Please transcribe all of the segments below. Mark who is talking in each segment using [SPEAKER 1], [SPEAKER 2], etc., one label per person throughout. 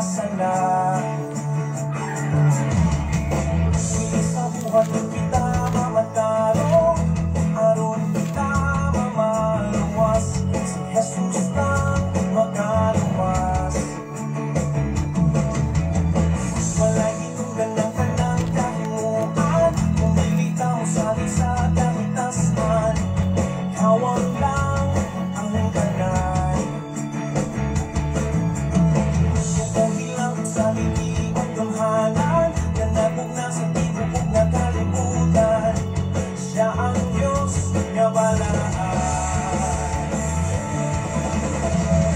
[SPEAKER 1] Nagkasala. Sa buhat kita mamatarong, aron kita mamaluwas, si Jesus lang makaluwas. Walay hinungdan ng kanang kahimuan, kung dili ta mosalig sa kahitasman, kawang lang ang tanan. Tukuhin lang sa ligi ang gamhanan, ganapog na sa tibuok nga kalibutan. Siya ang Diyos nga balaan.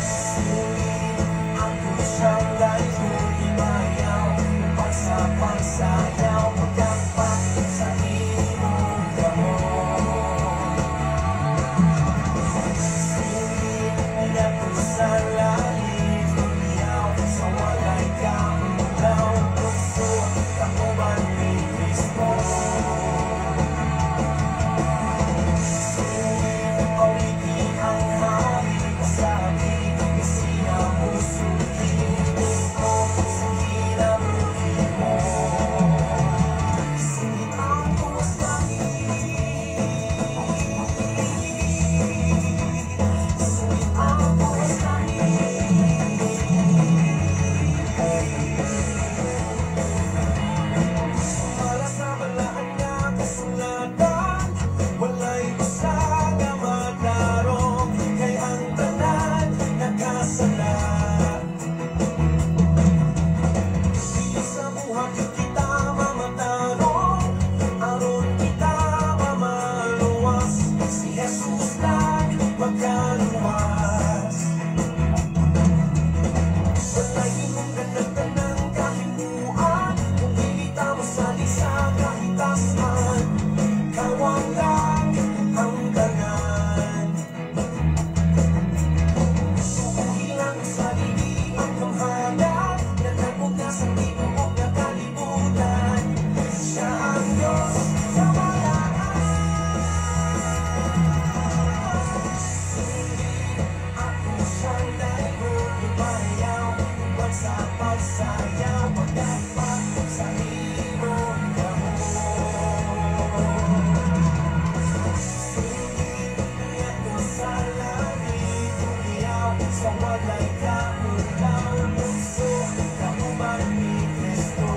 [SPEAKER 1] Sulit ako siyang daygon ibayaw, uban sa pagsayaw, pagkampak sa imong kamot. Sulit ako sa langit, tumiyaw sa walay kaulaw, tukso kauban ni Kristo. Sulit awiti ang hari, kasabi nga siya mosulti mismo sa kinabuhi mo. Singit ang tuwas langit, singit ang tuwas langit. Para sa balaan nga kasulatan, walay usa nga matarong, kay ang tanan nagkasala. Dili sa buhat kita mamatarong, aron kita mamaluwas, si Jesus lang makaluwas. Walay hinungdan ng tanang kahimuan, kung dili ta mosalig sa kahitasman, kawang lang ang tanan. Tukuhin lang sa ligi ang gamhanan, nanagog na sa tibuok nga kalibutan. Siya ang Diyos sa balaan. Sulit ako siyang daygon ibayaw, uban sa pagsayaw, pagkampak sa imong kamot. Sulit ako sa langit, tumiyaw sa walay kaulaw, tukso kauban ni Kristo.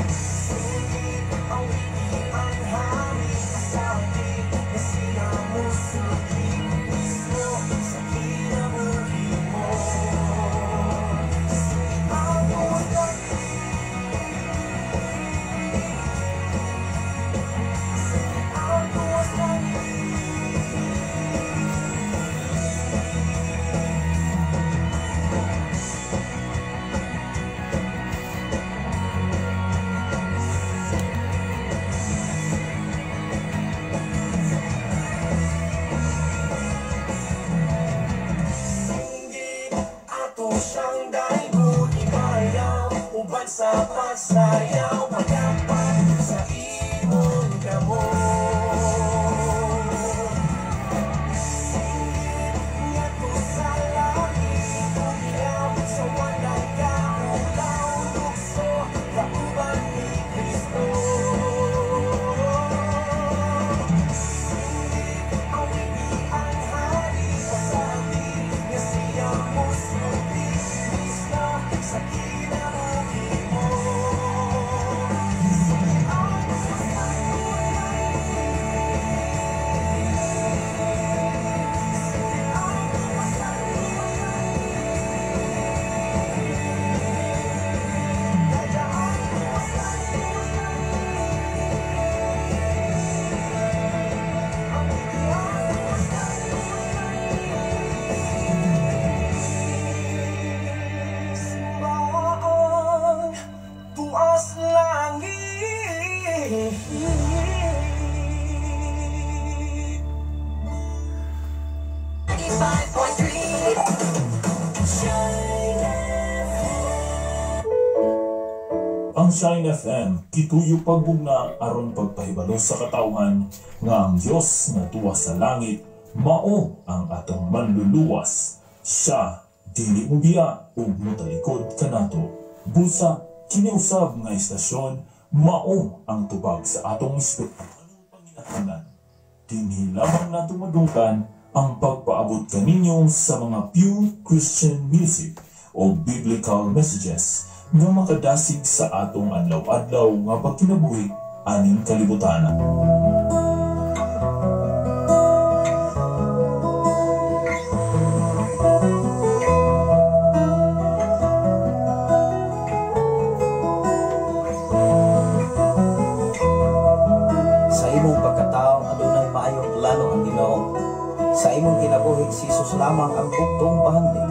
[SPEAKER 1] Sulit awiti ang hari, kasabi nga siya mosulti mismo sa kinabuhi mo. Sulit ang tuwas langit, sulit ang tuwas langit. Singgit ato siyang daygon ibayaw, uban sa pagsayaw, pagkampak sa imong kamot. Singgit ngadto sa langit, tumiyaw sa walay kaulaw, lukso kauban ni Kristo. Singgit awiti ang hari, kasabi nga siya mosulti mismo sa kinabuhi mo. Singit ang tuwas langit, singit ang tuwas langit. Kaya ang tuwas langit, awiti ang tuwas langit. Simbaang tuas langit.
[SPEAKER 2] 95.3 Shine FM.
[SPEAKER 3] Ang Shine FM, gituyo pagbugna aron pagpahibalo sa katawhan nga ang Dios nga tuwa sa langit mao ang atong manluluwas. Siya Dili mo biya ug motalikod kanato. Busa kini usab nga istasyon mao ang tubag sa atong espirituhanong panginahanglan. Dinhi lamang nato madunggan ang pagpaabot kaninyo sa mga pure Christian music o biblical messages nga makadasig sa atong adlaw-adlaw nga pagkinabuhi aning kalibutan.
[SPEAKER 1] Sa imong pagkatao adunay maayong plano ang Ginoo. Sa imong kinabuhi si Jesus lamang ang bugtong bahandi.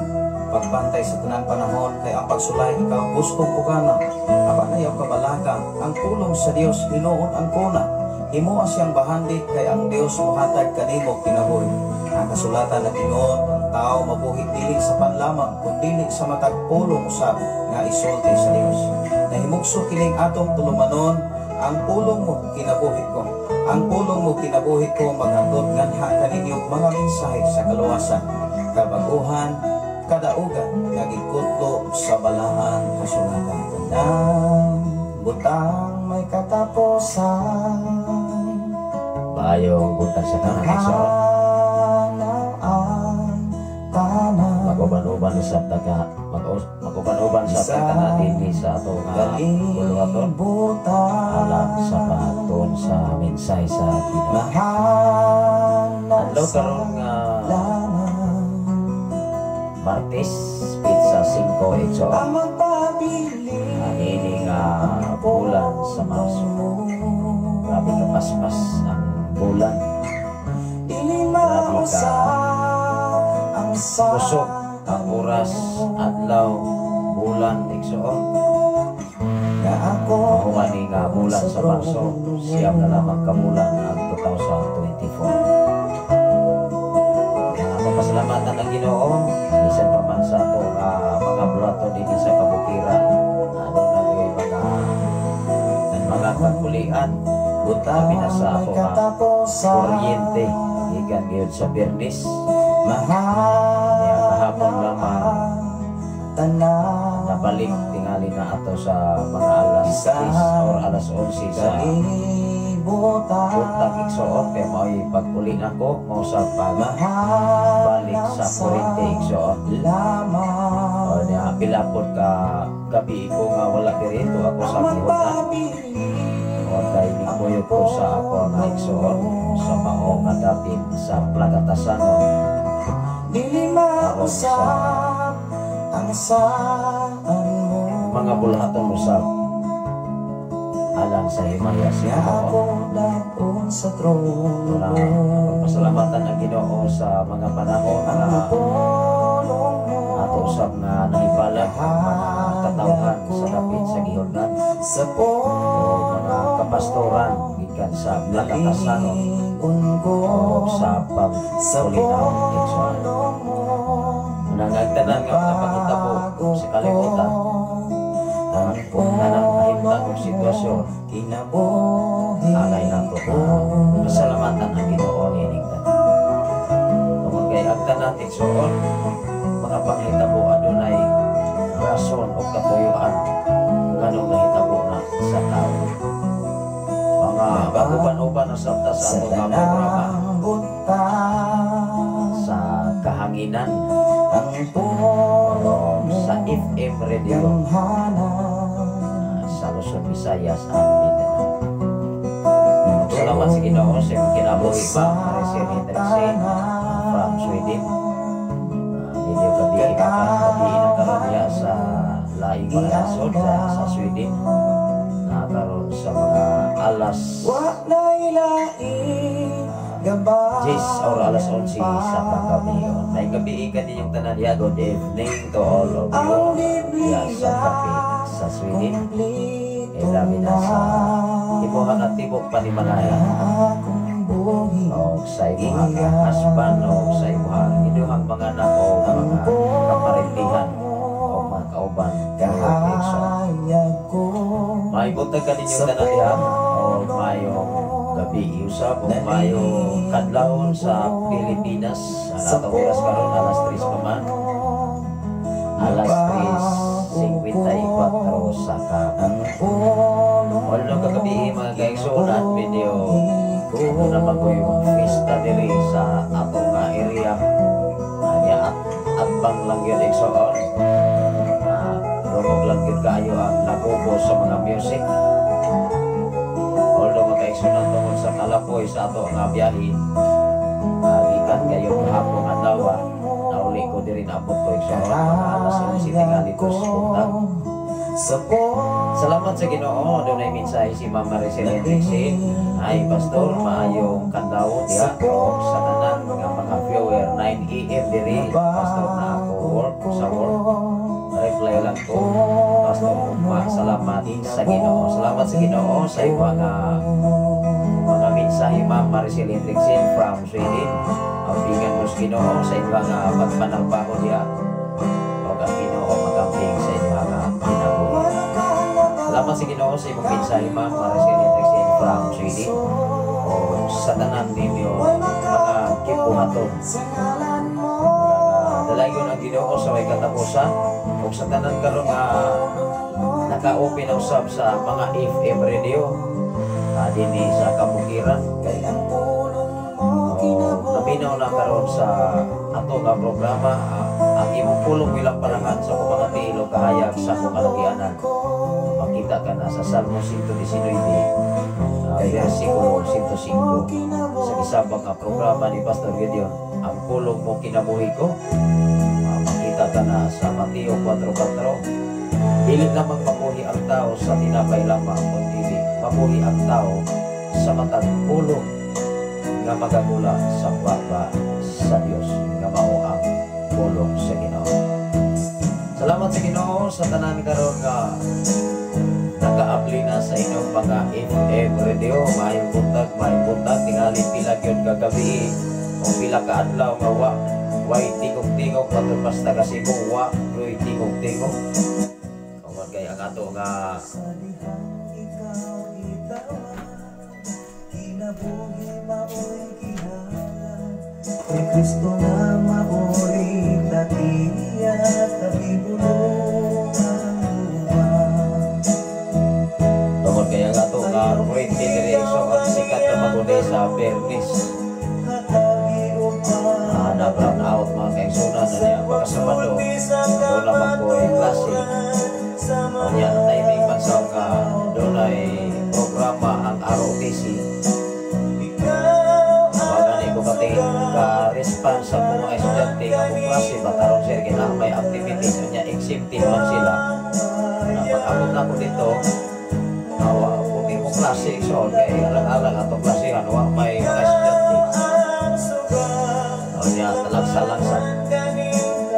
[SPEAKER 1] Pagbantay sa tanan panahon kay ang pagsulay ikaw gustong pugana. Apan ayaw kabalaka ang pulong sa Dios hinuon ang kuna. Himoa siyang bahandi kay ang Dios mohatag kanimo kinabuhi. Ang kasulatan nag-ingon ang tao mabuhi dili sa panlamang kun dili sa matag pulong usab nga isulti sa Dios. Nahimugso kining atong tulumanon, ang pulong mo kinabuhi ko. Ang pulong mo kinabuhi ko maghatod nganha kaninyo mga mensahe sa kaluwasan, kabaguhan, kadaugan nga gikutlo sa balaan kasulatan. Tanang butang may katapusan.
[SPEAKER 4] Maayong buntag sa tanan, igsoon.
[SPEAKER 1] Ang tanan.
[SPEAKER 4] Mag-uban-uban usab ta ka, mag-uban-uban sa tanan dinhi sa ato nga buluhaton alang sa pagtuon sa mensahe sa Ginoo. Adlaw karon nga Martes, petsa 5, igsoon. Ani nga bulan sa Marso. Grabe ka paspas ang bulan. Grabe ka kusog ang oras, adlaw, bulan, igsoon. Human nga bulan sa Marso, 9 na lamang ka bulan ang 2024. Papasalamatan ang Ginoo bisan pa man sa ato nga mga bulato dinhi sa kabukiran, ano na gyud mga kakulian, labi na sa ato nga kuryente gikan gyud sa Biyernes. Niya kahapon lamang nabalik tingali na ato sa mga alas 10 or alas 11 sa buntag, igsoon, kay mao'y pag-uli nako mao sa pagbalik sa kuryente, igsoon. O niya pila pod ka gabi ko nga wala diri ako sa gihunan. O kay mikuyog ko sa ako nga igsoon sa mao nga dapit sa Plagatasan aron sa mga bulhaton usab alang sa himaya sa Ginoo. Na pasalamatan ang Ginoo sa mga panahon na ato usab nga nahibalag ang mga katawhan sa dapit sa gihulnan o mga kapastoran gikan sa Plagatasan o sa pagpulinaw, igsoon. Nangagtanan nga mga pangitabo sa kalibutan, tanang kahimtang og sitwasyon, angay nato na pasalamatan ang Ginoo niining tanan. Tungod kay ang tanan, igsoon, mga panghitabo adunay rason o katuyuan nganong nahitabo na sa tao. Mga pag-uban-uban na sabta sa atong nga programa sa kahanginan o sa FM radio sa Luzon, Visayas at Mindanao. Salamat sa Ginoo sa imong kinabuhi pa, Maricel Hendrickson from Sweden. Medyo gabi na ka, gabi na karon niya sa laing mga nasod sa Sweden. Nakaroon sa mga alas 10 or alas 11 sa kagabi. May gabi ka ninyong tanan niya. Good evening to all of you ya sa kape sa Sweden. Eh, labi na sa imuha nga tibok panimalaya o sa imuha nga husband o sa imuha inuhang mga anak o mga kaparintihan o mga kauban. May buntag ka ninyong tanan diha o mayong gabi usab o mayong kadlawon sa Pilipinas. Ang atong oras karon alas 3 pa man. Alas 3:54 sa
[SPEAKER 1] Ang
[SPEAKER 4] kagabi.
[SPEAKER 1] pulong
[SPEAKER 4] Although kagabi, mga kaigsuonan, medyo ano naman ko yung fiesta diri sa atong nga area. Anya at atbang lang yun, igsoon. Dungog lang yun kaayo ang lagubo sa mga music. Although, mga kaigsuonan, tungod sa kalapoy sa ato nga biyahe, gikan kayo kahapon adlaw, nauli ko diri, naabot ko, igsoon, mga alas 11 tingali ko sa buntag.
[SPEAKER 1] Sa
[SPEAKER 4] Salamat sa Ginoo, dunay mensahe si Ma'am Maricel Hendrickson. "Ay Pastor, maayong kadlaw diha og sa tanan nga mga viewer. 9 AM diri, Pastor, na ako work sa work." Reply lang ko, "Pastor, ugma, salamat sa Ginoo." Salamat sa Ginoo sa imo nga mga mensahe, Ma'am Maricel Hendrickson from Sweden. Ampingan mo sa Ginoo sa imo nga pagpanarbaho diha. Og ang Ginoo magamping sa imo nga kinabuhi. Salamat sa Ginoo sa imong mensahe, Ma'am Maricel Hendrickson from Sweden. O sa tanan ninyo mga kibuhaton. Dalayon ang Ginoo sa may katapusan ug sa tanan karon nga naka-open na usab sa mga FM radio dinhi sa kabukiran.
[SPEAKER 1] Kay ang pulong mo
[SPEAKER 4] O naminaw na karon sa ato nga programa, "Ang Imong Pulong Ilamparahan sa akong mga tiil ug kahayag sa akong kalagianan." Makita ka na sa Salmo 119, versikulo 105, sa gisabang nga programa ni Pastor Gideon, "Ang Pulong Mo Kinabuhi Ko." Makita ka na sa Mateo 4:4, "Dili lamang mabuhi ang tao sa tinapay lamang, kundi mabuhi ang tao sa matag pulong nga magagula sa baba sa Dios," nga mao ang pulong sa Ginoo. Salamat sa Ginoo sa tanan karon nga nakaabli na sa inyong mga FM radio. Maayong buntag, maayong buntag. Tingali pila gyud ka gabi o pila ka adlaw nga wa way tingog-tingog, matud pas taga Cebu, wa way tingog-tingog. Tungod kay ang ato nga
[SPEAKER 1] Sa dihang ikaw gitawag, kinabuhi mao'y gihalad ni Kristo nga mao'y tagiya tabibulungan.
[SPEAKER 4] Tungod kay ang ato nga kuryente diri, so ang sikat na maguni sa Bernis. Na brown out, mga kaigsunan, na niya pagkasabado doon naman ko ay klase. Unya ang timing man sa nga doon ay programa ang ROTC. Wala ko pati ka-response sa mga estudyante nga akong klase ba, "Karon sir, kailangan may activities." Unya exempted man sila. Na pag-abot na ako dito, awa puti mo klase, so kay alang-alang atong klasehan, wa may mga estudyante. Unya talagsa-lagsa.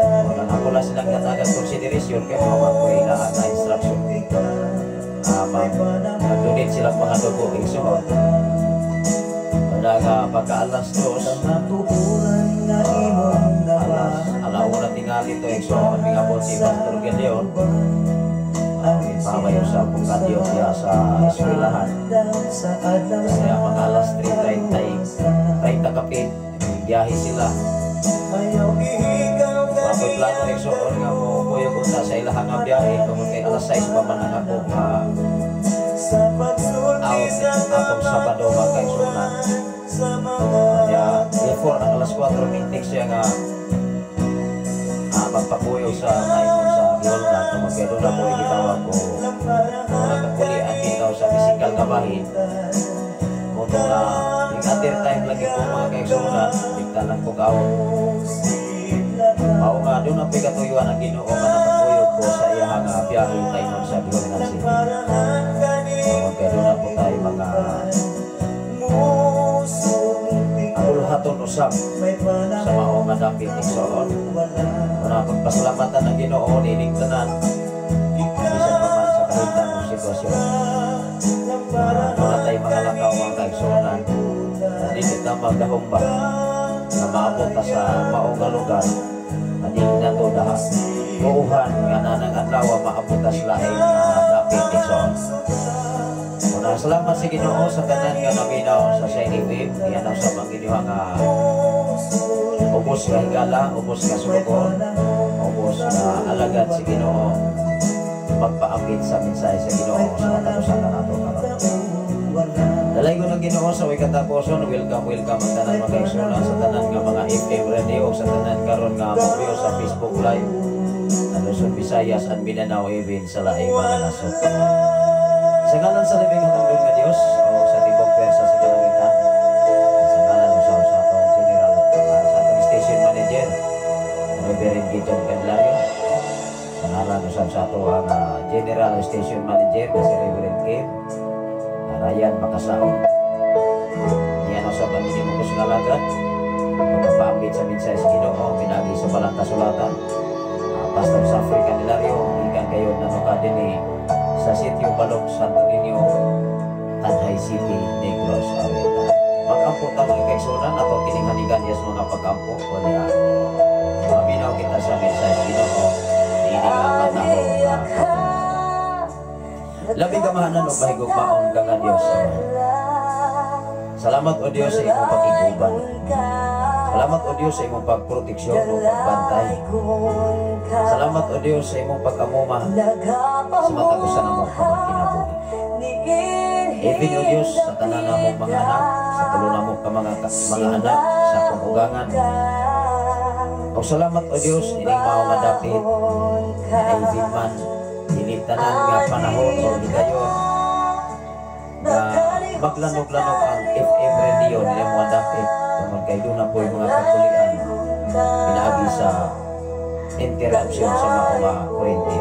[SPEAKER 4] Wala ako lang silang gatagan consideration kay mga ko ilaan na instruction. Mag-donate silang mga dugo, igsoon. Wala nga pagka alas 2, alas alauna tingali to, igsoon, mingabot si Pastor Gideon. Pamayo sa Bukadyo diya sa eskwelahan. Kaya mga alas 3:30, 30 kapit, biyahe sila. Ako'y plano, igsoon, nga mo kuyog unta sa ilahang nga biyahe tungod kay alas 6 pa man ang ako nga out atong Sabado, mga kaigsuonan. Kaya before ang alas 4 meeting siya nga magpakuyog sa tayo sa Giholnan tungod kay doon ako gitawag ko mga kakulian bitaw sa physical nga bahin. Mo nga yung other time lagi ko, mga kaigsuonan, dikta lang ko out. Mao nga doon ang pigatuyuan ang Ginoo nga nakakuyog ko sa iya nga biyahe tayo sa Giholnan City. Tungod kay doon po tayo mga abulhaton usab sa mao nga dapit, igsoon. Una pagpasalamatan ng Ginoo nining tanan bisan pa man sa kahintang sitwasyon. Doon tayo mga lakaw, mga kaigsuonan, na dili ta magdahom ba na maabot ta sa mao nga lugar na dili na to daha buuhan nga nanang adlaw maabot ta sa laing nga dapit, igsoon. Una, salamat sa Ginoo sa tanan nga naminaw sa Shiny Wave. Iyan sa Panginoon nga ubos nga higala, ubos nga sulugon, ubos gapos na alagad sa Ginoo magpaapit sa mensahe sa Ginoo sa katapusan na nato karon. Dalaygon ang Ginoo sa way katapuson. Welcome, welcome ang tanan, mga kaigsuonan, sa tanan nga mga FM radio, sa tanan karon nga mo sa Facebook Live sa Luzon, Visayas and Mindanao, even sa laing mga nasod. Sa ngalan sa labing halangdon nga Dios o sa tibok pwersa sa kalangitan, sa ngalan usab sa atong general, sa atong station manager, Reverend Gideon Candelario, sa ngalan usab sa ato ang general station manager na si Reverend Kim Ryan Makasaon. Niyan usab ang inyong mga alagad magpapaambit sa mensahe sa Ginoo pinaagi sa balang kasulatan. Pastor Safri Candelario, gikan kayo nanuka dinhi sa Sitio Balok, Santo Niño, Tanjay City, Negros Oriental. Mag-ampo ta, mga kaigsuonan, ato kining hanigan yes mga pag-ampo o niya. Maminaw kita sa mensahe sa Ginoo niini nga mataho nga Labing gamahanan o mahigugmaon ka nga Dios Ama. Salamat, O Dios, sa imong pag-iguban. Salamat, O Dios, sa imong pagproteksyon o pagbantay. Salamat, O Dios, sa imong pag-amuma sa matag usa namong kinabuhi. Even, O Dios, sa tanan namong mga anak, sa tulo namo ka mga anak, sa akong ugangan. O salamat, O Dios, ining mao nga dapit, na even man, dili tanan nga panahon o higayon, nga maglanog-lanog ang FM radio nila mga dapit, tungod kay duna po'y mga katulian, pinaagi sa interruption sa mga kuryente.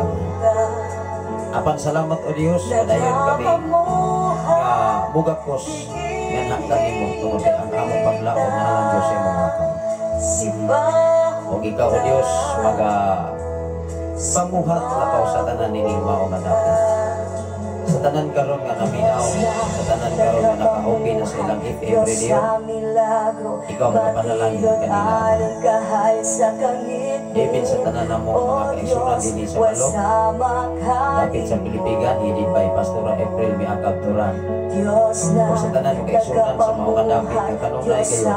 [SPEAKER 4] Apan salamat, O Dios, padayon kami nga mugakos nga naktan nimo tungod kay ang among paglaom na alang Dios sa imong mga kamot. Og ikaw, O Dios, maga pamuhat lapaw sa tanan nining mao nga dapit. Sa tanan karon nga naminaw, sa tanan karon nga naka-okay na sa ilang FM radio, ikaw magapanalangin kanila. Even sa tanan namo mga kaigsuonan dinhi sa Balok, dapit sa Pilipigan, headed by Pastora April Miakab Turan. O sa tanan mga kaigsuonan sa mao nga dapit nga kanunay kayo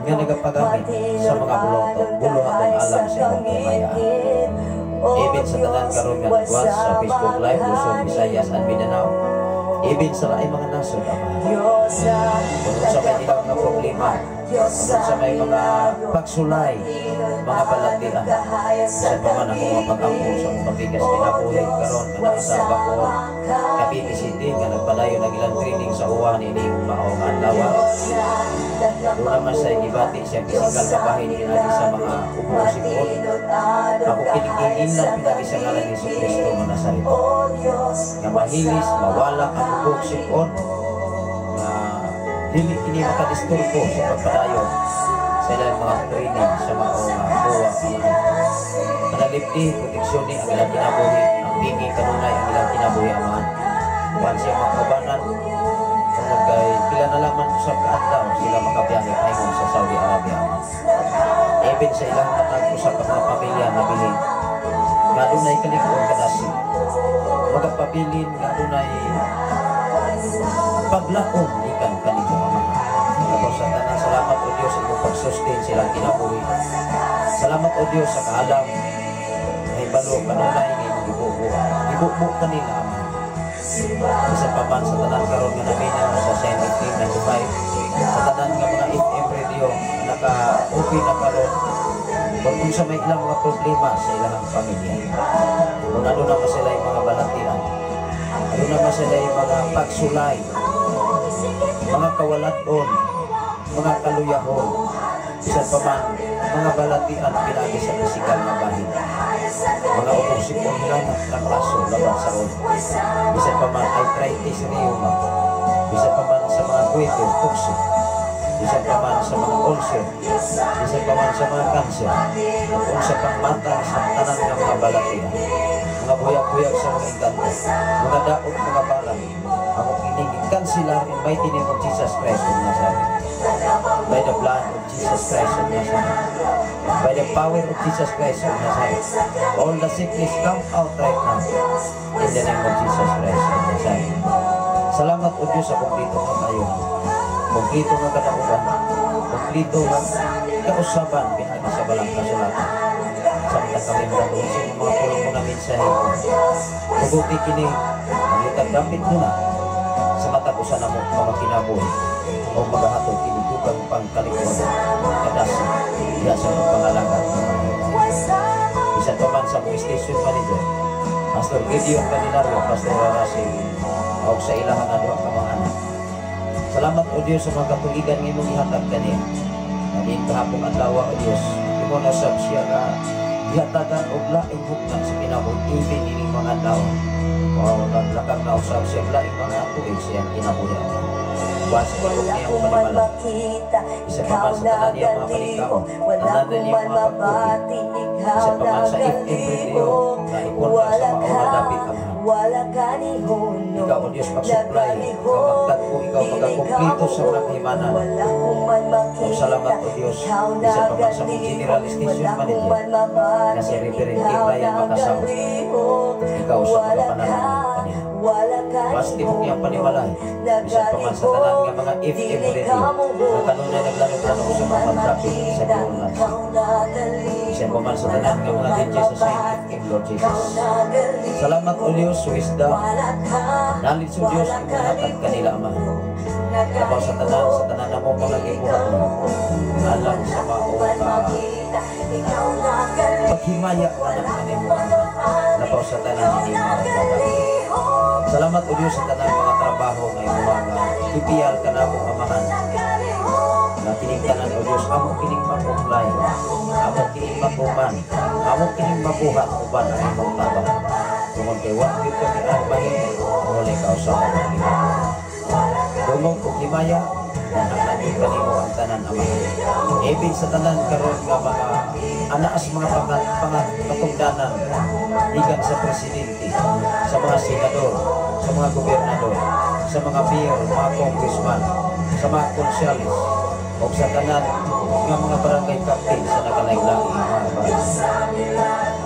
[SPEAKER 4] nga nagapagamit sa mga buluhaton alang sa imong kahimayaan. Even sa tanan karon nga nag-watch sa Facebook Live, Luzon, Visayas and Mindanao, even sa laing mga nasod, Ama. Kung sa may ilang mga problema, kung sa may mga pagsulay, mga balatian, sa paman ako mga pag-ampo sa mga pabigas kinabuhi karon nga naa sa Bacoor, Cavite City, nga nagpadayon ang ilang training sa uwan ini maong adlaw. Doon naman sa gibati siya pisikal na bahin pinagi sa mga ubo sipon. Ako kinikingilan pinagi sa ngalan ni Kristo nga Nazaret. Nga mahilis, mawala ang ubo sipon. Nga dili kini makadisturbo sa pagpadayon sa ilang mga training sa maong buwa. Panalipdi, proteksyon ni ang ilang kinabuhi, ang bingi kanunay ang ilang kinabuhi, Amahan. Kuan siya mga kaubanan, tungod kay pila na lang man usab ka adlaw sila makabiyahe paingon sa Saudi Arabia. Even sa ilang matag usa ka mga pamilya na bilin nga adunay kalig-on kadasi, magapabilin nga adunay paglaom ikan kanimo, Amahan. Tapos sa tanan, salamat, O Dios, sa imong pag-sustain silang kinabuhi. Salamat, O Dios, sa kaalam ay balo kanunay nga imong gibubo. Gibubo kanila, Amahan. Bisan pa man sa tanan karon nga naminaw sa Shine FM 95, sa tanan nga mga FM radio naka-open na karon, kung unsa may ilang mga problema sa ilang pamilya, kung ano naman sila yung mga balatian, ano naman sila yung mga pagsulay, mga kawalaton, mga kaluyahon, bisan pa man mga balatian pinagi sa pisikal nga bahin, mga ubong sipon, hilanat, trangkaso, laban sa ulo, bisan pa man arthritis, rheuma, bisan pa man sa mga goiter, tukso, bisan pa man sa mga ulcer, bisan pa man sa mga cancer, kung sa pangmata sa tanan nga mga balatian, mga buyag-buyag sa mga engkanto, mga daot, mga balang, ako kining kansilar in mighty name of Jesus Christ of Nazareth. By the blood of Jesus Christ of Nazareth. By the power of Jesus Christ of Nazareth. All the sickness come out right now. In the name of Jesus Christ of Nazareth. Salamat, O Diyos, sa kumplito nga tayo. Kumplito nga kadaugan. Kumplito nga kausaban pinagi sa balang kasulatan. Samtang kami magatuon sa imong mga pulong, mga mensahe. Tuguti kini mangitag dapit nila sa matag usa namo nga makinabuhi o magahatod kini dugang pangkalikon kadasi diha sa imong pangalaga nga mga. Bisan pa man sa mong station manager, Pastor Gideon Candelario, Pastor Russell, o sa ilahang nga duha ka mga anak. Salamat, O Dios, sa mga katuigan nga imong ihatag kaniya. Nga diin kahapong adlaw, O Dios, imo na sab siya nga gihatagan og laing hugna sa kinabuhi even ining mga adlaw. O naglakang na usab siya og laing mga tuig sa iyang kinabuhi. Buwan sa
[SPEAKER 2] Wala
[SPEAKER 4] tibok niyang
[SPEAKER 2] ko man
[SPEAKER 4] panimala.
[SPEAKER 2] Makita,
[SPEAKER 4] Isa pa
[SPEAKER 2] ikaw
[SPEAKER 4] man sa tanan niyang mga
[SPEAKER 2] nagalihok.
[SPEAKER 4] paningkamot,
[SPEAKER 2] Wala
[SPEAKER 4] tanan
[SPEAKER 2] ko
[SPEAKER 4] niyang
[SPEAKER 2] man
[SPEAKER 4] mga pagpugi.
[SPEAKER 2] Mabati, ikaw
[SPEAKER 4] Isa pa man sa FM Radio
[SPEAKER 2] nagalihok.
[SPEAKER 4] na ikontra sa
[SPEAKER 2] Wala
[SPEAKER 4] mao
[SPEAKER 2] ka,
[SPEAKER 4] nga dapit, Amahan.
[SPEAKER 2] Wala ka ni Huno.
[SPEAKER 4] Ikaw, O Diyos, mag-supply, ikaw magtagpo, ikaw
[SPEAKER 2] Dili ka
[SPEAKER 4] magakumpleto sa mga kahimanan.
[SPEAKER 2] Wala ko man makita,
[SPEAKER 4] O salamat, O Diyos,
[SPEAKER 2] ikaw
[SPEAKER 4] bisan pa man sa mong
[SPEAKER 2] nagalihok.
[SPEAKER 4] General Station
[SPEAKER 2] Wala ko
[SPEAKER 4] Manager,
[SPEAKER 2] man mabati,
[SPEAKER 4] na si Reverend Kim
[SPEAKER 2] ikaw
[SPEAKER 4] Ryan Makasao.
[SPEAKER 2] nagalihok.
[SPEAKER 4] Ikaw sa
[SPEAKER 2] Wala
[SPEAKER 4] mga
[SPEAKER 2] ka,
[SPEAKER 4] panalangin kaniya.
[SPEAKER 2] Wala ka
[SPEAKER 4] Was
[SPEAKER 2] ni
[SPEAKER 4] tibok niyang
[SPEAKER 2] Huno.
[SPEAKER 4] panimalay. Bisan pa man sa tanan nga mga FM radio na kanunay naglano-plano sa mga pagtraffic sa Giholngan. Bisan pa man sa tanan nga mga DJ sa Sign FM, Lord Jesus. Salamat, O Diyos, wisdom, knowledge, O Diyos, imong hatag kanila, Ama. Labaw sa tanan na mo mga gibuhat alang sa mao nga paghimaya nga na kanimo, Ama. Labaw sa tanan ini mga dadapit. Salamat, O Diyos, sa tanan mga trabaho nga imong mga gipiyal kanamo, Amahan. Nga kining tanan, O Diyos, amo kining ma-comply, amo kining matuman, amo kining mabuhat uban ang imong tabang. Tungod kay wa gyud kami ang mahimo kung wala ikaw sa among Ginoo. Dungog ug himaya na gyud kanimo ang tanan, Amahan. Ibig sa tanan karon nga mga anaas mga pangat, pangat katungdanan gikan sa presidente, sa mga senador, sa mga gobernador, sa mga mayor, mga congressman, sa mga konsyales, o sa tanan nga mga barangay captain sa nakalain-laing mga barangay.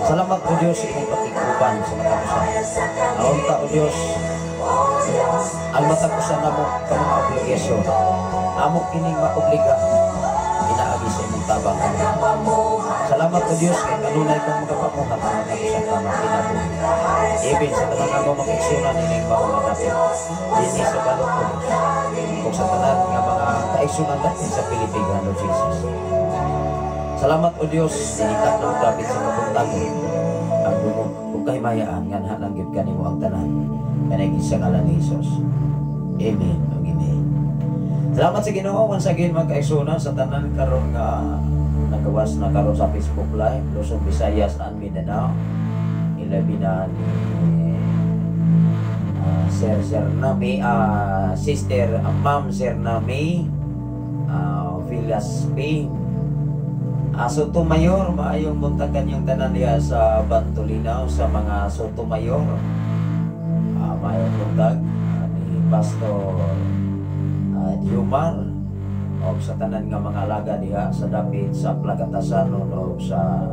[SPEAKER 4] Salamat, O Diyos, sa imong pakiguban sa matag usa. Aunta, O Diyos, ang matag usa namo ka mga obligasyon. Amo kining maobliga inaagi sa imong tabang. Salamat, O Diyos, kay kanunay kang magapamuhat ang matag usa ka mga kinabuhi. Ibig sa tanan nga mo makiigsunan ining mao nga dapit dinhi sa balot, O Diyos. Ug sa tanan nga mga kaigsunan dapit sa Pilipinas, Lord Jesus. Salamat, O Diyos, dinikat ng dapit sa kabuntagon. Ang dungog ug kahimayaan nga nahalang gyud kanimo ang tanan. Kanay sa ngalan ni Jesus. Amen ug amen. Salamat sa Ginoo once again, mga kaigsunan, sa tanan karon nga nagawas na karon sa Facebook Live, Luzon, Visayas and Mindanao. Ilabi na ni Sir Sir Nami, Sister Ma'am Sir Nami, Villas P. Sotomayor, maayong buntag kanyong tanan diha sa Bantolinaw, sa mga Sotomayor. Maayong buntag ni Pastor Diomar o sa tanan nga mga alaga diha sa dapit sa Plagatasanon o sa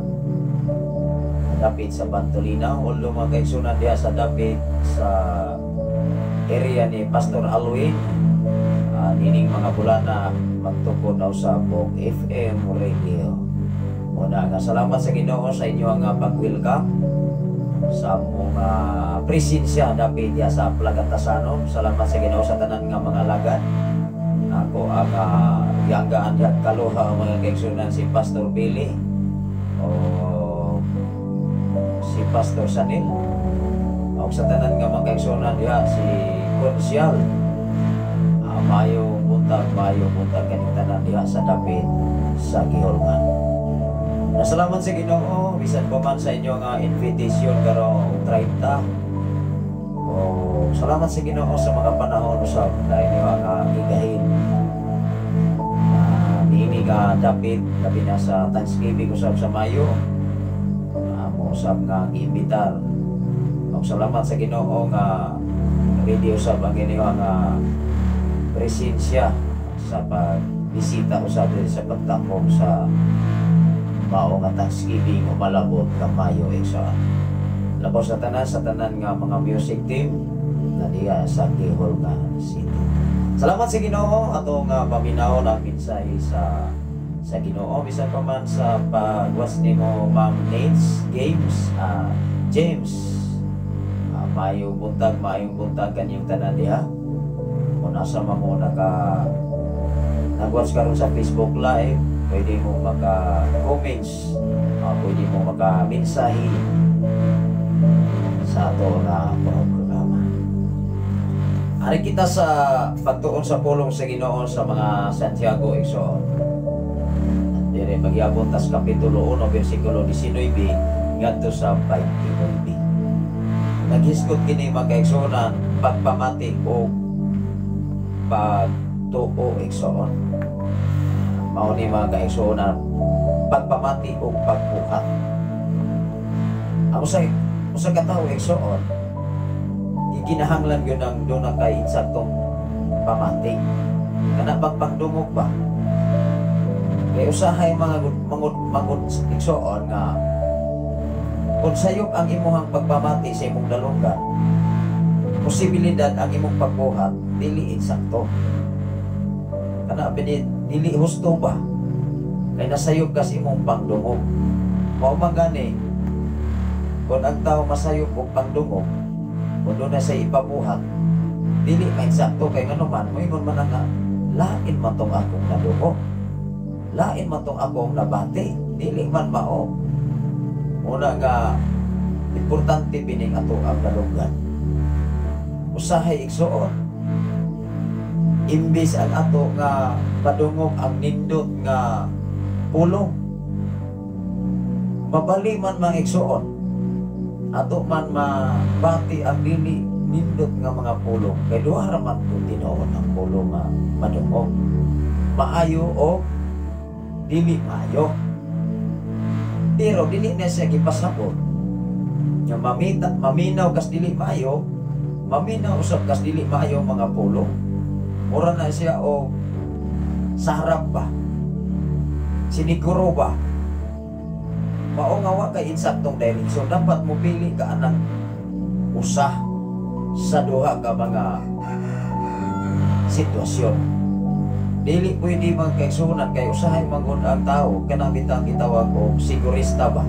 [SPEAKER 4] dapit sa Bantolinaw, although mga kaigsunan diha sa dapit sa area ni Pastor Alwin, nining mga bulana magtukod na sa og FM radio. Una nga salamat sa Ginoo sa inyo nga pag-welcome sa mga presensya dapit diha sa Plagatasanon. Salamat sa Ginoo sa tanan nga mga alagad. Ako ang gianggaan diha kaluha, mga kaigsunan, si Pastor Billy o si Pastor Sanil o sa tanan nga mga kaigsunan diha, si Konsyal. Maayong buntag, maayong buntag kaning tanan diha sa dapit sa Giholngan. Nasalamat sa Ginoo bisan pa man sa inyo nga invitation karong 30. O salamat sa Ginoo sa mga panahon usab na inyo nga gigahin. Niini nga dapit labi na sa Thanksgiving usab sa Mayo. Mo usab nga giimbitar. Og salamat sa Ginoo nga ready usab ang inyo nga presensya sa pagbisita usab diri sa pagtakong sa mao nga Thanksgiving o malabot nga Mayo isa. Labaw sa tanan nga mga music team na diha sa Giholga City. Salamat sa Ginoo, ato nga paminaw ang mensahe sa Sa Ginoo bisan pa man sa pagwas nimo, Ma'am Nates Games, James, maayong buntag, maayong buntag kanyong tanan diha. Kung nasa man mo nag-watch karon sa Facebook Live, pwede mo maka-comments, pwede mo maka-mensahe sa ato nga programa. Ari kita sa pagtuon sa pulong sa Ginoo sa mga Santiago, igsoon. Dire magyabot tas Kapitulo 1 bersikulo 19 ngadto sa 29. Naghisgot kini, mga kaigsuonan, pagpamati o pagtuo, igsoon. Mao ni, mga kaigsuonan, pagpamati o pagbuhat. Ang usa usa ka tawo, igsoon, gikinahanglan gyud ang duna kay insaktong pamati. Kana bang pangdungog ba? Kay usahay mga mangud mangud, igsoon, nga kung sayop ang imuhang pagpamati sa imong dalunggan, posibilidad ang imong pagbuhat dili insakto. Kana bini dili husto ba? Kay nasayop ka sa imong pangdungog. Mao man gani kung ang tao masayop og pangdungog, kung duna sa ipabuhat, dili mainsakto kay ngano man moingon man nga lain man tong akong nadungog. Lain man tong akong nabati, dili man mao. Muna nga importante bining ato ang dalunggan. Usahay, igsuon, imbis ang ato nga padungog ang nindot nga pulong, mabali man, mga igsuon, ato man mabati ang dili nindot nga mga pulong kay duha ra man kung tinuod ang pulong nga madungog, maayo o dili maayo, pero dili na siya gipasabot nga mamita maminaw kas dili maayo, maminaw usab kas dili maayo mga pulong. Mura na siya o sarap ba, siniguro ba, mao nga wa kay insaktong direksyon. Dapat mo pili ka anang usa sa duha ka mga sitwasyon. Dili pwede, mga kaigsuonan, kay usahay man gud ang tao kanang bitang gitawag og sigurista ba.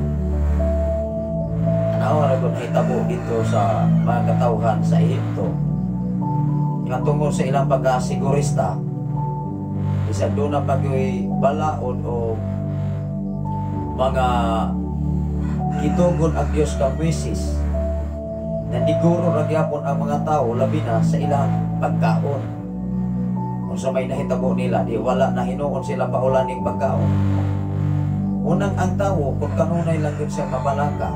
[SPEAKER 4] Tanawa ra gud nahitabo dito sa mga katawhan sa Ehipto nga tungod sa ilang pagkasigurista, bisag duna pa gyoy balaod o mga gitugon ang Dios kang Moises, naniguro ra gyapon ang mga tao, labi na sa ilang pagkaon. Kung sa may nahitabo nila, di wala na hinuon sila paulaning pagkaon. Unang ang tao, kung kanunay lang yun siya mabalaka,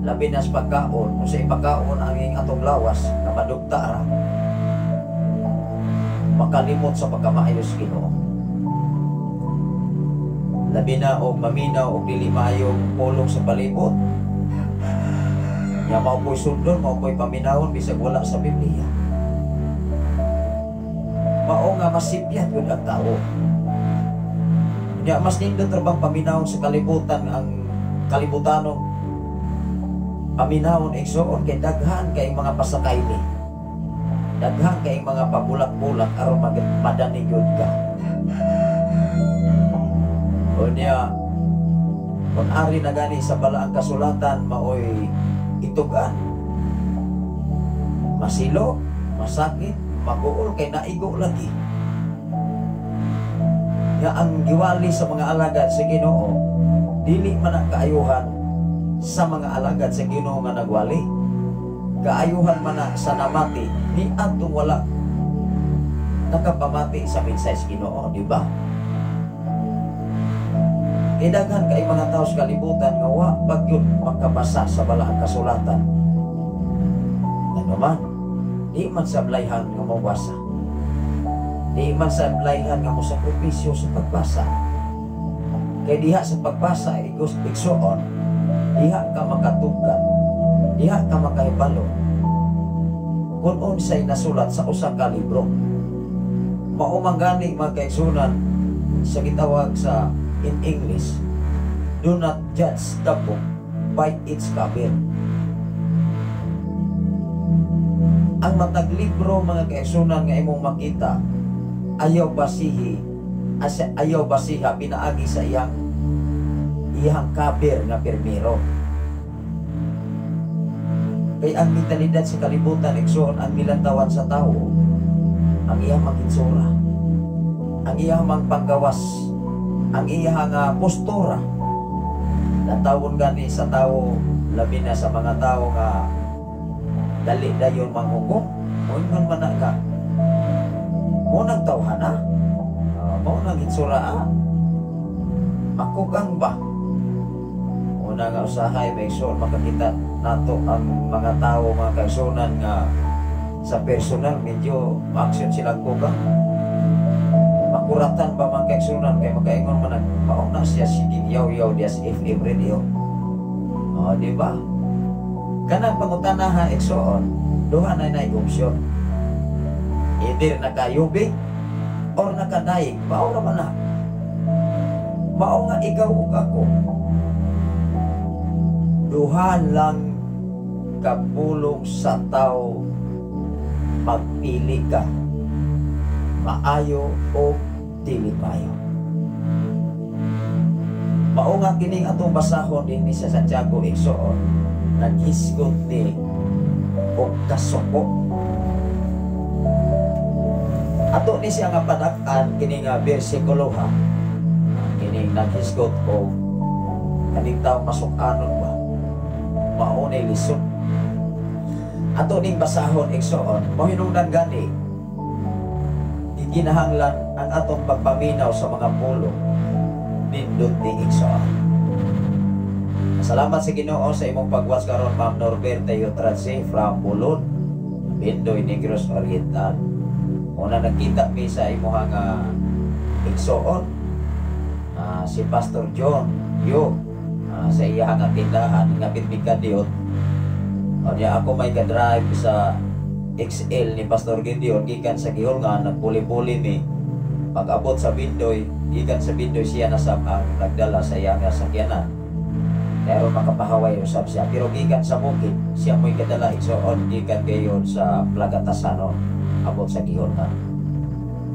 [SPEAKER 4] labi na sa pagkaon, kung sa ipakaon ang iyang atong lawas, na madugta ra, makalimot sa pagkamaayos Ginoo. Labi na og maminaw og dili maayong pulong sa palibot. Nya mao po'y sundon, mao po'y paminawon bisag wala sa Biblia. Mao nga masipyat yun ang tao. Nya mas nindot ra bang paminawon sa kalibutan, ang kalibutanong paminawon, igsoon, kay daghan kay mga pasakayli. Daghan kay mga pabulak-bulak aron madani gyud ka. O niya, kung ari na gani sa balaang kasulatan, maoy itugan. Masilo, masakit, maguol kay naigo lagi. Nga ang giwali sa mga alagad sa Ginoo, dili man ang kaayuhan sa mga alagad sa Ginoo nga nagwali. Kaayuhan man na sa namati ni atong wala nakapamati sa mensahe sa Ginoo, di ba? Kay daghan kay mga tao sa kalibutan nga wa pa gyud makabasa sa balaang kasulatan. Ano man, di man sa blayhan nga mabasa. Di man sa blayhan nga mosakripisyo sa pagbasa. Kay diha sa pagbasa, igos igsoon, diha ka makatugkan, diha ka makahibalo kung unsay nasulat sa usa ka libro. Mao man gani, mga kaigsuonan, sa gitawag sa in English, "Do not judge the book by its cover." Ang matag libro, mga kaigsuonan, nga imong makita, ayaw basihi Asa ayaw basiha pinaagi sa iyang cover nga permiro. Kay ang mentalidad sa kalibutan, igsoon, ang milantawan sa tao, ang iyang magitsura, ang iyang panggawas, ang iyang postura. Lantawon gani sa tao, labi na sa mga tao nga dali dayon manghukom, moingon man na ka, mao nang tawhana, mao nang itsura ah, makugang ba? Una nga usahay ba, igsoon, makakita nato ang mga tao, mga kaigsunan, nga sa personal medyo ma-action silang kugang. Makuratan ba, mga kaigsunan, kay makaingon man mao na siya sige yaw-yaw diya sa FM radio. Oh, di ba? Kanang pangutana ha, igsoon, duha na nay opsyon. Either nakayubi or nakadaig, mao ra man na. Mao nga ikaw ug ako, duha lang kapulong sa tao, magpili ka, maayo o dili maayo. Mao nga kining atong basahon dinhi sa Santiago, igsoon, naghisgot ni og kasuko. Ato ni siya nga padak-an kini nga bersikulo ha. Kining naghisgot og kaning tao masuk-anon ba? Mao ni lisod. Ato ning basahon, igsoon, mahinungdan gani giginahanglan ang atong pagpaminaw sa mga pulong nindot ni igsoon. Salamat sa Ginoo sa imong pagwas karon, Ma'am Norberta Yutratsi from Bulod, Bindoy, Negros Oriental. Una nagkita mi sa imuhang igsoon, si Pastor John Yo, sa iyang nga tindahan nga bitbit diot. O niya ako may ka-drive sa XL ni Pastor Gideon gikan sa Gihulngan, nagpuli-puli mi. Pag-abot sa Bindoy, gikan sa Bindoy siya nasab ang nagdala sa iyang sakyanan. Pero makapahaway usab siya. Pero gikan sa bukid, siya mo'y kadala, igsoon, gikan gayon sa Plagatasanon, abot sa Gihulngan.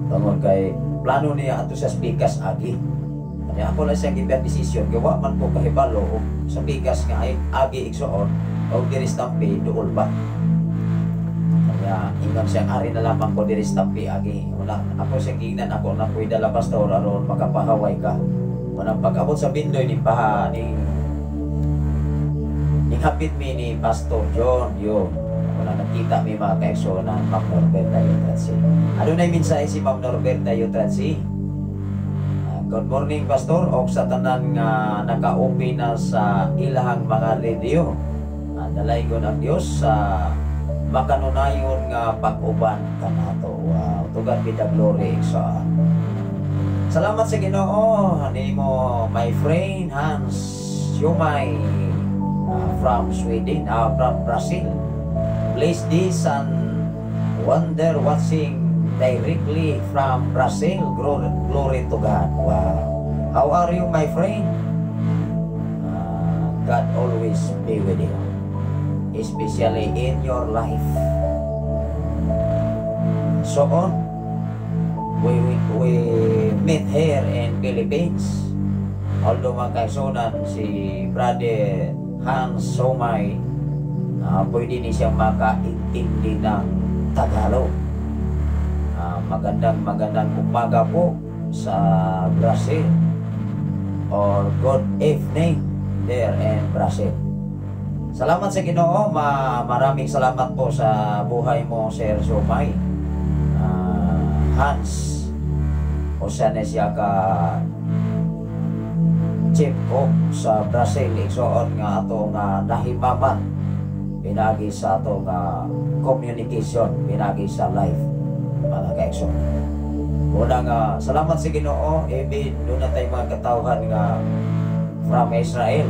[SPEAKER 4] Tungod kay plano niya ato sa Pikas agi. Kanya ako lang siyang gibear decision, gawa man ko kahibalo og sa Pikas nga ay agi, igsoon, o diri Stampi duol ba. Kanya ingon siya, ari na lamang ko diri Stampi agi. Wala ako siyang giingnan, ako na ko'y dala, pastor, aron makapahaway ka. Unang pag-abot sa Bindoy ni paha ni hapit mi ni Pastor John yo. Wala nakita mi, mga kaigsuonan, Ma'am Norberta Yutratsi. Ano na yung mensahe si Ma'am Norberta Yutratsi? Good morning, Pastor, og sa tanan nga naka-open na sa ilahang mga radio. Dalaygon ang Dios sa makanunayon nga pag-uban kanato. Wow, to God be the glory. So, salamat sa Ginoo nimo, my friend Hans Yumay, from Sweden, from Brazil. Bless this and wonder watching directly from Brazil. Glory, glory to God. Wow. How are you, my friend? God always be with you, especially in your life. So on, we meet here in Philippines. Although, mga kaigsuonan, si Brother Hans Somay, pwede ni siyang makaintindi ng Tagalog. Magandang magandang umaga po sa Brazil or good evening there in Brazil. Salamat sa Ginoo, maraming salamat po sa buhay mo, Sir Somay. Hans, usa na siya ka chief cook sa Brazil, igsoon, nga ato nga nahimamat pinagi sa ato nga communication, pinagi sa live, mga kaigsoon. Una nga salamat sa Ginoo, even duna na tay mga katawhan nga from Israel.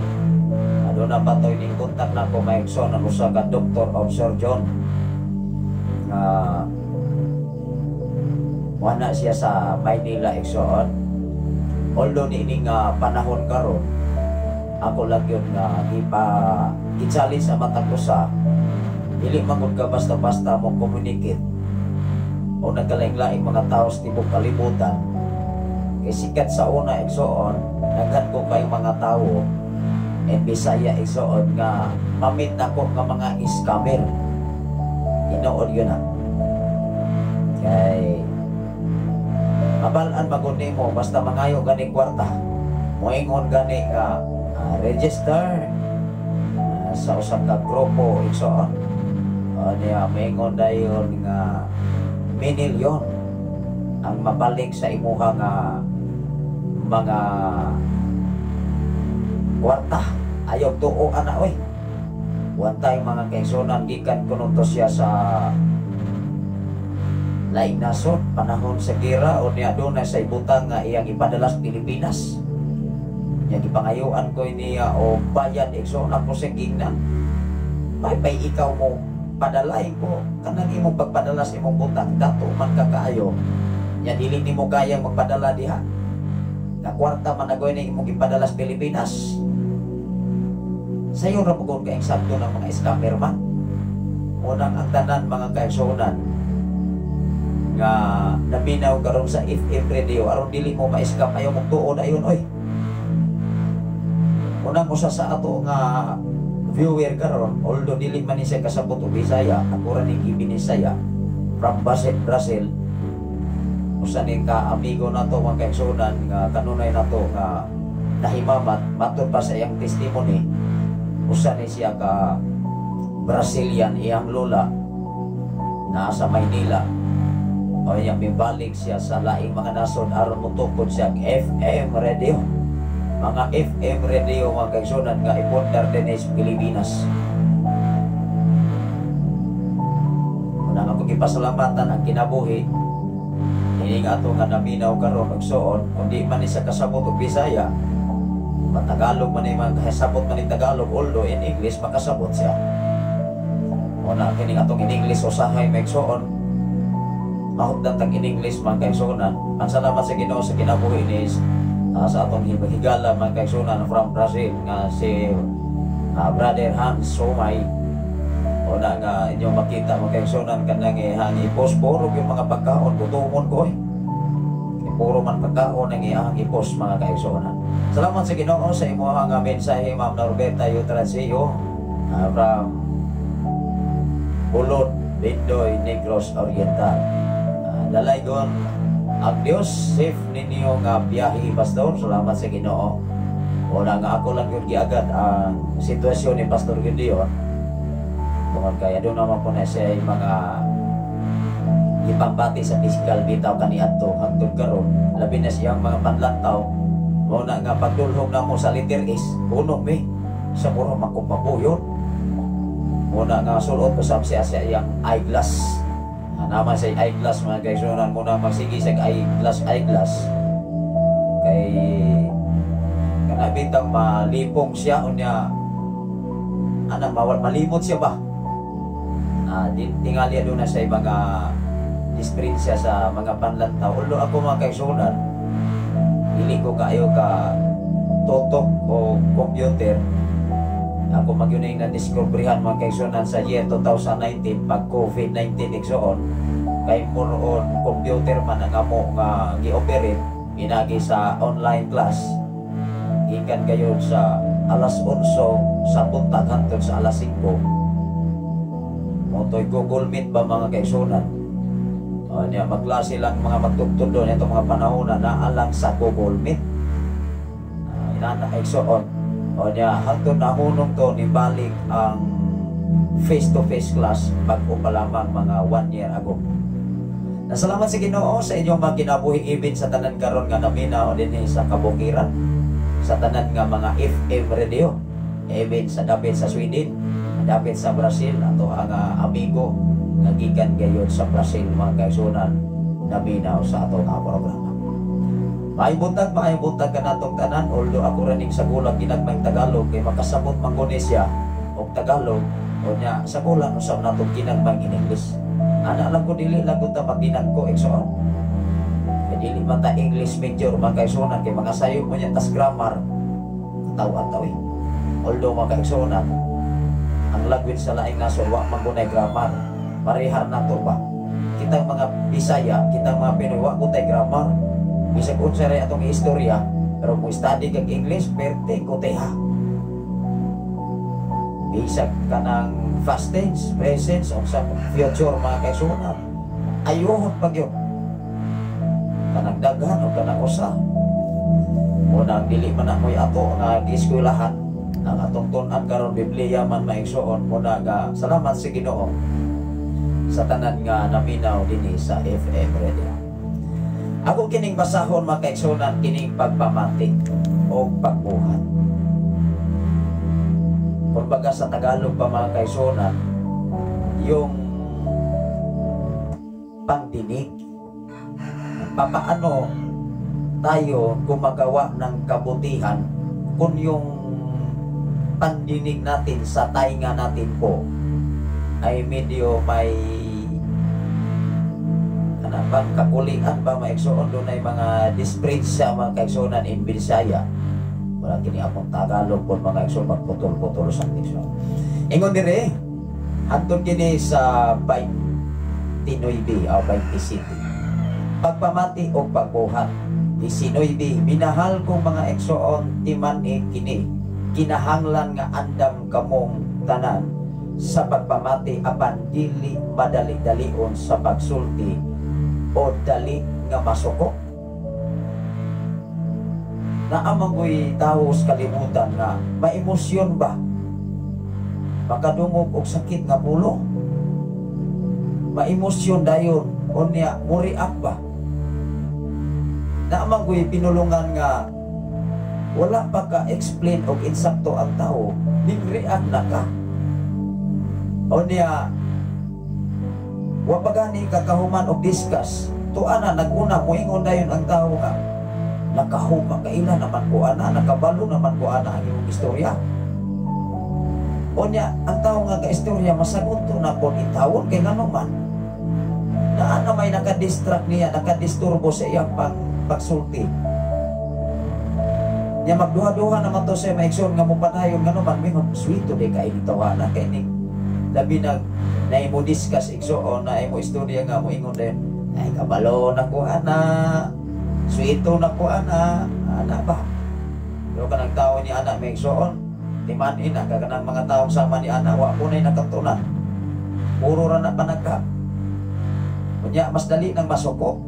[SPEAKER 4] Doon na pa to'y ning contact na ko, mga igsoon, ang usa ka doctor of surgeon nga wala siya sa Maynila, igsoon. Although niini nga panahon karon, ako lang yun nga gipa gi-challenge sa matag usa, dili man gud ka basta-basta mo communicate o nagkalaing-laing mga tao sa tibok kalibutan. Kay sikat sa una, igsoon, daghan ko kay mga tawo in Bisaya, igsoon, nga ma-meet nako nga mga scammer. Tinuod yun na. Kay mabalaan magud nimo basta mangayo gani kwarta. Moingon gani nga register sa usa ka grupo, igsoon. Niya moingon dayon nga minilyon ang mabalik sa imuha nga mga kwarta. Ayaw tuo ana oy. One time, mga kaigsunan, gikan kuno to siya sa laing nasod panahon sa gira o niya doon na sa ibutang nga iyang ipadala sa Pilipinas. Niya gipangayuan ko niya o bayad, igsoon. Ako sa gingnan, "May pay ikaw mo padalay ko kanang imong pagpadala sa imong butang, dato man ka kaayo nya dili nimo kayang magpadala diha na kwarta man agoy na imong ipadala sa Pilipinas." Sayo ra pugod kay sakto ng mga scammer man. Unang ang tanan, mga kaigsuonan, nga naminaw karon sa FM radio, aron dili mo ma-scam, ayaw mong tuod ayon oy. Unang usa sa ato nga viewer karon, although dili man ni siya kasabot og Bisaya, ako ra ni gibinisaya, from Basit, Brazil, usa ni ka amigo nato, mga kaigsuonan, nga kanunay nato nga nahimamat. Matud pa sa iyang testimony, usa ni siya ka Brazilian, iyang lola naa sa Maynila o iyang mibalik siya sa laing mga nasod aron motukod siya ang FM radio, mga FM radio, mga kaigsuonan, nga ipundar din sa Pilipinas. Unang ako gipasalamatan ang kinabuhi ini nga ato nga naminaw karon, igsoon. Kung di man ni siya kasabot og Bisaya, Matagalog man ni, makasabot man ni Tagalog, although in English makasabot siya. Una kining atong in English usahay, mga igsoon, mahupdan tag in English, mga kaigsuonan. Ang salamat sa Ginoo sa kinabuhi ni sa atong higala, mga kaigsuonan, from Brazil nga si Brother Hans Sumay. Una nga inyong makita, mga kaigsuonan, kanang ihang i-post, puro yung mga pagkaon, gutomon ko eh. Puro man pagkaon ang iyang i-post, mga kaigsuonan. Salamat sa Ginoo sa imuha nga mensahe, Ma'am Norberta Yutrasio, from Bulod, Bindoy, Negros Oriental. Dalaygon ang Dios, safe ninyo nga biyahe, Pastor. Salamat sa Ginoo. Una nga ako lang yun giagad ang sitwasyon ni Pastor Gideon. Tungod kaya doon naman po na siya yung mga ipambati sa physical bitaw kaniadto hangtod karon, labi na siyang mga panlantaw. Mao na nga pagdulhog namo sa letter S, puno mi sa mura makumpabuyon. Mao na nga sulot usab siya sa iyang eyeglass. Na naman sa eyeglass, mga kaigsuonan, mo na magsige sa eyeglass eyeglass kay kana bitang malipong siya unya ana mawal malimot siya ba. Tingali doon na sa mga diferensya sa mga panlantaw. Although ako, mga kaigsuonan, dili ko kaayo ka tutok o computer. Ako magyun na diskubrihan, mga kaigsuonan, sa year 2019 pag COVID-19, igsoon, kay more on computer man ang amo nga gi-operate inagi sa online class gikan kayo sa alas 11 sa buntag hangtod sa alas 5. Motoy Google Meet ba, mga kaigsuonan. Niya magklase lang mga magtugtod doon itong mga panahon na naalang sa Google Meet. Inana, igsoon. O niya hangtod nahunong to, nibalik ang face-to-face class bag-o pa lamang mga one year ago. Nasalamat sa Ginoo sa inyong mga kinabuhi, even sa tanan karon nga naminaw dinhi sa kabukiran, sa tanan nga mga FM radio, even sa dapit sa Sweden, dapit sa Brazil, ato ang amigo nga gikan gayon sa Brazil, mga kaigsuonan, naminaw sa atong programa. Maayong buntag kanatong tanan, although ako ra ning sa gulang ginagmayng Tagalog kay makasabot man ko ni siya og Tagalog o nya sa gulang usab natong ginagmayng in English. Ana lang ko, dili lang ko ta magginag ko, igsoon. Kay dili man ta English major, mga kaigsuonan, kay mga sayo mo niya tas grammar kataw-ataw eh. Although, mga kaigsuonan, ang language sa laing nasod wa man gunay grammar. Parehar nato ba? Kitang mga Bisaya, kitang mga Pinoy, wa ko tay grammar. Bisag unsa ray atong istorya, pero kung study kag English, perte koteha. Bisag kanang past tense, present, unsa future, mga kaigsuonan. Ayuhon pag yun. Kanang daghan o kanang usa. Unang dili man amoy ato nga gieskwelahan, ang atong tun-an karon Biblia man, maigsuon muna nga salamat sa Ginoo sa tanan nga naminaw dinhi sa FM Radio. Ako kining basahon, mga kaigsuonan, kining pagpamati o pagbuhat. Kumbaga sa Tagalog pa, mga kaigsuonan, yung pangdinig. Papaano tayo gumagawa ng kabutihan kung yung pandinig natin sa tainga natin po ay medyo may ano bang kakulian ba, maigsuon, doon ay mga dispraise mga kaigsuonan in Bisaya. Wala kini akong Tagalog po, mga igsoon, magputol-putol sa igsoon. Ingon dire, hantod kini sa 29 o 27. Pagpamati o pagbuhat. 19, minahal kong mga igsoon, timan-i kini. Kinahanglan nga andam kamong tanan sa pagpamati apan dili madali-dalion sa pagsulti o dali nga masuko. Naa man ko'y tawo sa kalibutan nga maemosyon ba? Makadungog og sakit nga pulong. Maemosyon dayon unya mo-react ba? Naa man ko'y pinulungan nga wala pa ka explain og insakto ang tao, ning-react na ka. Unya wa pa gani ka kahuman og discuss. Tuwa na naguna moingon dayon ang tao nga nakahuma kaila naman ko ana, nakabalo naman ko ana ang imong istorya. Unya ang tao nga ka-istorya masagot to na pod intawon kay ngano man naa na may nakadistract niya, nakadisturbo sa iyang pagsulti. Nya magduha-duha naman to sa maigsoon nga mopadayon, ngano man mingon sweet to di kay tawana kay ning labi nag na imo discuss, igsoon, na imo istorya nga moingon din ay kabalo na ko ana, sweeto na ko ana, ana ba. Pero kanang tao ni ana, may igsoon, timan-in na kanang mga taong sama ni ana, wa po na'y nakatunan, puro ra na panagka. Unya mas dali nang masuko.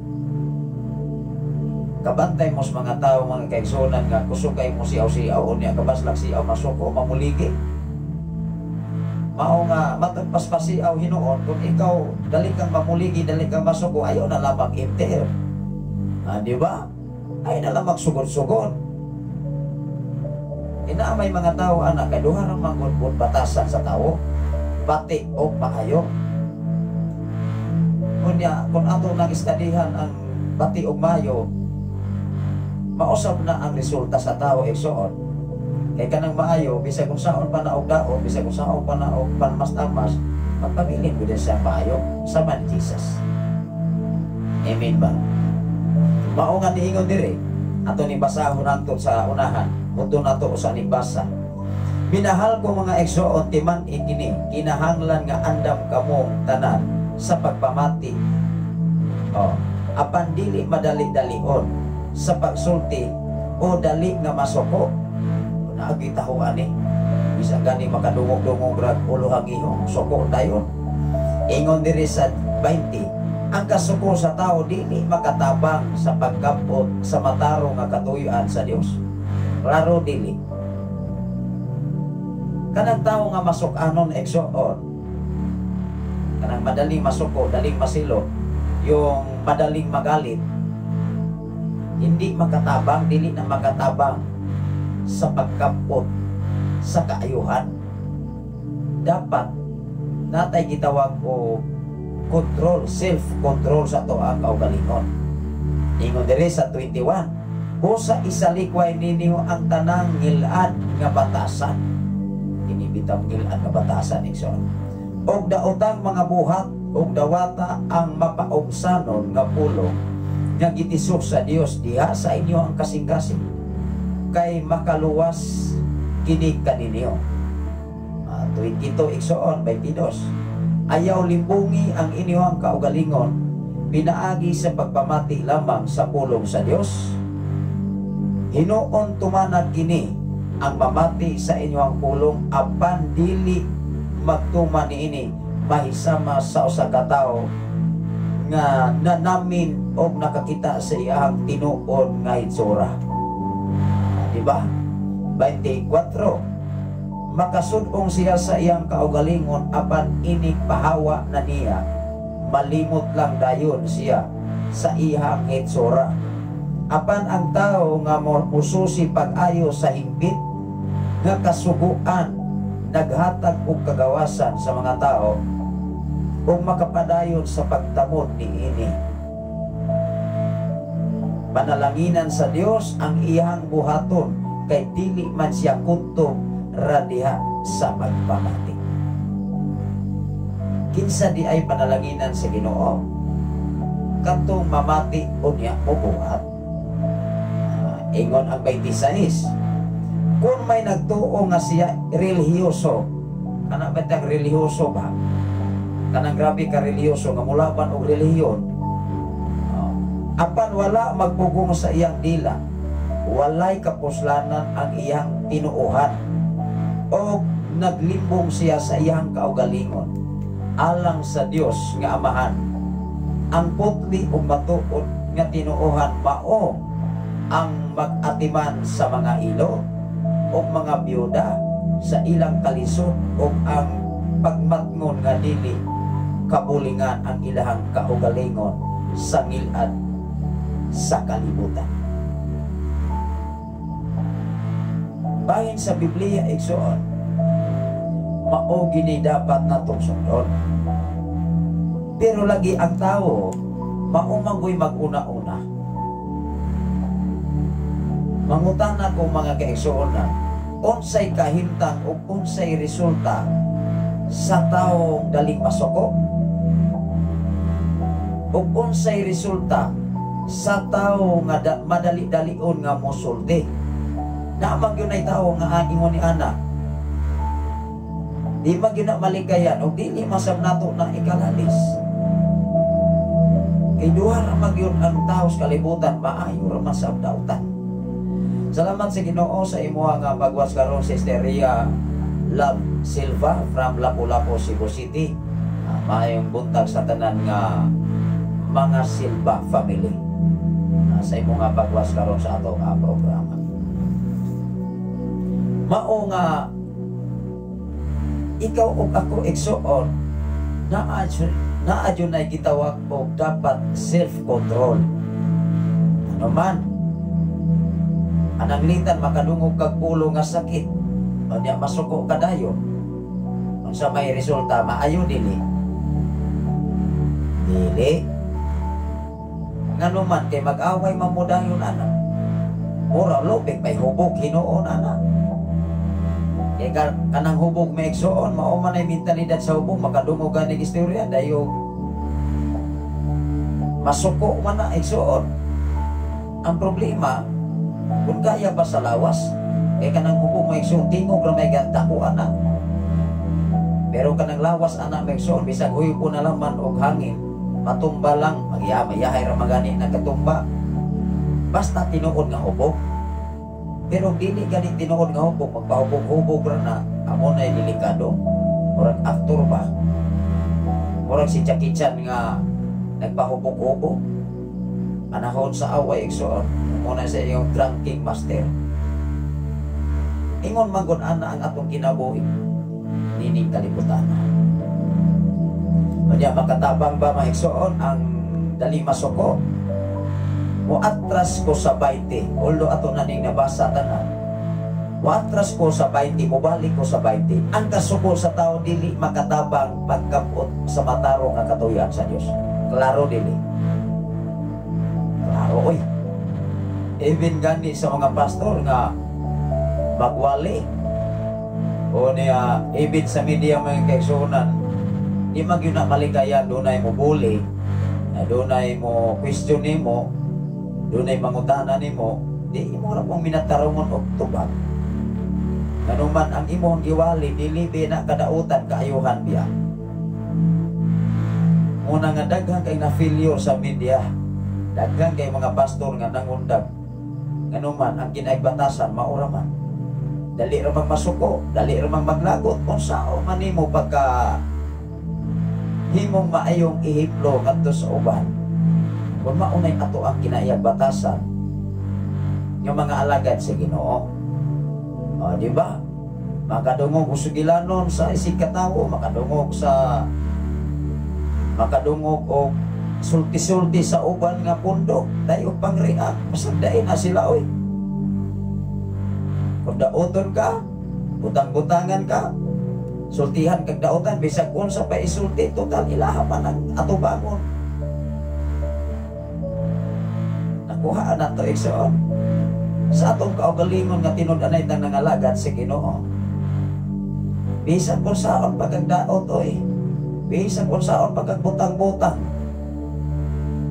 [SPEAKER 4] Kabantay mo sa mga tao, mga kaigsuonan, nga kusog kay mo siaw-siaw, unya kabaslag siaw masuko, mamuligi. Mao nga matag paspasiaw hinuon, kung ikaw dali kang mamuligi, dali kang masuko, ayaw na lamang enter. Ah, di ba? Ayaw na lamang sugod-sugod. Ina may mga tao ana kay duha ra man gud batasan sa tao, bati o maayo. Unya kung ato nang istadihan ang bati og maayo, mausab na ang resulta sa tao, igsoon. Kay kanang maayo, bisag kung saon pa na og daot, bisag kung saon pa na og panmas-tamas, magpabilin ko din siya maayo sama ni Jesus. Amen ba? Mao nga niingon dire, ato ni basahon hangtod sa unahan, udto nato usa ni basa. Minahal ko mga igsoon, timan-i kini, kinahanglan nga andam kamong tanan sa pagpamati. Oh, apan dili madali-dalion sa pagsulti o dali nga masuko. Naagi taho ani. Bisan gani makadungog-dungog rag ulo hagihong suko dayon. Ingon diri sa 20, ang kasuko sa tao dili makatabang sa pagkampot sa matarong nga katuyuan sa Dios. Klaro dili. Kanang tao nga masuk-anon, igsoon, kanang madaling masuko, daling masilo, yung madaling magalit, hindi makatabang, dili na makatabang sa pagkampot sa kaayuhan. Dapat natay gitawag o control, self-control sa ato ang kaugalingon. Ingon diri sa 21, busa isalikway ninyo ang tanang ngilad nga batasan. Inibitaw ngilad nga batasan, igsoon. Og daotang mga buhat og dawata ang mapaugsanon nga pulong nga gitisok sa Dios diha sa inyo ang kasing-kasing kay makaluwas kini kaninyo. 22, igsoon, 22. Ayaw limbungi ang inyong kaugalingon. Pinaagi sa pagpamati lamang sa pulong sa Dios. Hinuon tumanag kini ang mamati sa inyong pulong apan dili magtuman niini mahisama sa usa ka tawo nga nanamin og nakakita sa iyang tinuod nga hitsura. Di ba? 24. Makasudong siya sa iyang kaugalingon apan inig pahawa na niya, malimot lang dayon siya sa iyang hitsura. Apan ang tao nga mususi pag-ayo sa hingpit nga kasuguan naghatag og kagawasan sa mga tao ug makapadayon sa pagtamod niini. Panalanginan sa Dios ang iyang buhaton kay dili man siya kutob radiha sa pagpamati. Kinsa di ay panalanginan sa Ginoo? Katong mamati unya mobuhat. Ingon ang 26. Kung may nagtuo nga siya relihiyoso, kana ba tang relihiyoso ba? Kanang grabe ka relihiyoso nga mulaban og relihiyon. Apan wala magpugong sa iyang dila, walay kapuslanan ang iyang tinuohan o naglimbong siya sa iyang kaugalingon alang sa Dios nga Amahan. Ang putli ug matuod nga tinuohan mao ang mag-atiman sa mga ilo o mga biyuda sa ilang kalisod o ang pagmatngon nga dili kabulingan ang ilahang kaugalingon sa ngilad sa kalibutan. Bahin sa Biblia igsoon, mao gini dapat natong sundon. Pero lagi ang tao mao man goy mag-una-una. Mangutana ko mga kaigsoon na unsay kahimtang o unsay resulta sa taong daling masuko o unsay resulta sa tao nga madali-dalion nga mosulti. Naamang yun ay tao nga ingon ni ana. Di man yun na malikayan o dili masab nato na ikalalis. Kay duha ra man yun ang tao sa kalibutan, maayo ra man sab dautan. Salamat sa Ginoo sa imuha nga pagwas karon, Sister Ria Love Silva from Lapu-Lapu, Cebu City. Maayong buntag sa tanan nga mga Silva family. Sa imo nga pagwas karon sa atong programa. Mao nga ikaw ug ako igsoon naa jud nay gitawag og dapat self-control. Ano man ananglitan makadungog kag pulo nga sakit unya masuko kadayon, unsa may resulta? Maayo dili? Dili. Ngano man kay mag-away man mo dayon ana. Mura lupig may hubog hinuon ana. Kay kanang hubog may igsoon, mao man ay mentalidad sa hubog, makadungog ganing istorya dayo masuko man na igsoon. Ang problema kung kaya ba sa lawas, kay kanang hubog may igsoon tingog ra may dako ana. Pero kanang lawas ana may igsoon bisag huyop na laman og hangin, matumba lang, magyamayahay ra magani nagkatumba. Basta tinuod nga hubog. Pero dili gani tinuod nga hubog, magpahubog-hubog ra na, amo nay delikado. Murag actor ba? Murag si Jackie Chan nga nagpahubog-hubog. Panahon sa away igsoon, mo na sa iyong drunking master. Ingon man gud ana ang atong kinabuhi nining kalibutan. Unya makatabang ba maigsoon ang dali masuko? Muatras ko sa 20, although ato na ning nabasa tanan. Muatras ko sa 20, mubalik ko sa 20. Ang kasuko sa tao dili makatabang pagkapot sa matarong nga katuyan sa Dios. Klaro dili. Klaro oy. Even gani sa mga pastor nga magwali o niya, even sa media mga kaigsuonan, di man gyud na malikayan, dunay mo bully, dunay mo question nimo, dunay mangutana nimo, di imo ra pong minatarungon og tubag. Nganuman ang imong giwali dili bi na kadautan kaayuhan biya. Muna nga daghan kay na failure sa media. Daghan kay mga pastor nga nangundag. Nganuman ang kinaigbatasan maura man. Dali ra mang masuko, dali ra mang maglagot unsaon man nimo pagka himong maayong ehemplo ngadto sa uban. Kung maunay ato ang kinaiyag batasan nga mga alagad sa Ginoo. O, di ba? Makadungog og sugilanon sa isig katawo, makadungog og sulti-sulti sa uban nga pundok, dayo pang react, masagdain na sila oy. Kung daoton ka, butang-butangan ka, sultihan kag daotan, bisag unsa pa isulti, total ilaha man ang atubangon. Nakuha na to igsoon sa atong kaugalingon nga tinud-anay tang nangalagad sa Ginoo. Bisan kung saon pagkagdaot oy, bisan kung saon pagkagbutang-butang.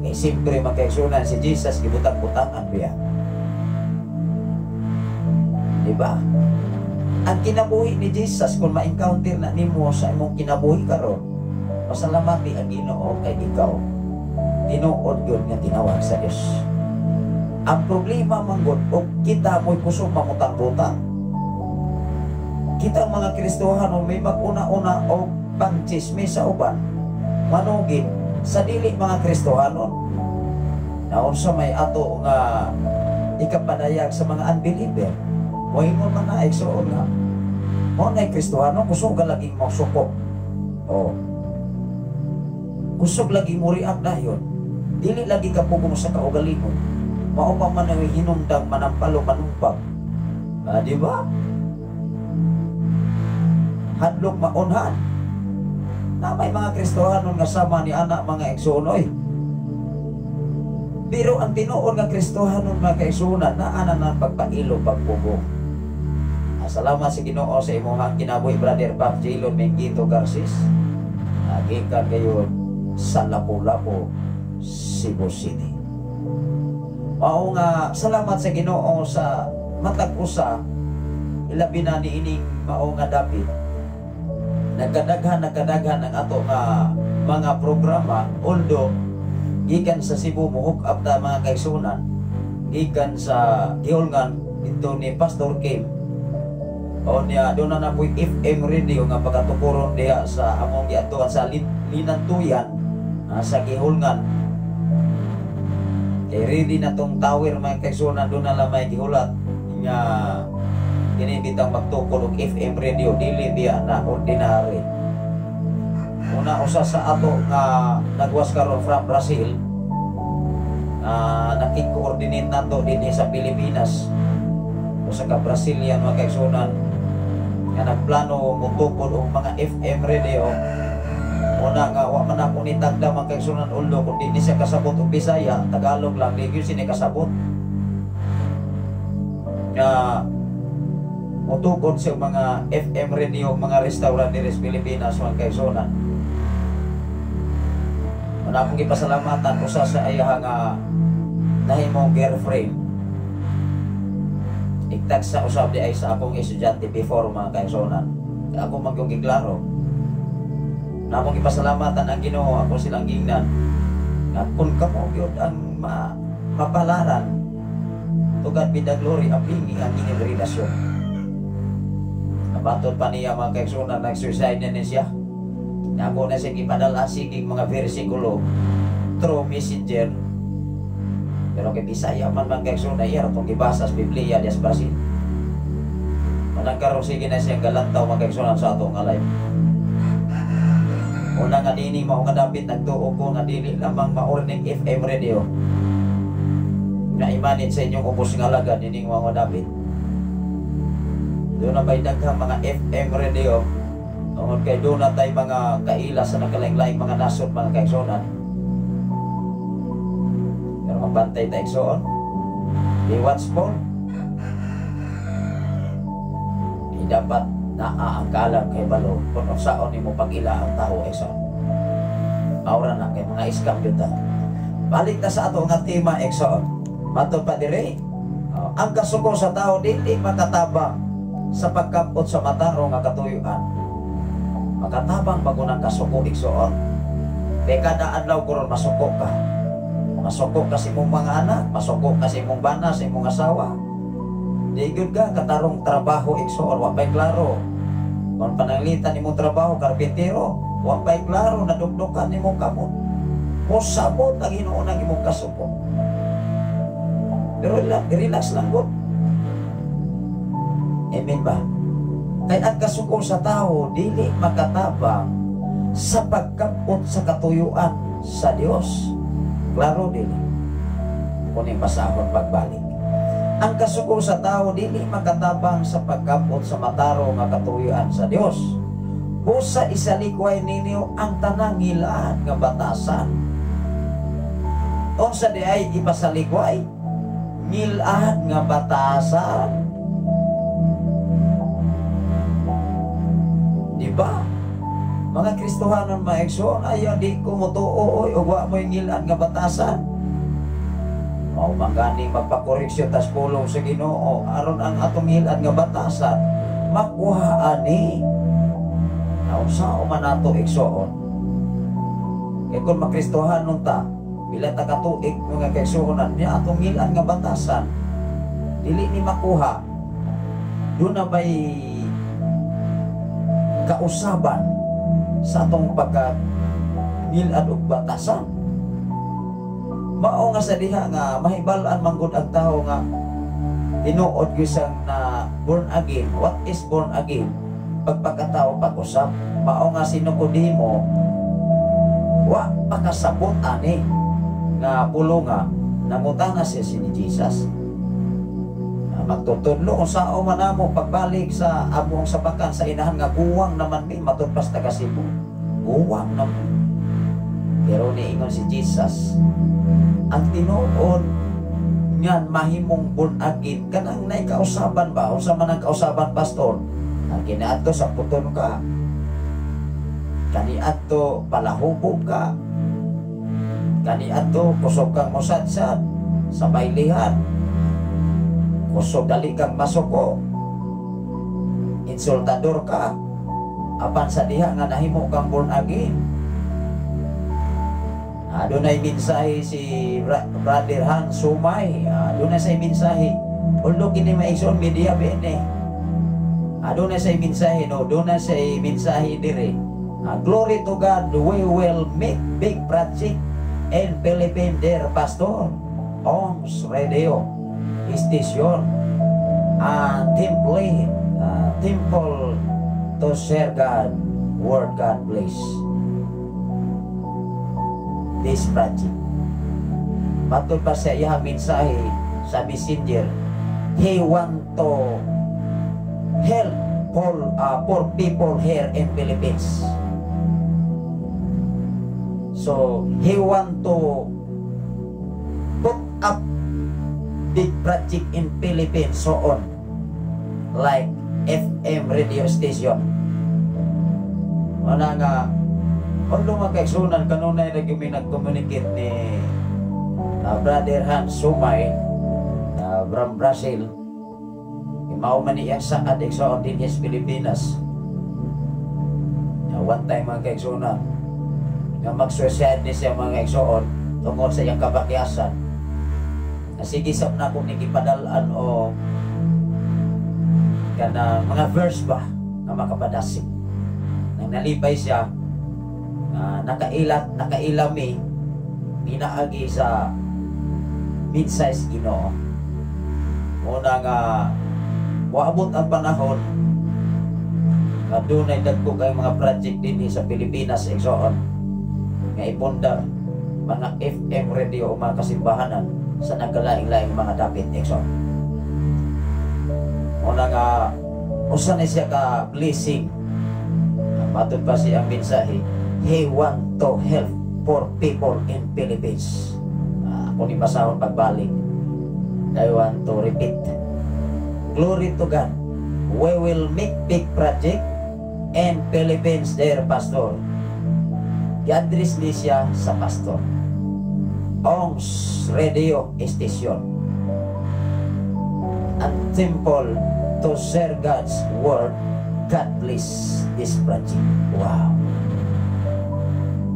[SPEAKER 4] Eh siyempre makaigsunan si Jesus gibutang-butangan biya. Diba? Ang kinabuhi ni Jesus kung ma-encounter na nimo sa imong kinabuhi karon, pasalamati ang Ginoo kay ikaw tinuod gyud nga tinawag sa Dios. Ang problema manggod og kita mo'y kusog mamutang-butang. Kita ang mga Kristohano may mag-una-una og pangchismis sa uban, manugid sa dili mga Kristohanon. Naunsa may ato nga ikapadayag sa mga unbeliever, moingon man na igsoon nga mao nay Kristohano kusog laging mosuko. Oh. Kusog lagi mo react dayon. Dili lagi ka pugong sa kaugalingon. Mao pa man ang hinungdang manampalo manumpag. Di ba? Hadlok maunhan. Na may mga Kristohanon nga sama ni anak mga igsoon oy. Pero ang tinuod nga Kristohanon mga kaigsuonan naa na ng pagpailo pagpugong. Salamat sa Ginoo sa imong kinabuhi Brother Bob Jilon Mengito Garcis. Gikan kayo sa Lapu-Lapu, Cebu City. Mao nga salamat sa Ginoo sa matag usa ilabi na niining mao nga dapit. Nagkadaghan ang ato nga mga programa, although gikan sa Cebu mo hook up ta mga kaigsunan, gikan sa Giholngan dito ni Pastor Kim. O niya doon na po'y FM radio nga pagkatukuron diha sa among giadtuan sa Linantuyan sa Giholngan. Kay ready na tong tower mga kaigsunan, doon na lang may gihulat nga kini bitang magtukod og FM radio, dili biya na ordinary. Una usa sa ato nga nagwas karon from Brazil, nakik-coordinate nato dinhi sa Pilipinas. Usa ka Brazilian mga kaigsunan nga nagplano motukod og mga FM radio. Una nga wa man ako ni tagda mga kaigsunan ulo kung di ni siya kasabot og Bisaya, Tagalog lang di gyud siya kasabot. Nga motukod sa mga FM radio mga restaurant diri sa Pilipinas mga kaigsunan. Una akong gipasalamatan usa sa iya nga nahimong girlfriend. Igtag sa usab di ay sa akong estudyante before mga kaigsunan. Ako magyong giklaro. Na akong gipasalamatan ang Ginoo, ako silang gingnan. Nga kun kamo gyud ang mapalaran, to God be the glory, ang pingi ang inyong relasyon. Nabatod pa niya mga kaigsunan, nag-suicide na niya siya. Na ako na siya gipadala sigig mga versikulo through messenger. Pero kay Bisaya man mga kaigsunan, iya itong gibasa sa Biblia diya sa Brazil. Manang karon sige na siyang galantaw mga kaigsunan sa atong nga life. Una nga dini mao nga dapit nagtuo ko nga dili lamang maorning FM radio nga imanit sa inyong ubos nga alagad ining mga dapit. Doon na ba'y daghang mga FM radio tungod kay doon na tay mga kaila sa nakalaing-laing mga nasod mga kaigsunan. Pero magbantay ta igsoon, be watchful. Di dapat naa ang kalam kay balo kung unsaon nimo pag-ila ang tao igsoon. Maura na kay mga scam gyud ta. Balik ta sa ato nga tema igsoon. Matod pa diri, ang kasuko sa tao dili makatabang sa pagkapot sa matarong nga katuyuan. Makatabang bago ng kasuko igsoon. Kay kada adlaw karon masuko ka. Masuko ka sa imong mga anak, masuko ka sa imong bana, sa imong asawa. Di gyud ka katarong trabaho, igsoon, wa pa'y klaro. Kung pananglitan imong trabaho, karpintero, wa pa'y klaro, nadukdukan imong kamot. Mosabot ang hinuon ang imong kasuko. Pero relax, relax lang gud. Amen ba? Kay ang kasuko sa tao dili makatabang sa pagkapot sa katuyuan sa Dios. Klaro dili? Kuning basahon pagbalik. Ang kasuko sa tao dili makatabang sa pagkapot sa matarong nga katuyuan sa Dios. Busa isalikway ninyo ang tanang ngilaan nga batasan. Unsa di ay ipasalikway? Ngilaan nga batasan. Di ba? Mga Kristohanon, mga igsoon, ayaw di ko motuo oy ug wa mo'y ngilaan nga batasan. Mao man gani magpakoreksyon tas pulong sa Ginoo aron ang atong ngilaan nga batasan makuha ani. Naunsa man nato, igsoon? Kay kung makristohanon ta, pila ta ka tuig, mga kaigsuonan, niya atong ngilaan nga batasan dili ni makuha, duna bay kausaban sa atong pagka ngilad og batasan? Mao nga sa diha nga mahibal-an manggod ang tao nga tinuod gyud siyang na born again. What is born again? Pagpakatao, pag-usab. Mao nga si Nicodemo wa makasabot ani nga pulonga, nangutana siya si ni Jesus. Magtutudlo kung sao man namo pagbalik sa among sabakan sa inahan nga guwang naman mi matud pas taga Cebu. Guwang naman. Pero niingon si Jesus, ang tinuod ngan mahimong born again kanang naikausaban ba? Unsa man ang kausaban, pastor? Ang kiniadto sa puton ka. Kaniadto palahubog ka. Kaniadto kusog kang mosadsad sa baylihan. Kusog dali kang masuko. Insultador ka. Apan sa diha nga nahimo kang born again. Dunay mensahe si Brother Hans Sumay. Dunay say mensahe. Although kini maigsoon media bene. Dunay say mensahe, no, dunay say mensahe dire. Glory to God, we will make big project in Philippine, dear pastor. Oms Radio Station and temple, temple to share God word. God bless this project. Matod pa sa iyang mensahe sa messenger, he want to help poor people here in Philippines. So, he want to put up big project in Philippines, so on, like FM radio station. Wala nga, although mga kaigsunan, kanunay na gyud mi nag-communicate ni Brother Hans Sumay from Brazil. Mao man iyang saad, igsoon, dinhi sa Pilipinas. One time, mga kaigsunan, nga mag-suicide ni siya, mga igsoon, tungod sa iyang kabakyasan. Sige sab na akong gipadal-an o kana mga verse ba nga makapadasig. Nang nalipay siya, nakailat, nakailami, pinaagi sa mid-size Ginoo. Muna nga waabot ang panahon nga dunay dagko kay mga project dinhi sa Pilipinas, igsoon, nga ipundar mga FM radio o mga kasimbahanan sa nagkalaing-laing mga dapit, igsoon. Muna nga usa ni siya ka blessing. Matod pa siya ang mensahe, he want to help poor people in Philippines. Ako ni basahon pagbalik. I want to repeat. Glory to God. We will make big project in Philippines there, pastor. Gi-address ni siya sa pastor. Ongs Radio Station. And temple to share God's word. God bless this project. Wow.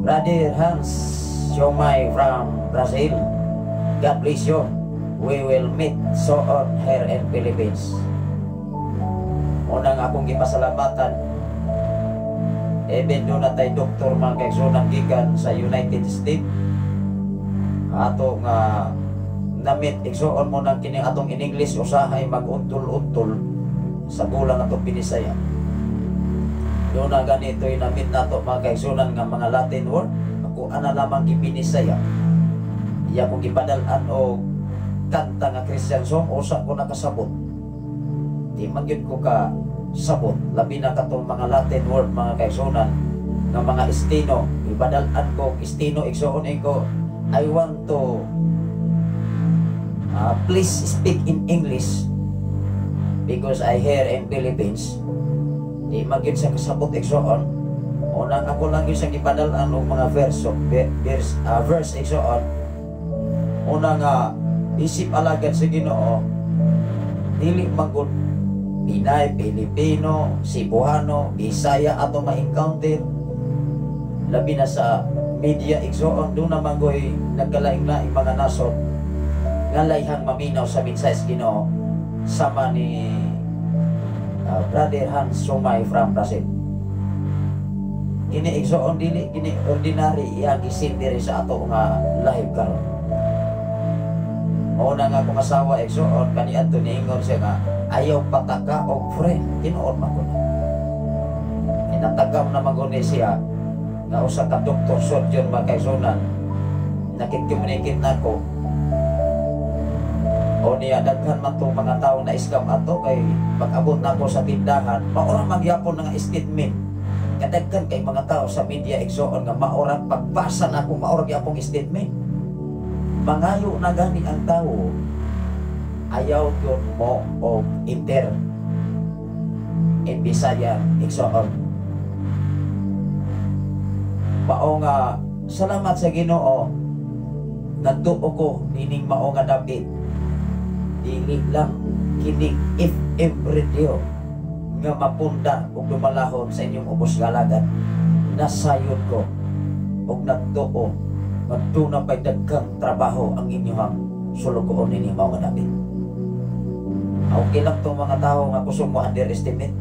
[SPEAKER 4] Brother Hans Siomay from Brazil, God bless you. We will meet soon here in Philippines. Unang akong gipasalamatan, even doon na tay doktor, mga kaigsunan, gikan sa United States, ato nga na-meet, igsuon mo nang kini atong in English usahay mag-untol-untol sa gulang atong Binisaya. Doon na ganito yung na-meet nato, mga kaigsunan, nga mga Latin word ako ana lamang gibinisaya. Iya kong gipadal-an og kanta nga Christian song, usa ko nakasabot. Di man gyud ko ka sabot, labi na katong mga Latin word, mga kaigsunan, nga mga steno. Ipadal-an ko steno, igsuon ko, "I want to please speak in English because I here in Philippines." Di man gyud sa kasabot, igsuon. Unang ako lang gyud sa gipadal-an og mga verso, verse, igsuon. Una nga isip alagad sa Ginoo, dili man gud Pinay, Pilipino, Cebuano, Bisaya ato ma-encounter, labi na sa media, igsuon. Doon naman goy nagkalaing-laing mga nasod nga layhang maminaw sa mensahe sa Ginoo sama ni Brother Hans Sumay from Brazil. Kini, igsuon, dili kini ordinary iyang gisin diri sa ato nga live karon. Una nga akong asawa, igsuon, kaniadto niingon siya nga ayaw pataka og friend. Tinuod man ko na. Inatagam na man ni siya nga usa ka doktor surgeon, mga kaigsunan. Nakik-communicate na ko. O niya, daghan man tong mga tao na scam ato kay pag-abot na ako sa tindahan, maura magyapon nga statement. Kadaghan kay mga tao sa media, igsoon, nga maura pagbasa na ako, maura gyapon statement. Mangayo na gani ang tao, ayaw yun mo og enter in Bisaya, igsoon. Mao nga salamat sa Ginoo, nagtuo ko nining mao nga dapit. Dili lang kining FM radio nga mapundar ug dumalahon sa inyong ubos galagan. Nasayod ko ug nagtuo nga duna pa'y daghang trabaho ang inyong sulugoon nining mao nga dapit. Okay lang tong mga tao nga kusog mo underestimate.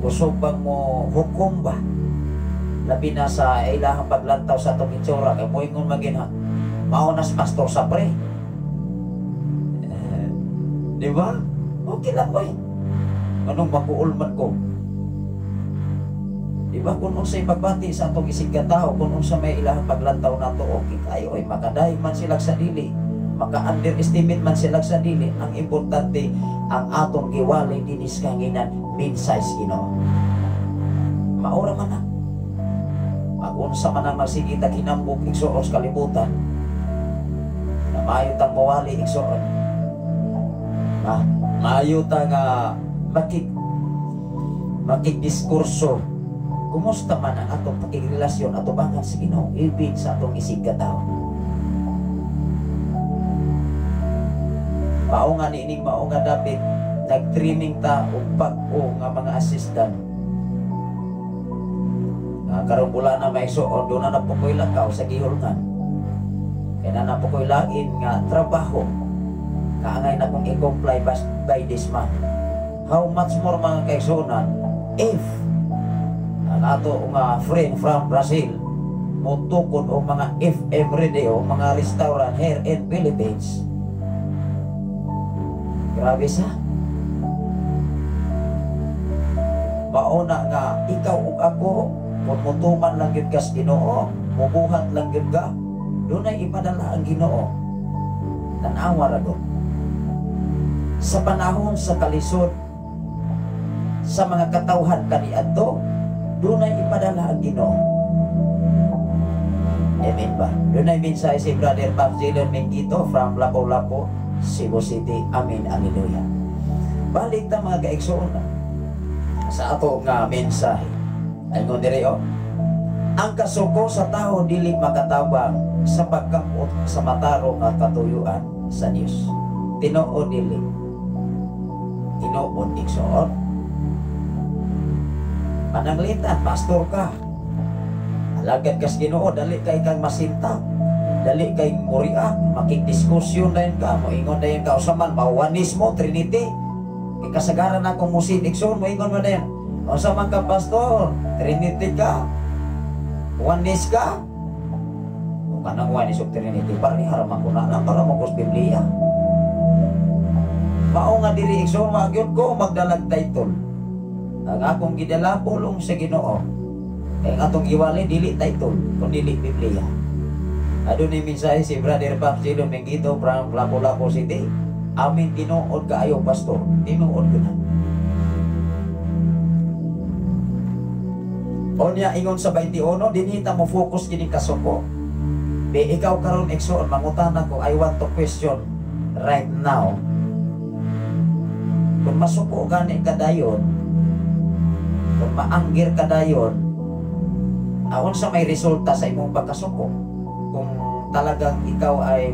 [SPEAKER 4] Kusog bang mo hukom ba? Labi na sa ilahang paglantaw sa atong itsura kay moingon magin ha. Mao nas pastor sa pre. Eh, di ba? Okay lang oy. Anong makuol man ko? Di ba kung unsay pagbati sa atong isig ka tao, kung unsa may ilahang paglantaw nato, okay kayo oy, makaday man sila sa dili, maka-underestimate man sila sa dili, ang importante ang atong giwalay dinis kanginan mensahe Ginoo. Maura man na. Magunsa man ang magsige tag hinambok, igsuon, sa kalibutan. Na maayo tang mawali, igsuon. Ha? Maayo ta nga makigdiskurso. Kumusta man ang atong pakigrelasyon atubangan sa Ginoo ibig sa atong isig ka tao. Mao nga niining mao nga dapit nag-training ta og bag-o nga mga assistant. Nga karon wala na may suon, doon na po ko'y lakaw sa gihulngan. Kaya na po ko'y lain nga trabaho. Kaangay na kong i-comply by this month. How much more, mga kaigsuonan, if ang ato nga friend from Brazil motukod og mga FM radio, mga restaurant here in Philippines. Grabe sa. Mauna nga ikaw ug ako kung mutuman lang gyud kas Ginoo, mubuhat lang gyud ka, dunay ipadala ang Ginoo. Tan-awa ra gud. Sa panahon sa kalisod sa mga katawhan kaniadto, dunay ipadala ang Ginoo. Amen ba? Dunay mensahe si Brother Bob Zilon Mengito from Lapu-Lapu, Cebu City. Amen. Hallelujah. Balik ta, mga kaigsoon, sa ato nga mensahe. Ingon diri oh. Ang kasuko sa tao dili makatabang sa pagkamot sa matarong nga katuyuan sa Dios. Tinuod dili? Tinuod, igsoon. Pananglitan, pastor ka. Alagad kas Ginoo, dali kay kang masinta. Dali kay muriak, makigdiskusyon na yun ka, moingon na yun ka, usa man, mawanis mo, Trinity. Kay kasagaran akong musin, igsoon, moingon mo na yun. Usa man ka, pastor, Trinity ka, Oneness ka. Kung kanang Oneness o Trinity, parehara man ko na lang para mo kus Biblia. Mao nga diri igsoon, magyud ko magdalag title. Ang akong gidala pulong sa Ginoo. Kay ang atong giwali dili title, kun dili Biblia. Adunay mensahe si Brother Pops Gino Mengito from Lapu-Lapu City. Amin tinuod kaayo, pastor. Tinuod ko na. Onya ingon sa 21, dinhi ta mo focus kining kasuko. Di ikaw karon igsoon mangutana ko, I want to question right now. Kung masuko gani ka dayon, kung maanggir ka dayon, aon sa may resulta sa imong pagkasuko? Kung talagang ikaw ay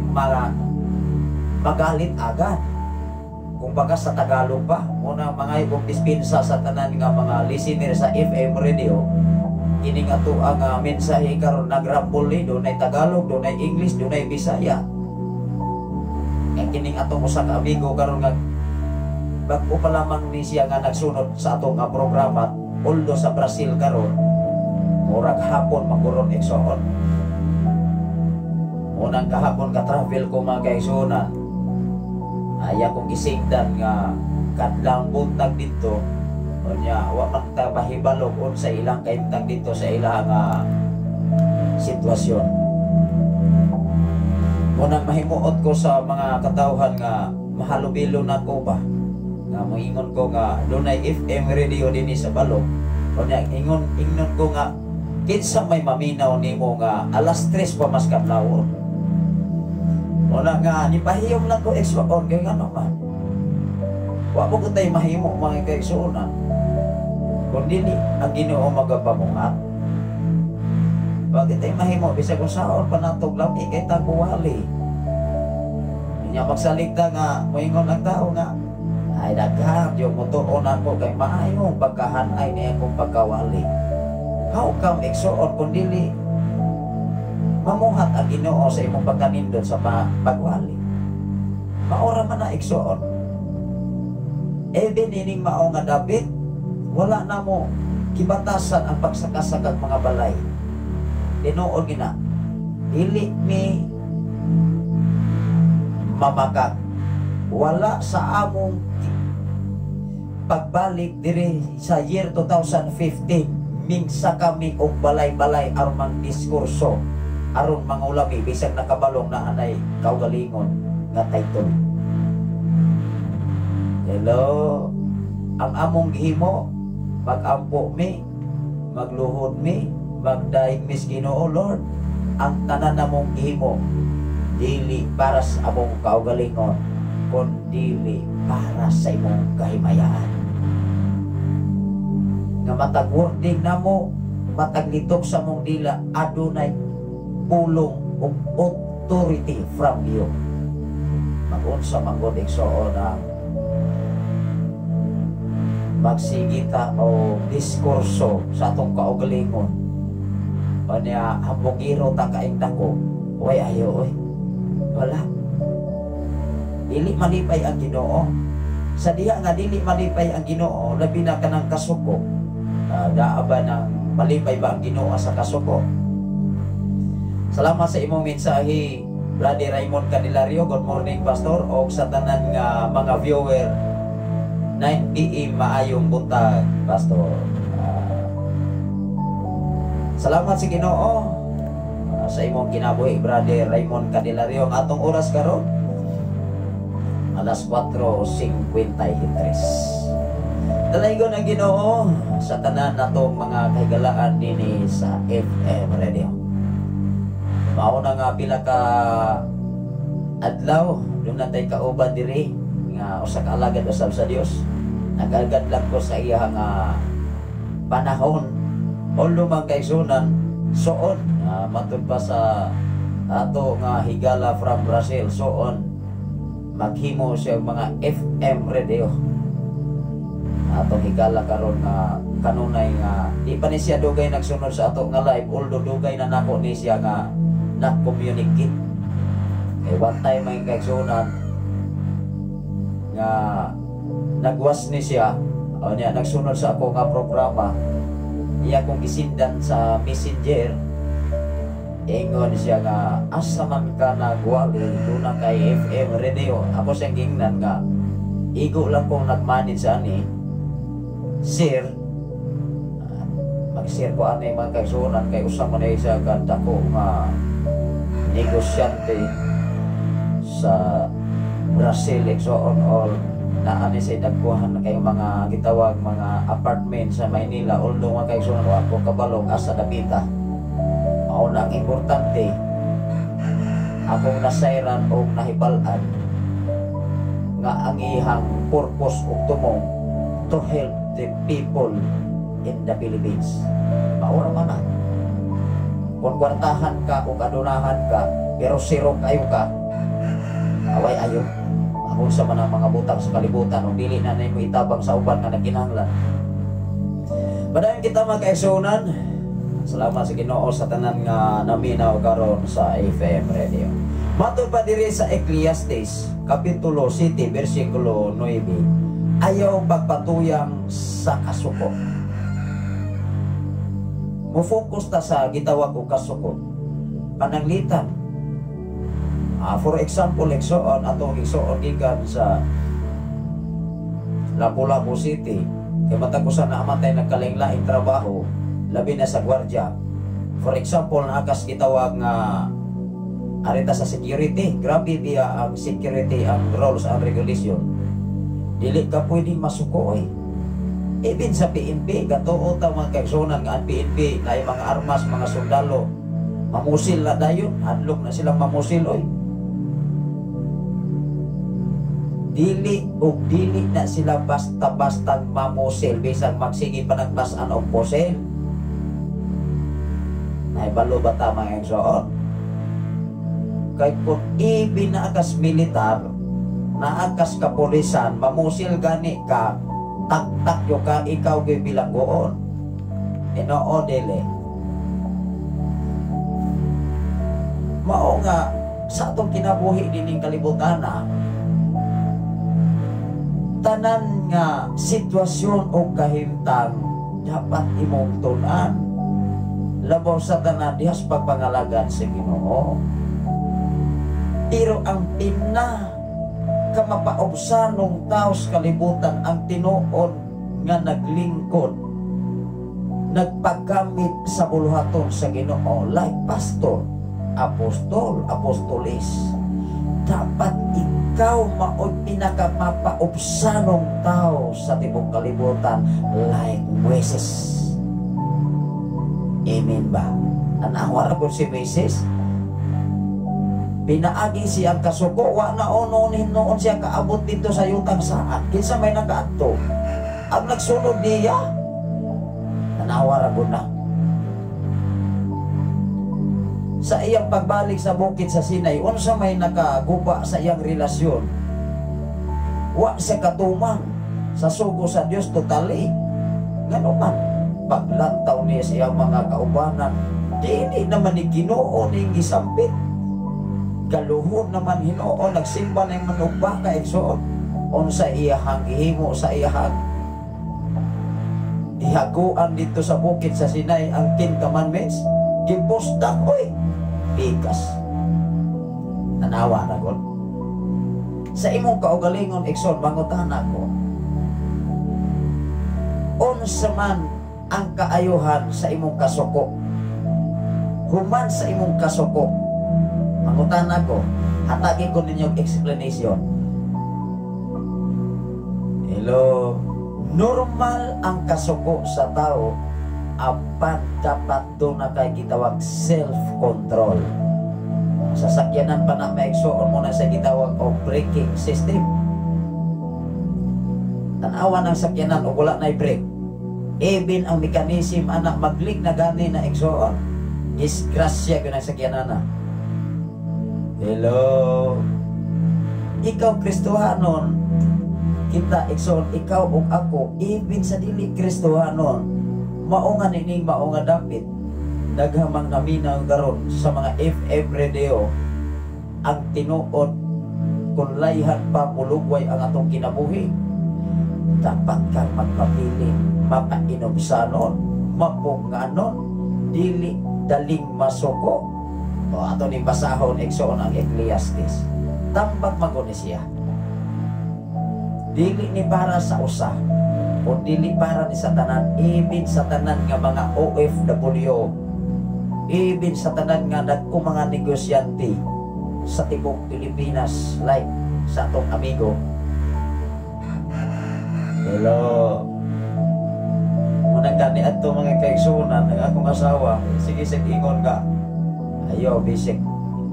[SPEAKER 4] magalit agad. Kung baga sa Tagalog pa, muna mga ibong dispensa sa tanan nga mga listener sa FM radio, kini nga to ang mensahe karon nagrambol ni, dunay Tagalog, dunay English, dunay Bisaya. Kay kining atong usa ka amigo karon nga bag-o pa lamang ni siya nga nagsunod sa atong nga programa, although sa Brazil karon, murag hapon maguron igsoon. Unang kahapon ka-travel ko mga kaigsuonan, aya kong gisingdan nga kadlang buntag dito, unya wa man ta mahibalog unsa ilang kahimtang dito sa ilang sitwasyon. Unang mahimuot ko sa mga katawhan nga mahalubilo na ko ba, nga moingon ko nga dunay FM radio dinhi sa balok, unya ingnon ko nga kinsa may maminaw nimo nga alas 3 pa mas kadlawon. Una nga nipahiyom lang ko igsoon kay ngano man. Wa mo tay mahimo mga kaigsuonan kun dili ang Ginoo magapamungat. Wa kitay mahimo bisag unsaon pa natog lami kay tagbuwali. Nya magsaligta nga moingon ang tao nga ay daghan yung motuon ako kay maayong pagkahanay niya akong pagkawali. How come igsoon kun dili mamuhat ang Ginoo sa imong pagkanindot sa pagwali? Maora man na igsoon. Even ining mao nga dapit, wala na mo kibatasan ang pagsakasakag mga balay. Tinuod gina, dili mi mamakak. Wala sa among pagbalik diri sa year 2015, mingsa kami og balay-balay aron mang diskurso, aron mangulami bisag nakabalong na anay kaugalingon nga title. Hello, ang among gihimo, magampo mi, magluhod mi, magdaig mis Ginoo Lord. Ang tanan namong gihimo dili para sa among kaugalingon, kun dili para sa imong kahimayaan. Nga matag wording namo, matag litok sa among dila, adunay pulong og authority from you. Magunsa man gud igsoon ang magsigita o diskurso sa atong kaugalingon. Kanya hambugiro ta kaing dako, way ayo oy. Wala. Dili malipay ang Ginoo. Sa diha nga dili malipay ang Ginoo, labi na kanang kasuko. Daa ba nang malipay ba ang Ginoo sa kasuko? Salamat sa imong mensahe, Brother Raymond Candelario. Good morning, Pastor. Og sa tanan nga mga viewer, 9 PM maayong buntag, Pastor. Salamat sa Ginoo sa imong kinabuhi, Brother Raymond Candelario. Ang atong oras karon alas 4:53. Dalaygon ang Ginoo sa tanan natong mga kahigalaan dinhi sa FM Radio. Mao na nga pila ka adlaw doon natay kauban diri nga usa ka alagad usab sa Dios. Nag-alagad lang ko sa iya nga panahon. Although man kaigsunan soon matud pa sa ato nga higala from Brazil, soon maghimo siya mga FM radio. Atong higala karon nga kanunay nga di pa ni siya dugay nagsunod sa ato nga live, although dugay na nako ni siya nga na-communicate. Kay one time may kaigsunan nga nagwas ni siya o niya nagsunod sa ako nga programa, iya kong gisindan sa Messenger. Ingon siya nga, "Asa man ka nagwali? Duna kay FM radio." Ako siyang gingnan nga igo lang kong nag-manage ani, sir. Mag-share ko ani, mga kaigsunan, kay usa man ay siya ka dako nga negosyante sa Brazil, igsoon, all na ani sa dagkuhan na kay mga gitawag mga apartment sa Maynila, although, mga kaigsunan, wa ko kabalo asa dapita. Mao na ang importante, akong nasayran o nahibal-an nga ang iyang purpose ug tumong to help the people in the Philippines. Mao ra man na. Kung kwartahan ka o kadunahan ka, pero zero kayo ka, away ayo. Ako sa man ang mga butang sa kalibutan, kung dili na nimo itabang sa uban nga nagkinahanglan. Padayon kita, mga kaigsunan. Salamat sa Ginoo sa tanan nga naminaw karon sa FM Radio. Matod pa diri sa Ecclesiastes kapitulo 7 bersikulo 9, ayaw pagpatuyang sa kasuko. Mo-focus ta sa gitawag og kasuko. Pananglitan. For example, igsoon, atong igsoon gikan sa Lapu-Lapu City. Kay matag usa na amatay nagkalain-laing trabaho, labi na sa gwardiya. For example, naakas gitawag nga arita sa security. Grabe biya ang security, ang rules and regulation. Dili ka pwedeng masuko oy. Even sa PNP, gatuo ta, mga kaigsunan, nga ang PNP na mga armas, mga sundalo, mamusil na dayon, hadlok na silang mamusil oy. Dili og dili na sila basta-basta mamusil bisan magsige pa nagbasan og pusil. Naibalo ba ta, mga igsoon? Kay kung ibi naakas militar, naakas kapulisan, mamusil gani ka, taktak yo ka, ikaw gyud bilanggoon. Inoo dili. Mao nga sa atong kinabuhi dining kalibutan na tanan nga sitwasyon o kahimtang dapat imong tun-an. Labaw sa tanan dihas pagpangalagan sa Ginoo. Pero ang pina kamapaubsanong tao sa kalibutan ang tinuod nga naglingkod, nagpagamit sa buluhaton sa Ginoo, like pastor, apostol, apostolis. Dapat ikaw mao'y pinakamapaubsanong tao sa tibok kalibutan, like Moises. Amen ba? Tanawa ra po si Moises. Pinaagi siyang kasuko, wa na noon noon siya kaabot dito sa yutang saad. Kinsa may nakaadto? Ang nagsunod niya. Tanawa ra gud na. Sa iyang pagbalik sa bukid sa Sinai, unsa may nakaguba sa iyang relasyon? Wa siya katumang sa sugo sa Dios totally. Ngano man, paglantaw niya sa iyang mga kaubanan, dili naman ni Ginoo ning gisampit. Galuhod naman Hinoo, nagsimba na yung manok baka, igsoon. Unsa iyahang gihimo sa iyahang gihaguan dito sa bukid sa Sinai ang Ten Commandments, gipusdak oy, pikas. Tanawa na gud. Sa imong kaugalingon, igsoon, mangutana ko. Unsa man ang kaayuhan sa imong kasuko? Human sa imong kasuko, mangutana ko, hatagi ko ninyo explanation. Hello. Normal ang kasuko sa tao, apan dapat doon na kay gitawag self-control. Sa sakyanan pa na maigsuon mo na sa gitawag o braking system. Tanawa ng sakyanan o wala na brake. Even ang mechanism anak maglik na gani na, igsuon. Disgrasya gyud ang sakyanan na. Hello. Ikaw Kristohanon, Kita igsoon, ikaw ug ako, even sa dili Kristohanon, mao nga nining mao nga dapit daghamang naminaw karon sa mga FM radio ang tinuod. Kung layhan pa mulugway ang atong kinabuhi, dapat kang magpapili, mapainumsanon, mapunganon, dili daling masuko. O ato ning basahon igsoon ang Ecclesiastes. Tambag maguni siya. Dili ni para sa usa o dili para ni sa tanan, even sa tanan nga mga OFW, even sa tanan nga dagko mga negosyante sa tibok Pilipinas, like sa atong amigo. Hello. Muna gani adto mga kaigsunan ang akong asawa, sige sa ingon ka. Ayo bisik.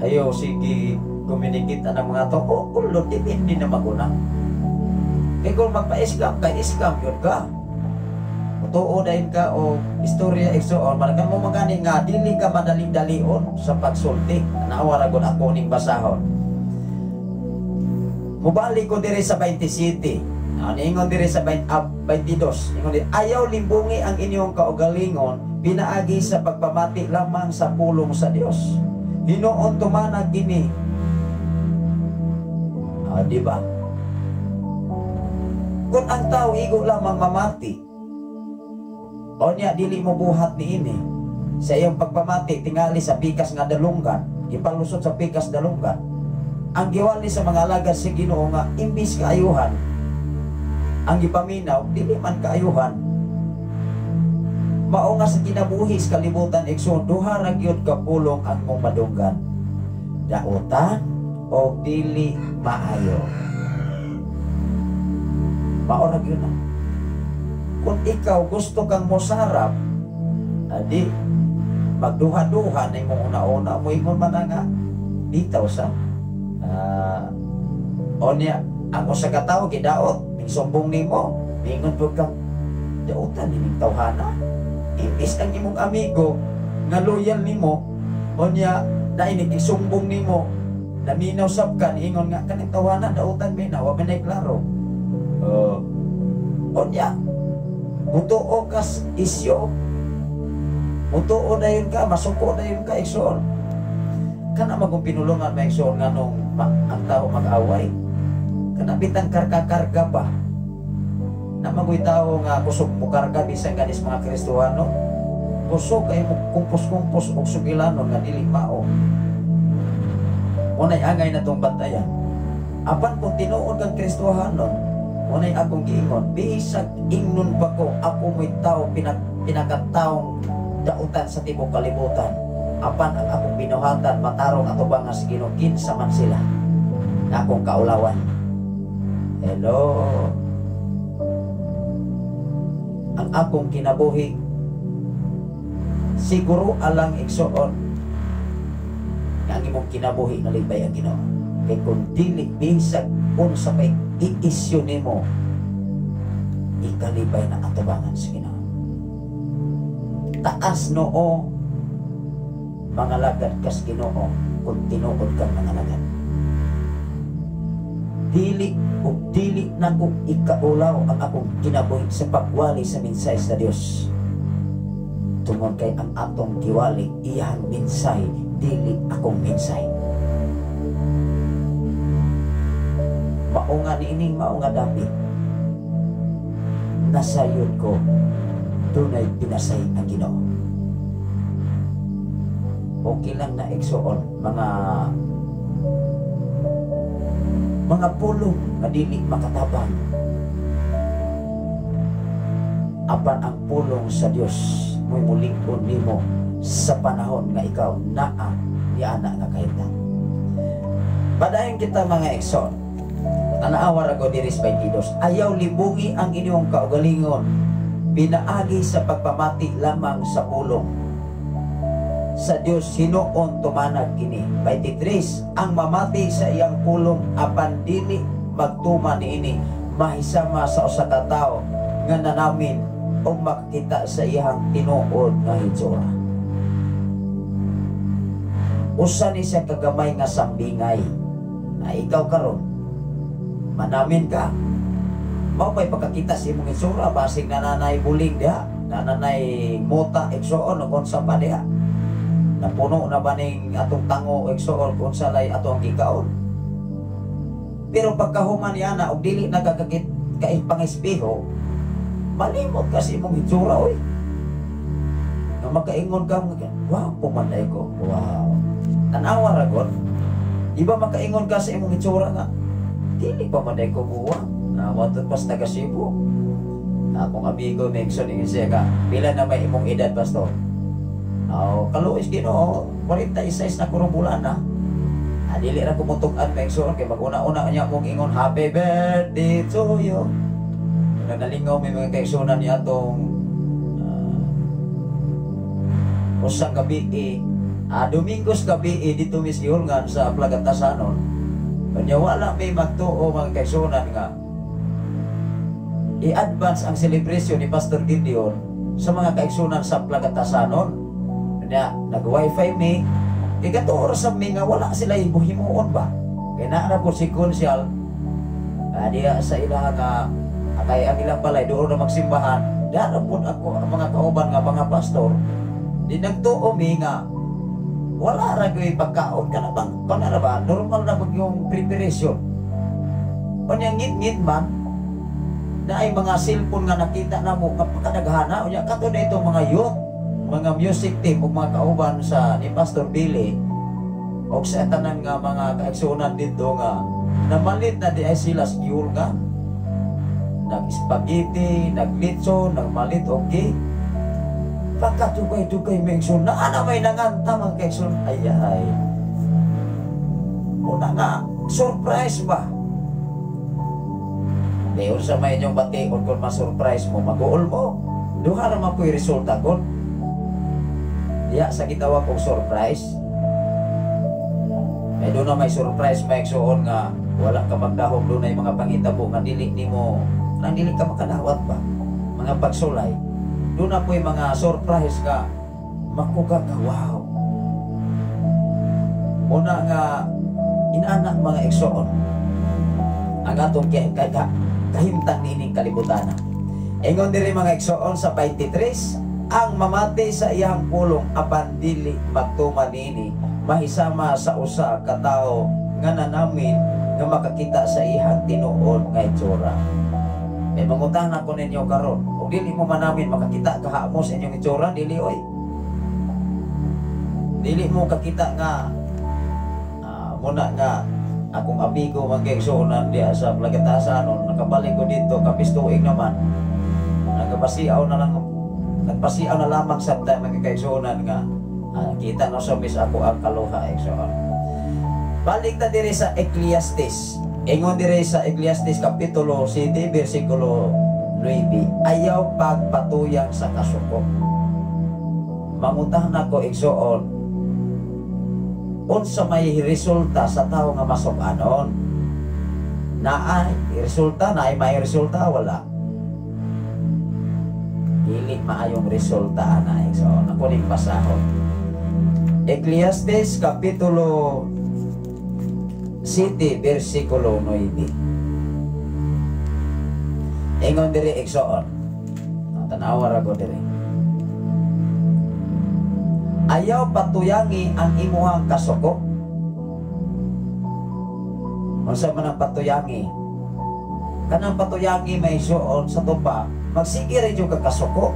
[SPEAKER 4] Ayo sige communicate ang mga to. O kulo depende na maguna. Kay kung magpa-scam ka, scam yun ka. Tuo dayon ka o istorya igsoon, man mo magani nga dili ka madaling-dalion sa pagsulti. Tanawa ra gud ako ning basahon. Mubalik ko diri sa 27. Niingon diri sa 22. Ingon diri, ayaw limbungi ang inyong kaugalingon pinaagi sa pagpamati lamang sa pulong sa Dios. Hinuon tumanag kini. Di ba? Kung ang tao igo lamang mamati, o niya dili mo buhat niini sa iyong pagpamati tingali sa pikas nga dalunggan, ipalusot sa pikas dalunggan. Ang giwali sa mga alagad sa Ginoo nga imbis kaayuhan, ang gipaminaw dili man kaayuhan. Mao nga sa kinabuhi sa kalibutan igsoon, duha ra gyud ka pulong ang mong madunggan, dautan o dili maayo. Mao ra gyud na. Kung ikaw gusto kang mosarap, adi magduha-duha na imong una-una, moingon man nga bitaw sa onya ang usa ka tawo gidaot mingsumbong nimo, mingon pud kang dautan niming tawhana. Imbis ang imong amigo nga loyal nimo, onya dai nikisumbong nimo, naminaw sab ka niingon nga kaning tawhana dautan mi na wa man klaro. Onya mutuo ka isyo, mutuo dayon ka, masuko dayon ka igsoon. Kana magong pinulungan ma igsoon nganong ang tao mag-away. Kana bitang karga-karga ba? Na magoy tao nga kusog mo karga bisan ganis mga Kristohano. Kusog kay mo kumpos-kumpos og sugilanon nga dili mao. Unay angay na tong bantayan. Apan kung tinuod kang Kristohanon, unay akong giingon, bisag ingnon pa ko, ako mo'y tao, pinakataong dautan sa tibok kalibutan. Apan ang akong binuhatan, matarong atubangan sa Ginoo, kinsa man sila na akong kaulawan. Hello. Ang akong kinabuhi, siguro alang igsoon nga ang imong kinabuhi nalibay ang Ginoo. Kay kung dili bisag unsa pay i-isyu nimo, ikalibay na atubangan sa Ginoo. Taas noo mga lagad kas Ginoo kung tinuod kang mga lagad. Dili ug dili nako ikaulaw ang akong kinabuhi sa pagwali sa mensahe sa Dios. Tungod kay ang atong giwali iyang mensahe, dili akong mensahe. Mao nga niining mao nga dapit nasayod ko dunay pinasay ang Ginoo. Okay lang na igsoon mga pulong nga dili makatabang. Apan ang pulong sa Dios mo'y mulingkod nimo sa panahon nga ikaw naa ni ana nga kahimtang. Padayon kita mga igsoon. Tanawa ra ko diri sa 22. Ayaw libungi ang inyong kaugalingon pinaagi sa pagpamati lamang sa pulong sa Dios. Hinuon tumanag kini. 23. Ang mamati sa iyang pulong apan dili magtuma niini, mahisama sa usa ka tawo nga nanamin o makakita sa iyang tinuod nga hitsura. Usa ni siya kagamay nga sambingay na ikaw karon manamin ka, Mao pa'y pagkakita sa imong itsura, basig nananay buling diha, nananay mota igsuon o kung sa pa diha. Napuno na ba ning atong tango igsuon kung sa lay ato ang gikaon. Pero pagkahuman niya na og dili nagkakakit kay pangispiho, malimot kasi imong itsura oy. Nga makaingon ka, wow, pumanday ko. Wow. Tanawa ra god. Iba makaingon ka sa imong itsura nga, dili pa man ko buwa. Watod pas taga Cebu. Akong amigo Mexon ingon siya ka, pila na may imong edad, pastor? Oh, kaluoy Ginoo, 46 na kurong bulan na. Dili ra ko mutug-an, Mexon, kay mag-una-una niya mong ingon happy birthday to you. Na nalingaw may mga kaigsunan niya atong usang gabi eh, Domingos gabi eh, dito mis gihulngan sa Plagatasanon. Kanya wala may magtuo mga kaigsunan nga i-advance ang celebration ni Pastor Gideon sa mga kaigsunan sa Plagatasanon. Kanya nag-wifi mi, kay oras sa mi nga wala sila himuon ba. Kay naa po si Konsyal, diya sa ilaha nga kay ang ilang balay doon na magsimbahan, dara po ako ang mga kauban nga mga pastor, di nagtuo mi nga wala ra gyud pagkaon kana bang kana ba normal na pag yung preparation. Unya ngit-ngit man na ay mga cellphone nga nakita na mo nga pagkadaghana, unya kato na itong mga youth, mga music team ug mga kauban sa ni Pastor Billy og sa tanan nga mga kaigsuonan dito nga namalit na di ay sila sa gihulngan. Nag-spaghetti, naglitso, nagmalit og cake. Pagkadugay-dugay may igsoon, na ana may nanganta mga kaigsoon. Ay ay. Una nga, surprise ba? Di sa may inyong bation kung ma-surprise mo, mag-uol mo. Duha naman po'y resulta kon. Diya sa gitawag kong surprise. May doon na may surprise may igsuon nga wala ka magdahom, doon ay mga pangitabo nga dili nimo nang dili ka makadawat ba, mga pagsulay. Doon na po'y mga surprise nga makuga ka, wow. Una nga inanak mga igsuon ang atong kahimtang nining kalibutan. Ingon diri mga igsuon sa 23, ang mamati sa iyang pulong apan dili magtuman nini mahisama sa usa ka tawo nga nanamin nga makakita sa iyang tinuod nga itsura. May mangutana ko ninyo karon, ug dili mo manamin makakita kahamo sa inyong itsura, dili oy. Dili mo kakita nga muna nga akong amigo mga kaigsuonan diha sa Plagatasan, nakabalik ko dito kapis tuig naman. Nagpasiaw na lang, nagpasiaw na lamang sa mga kaigsuonan nga kita na sa mis ako ang kaluha igsoon. Balik ta diri sa Ecclesiastes. Ingon diri sa Ecclesiastes kapitulo 7 bersikulo 9, ayaw pagpatuyang sa kasuko. Mangutah na ko igsoon, unsa may resulta sa tawo nga masuk-anon? Naay resulta, naay may resulta, wala. Dili maayong resulta ana igsoon. Ako ning basahon. Ecclesiastes kapitulo 7 bersikulo 9. Ingon diri igsoon. Tanawa ra ko diri. Ayaw patuyangi ang imuhang kasuko. Unsa man ang patuyangi? Kanang patuyangi may igsoon sa tupa, magsige ra jud ka kasuko.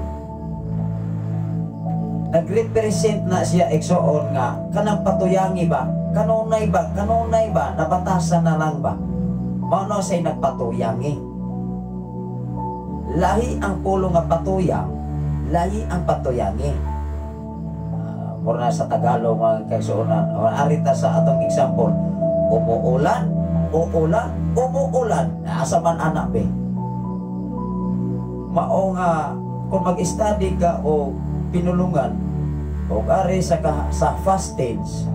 [SPEAKER 4] Nagrepresent na siya igsoon nga kanang patuyangi ba? Kanunay ba? Kanunay ba? Nabatasan na lang ba? Mao na siya'y nagpatuyangi. Lahi ang pulong nga patuyang, lahi ang patuyangi. Mura sa Tagalog mga kaigsuonan, o arita sa atong example, umuulan, uulan, umuulan, asa man anak be. Mao nga kung mag-study ka o pinulungan o ari sa past tense,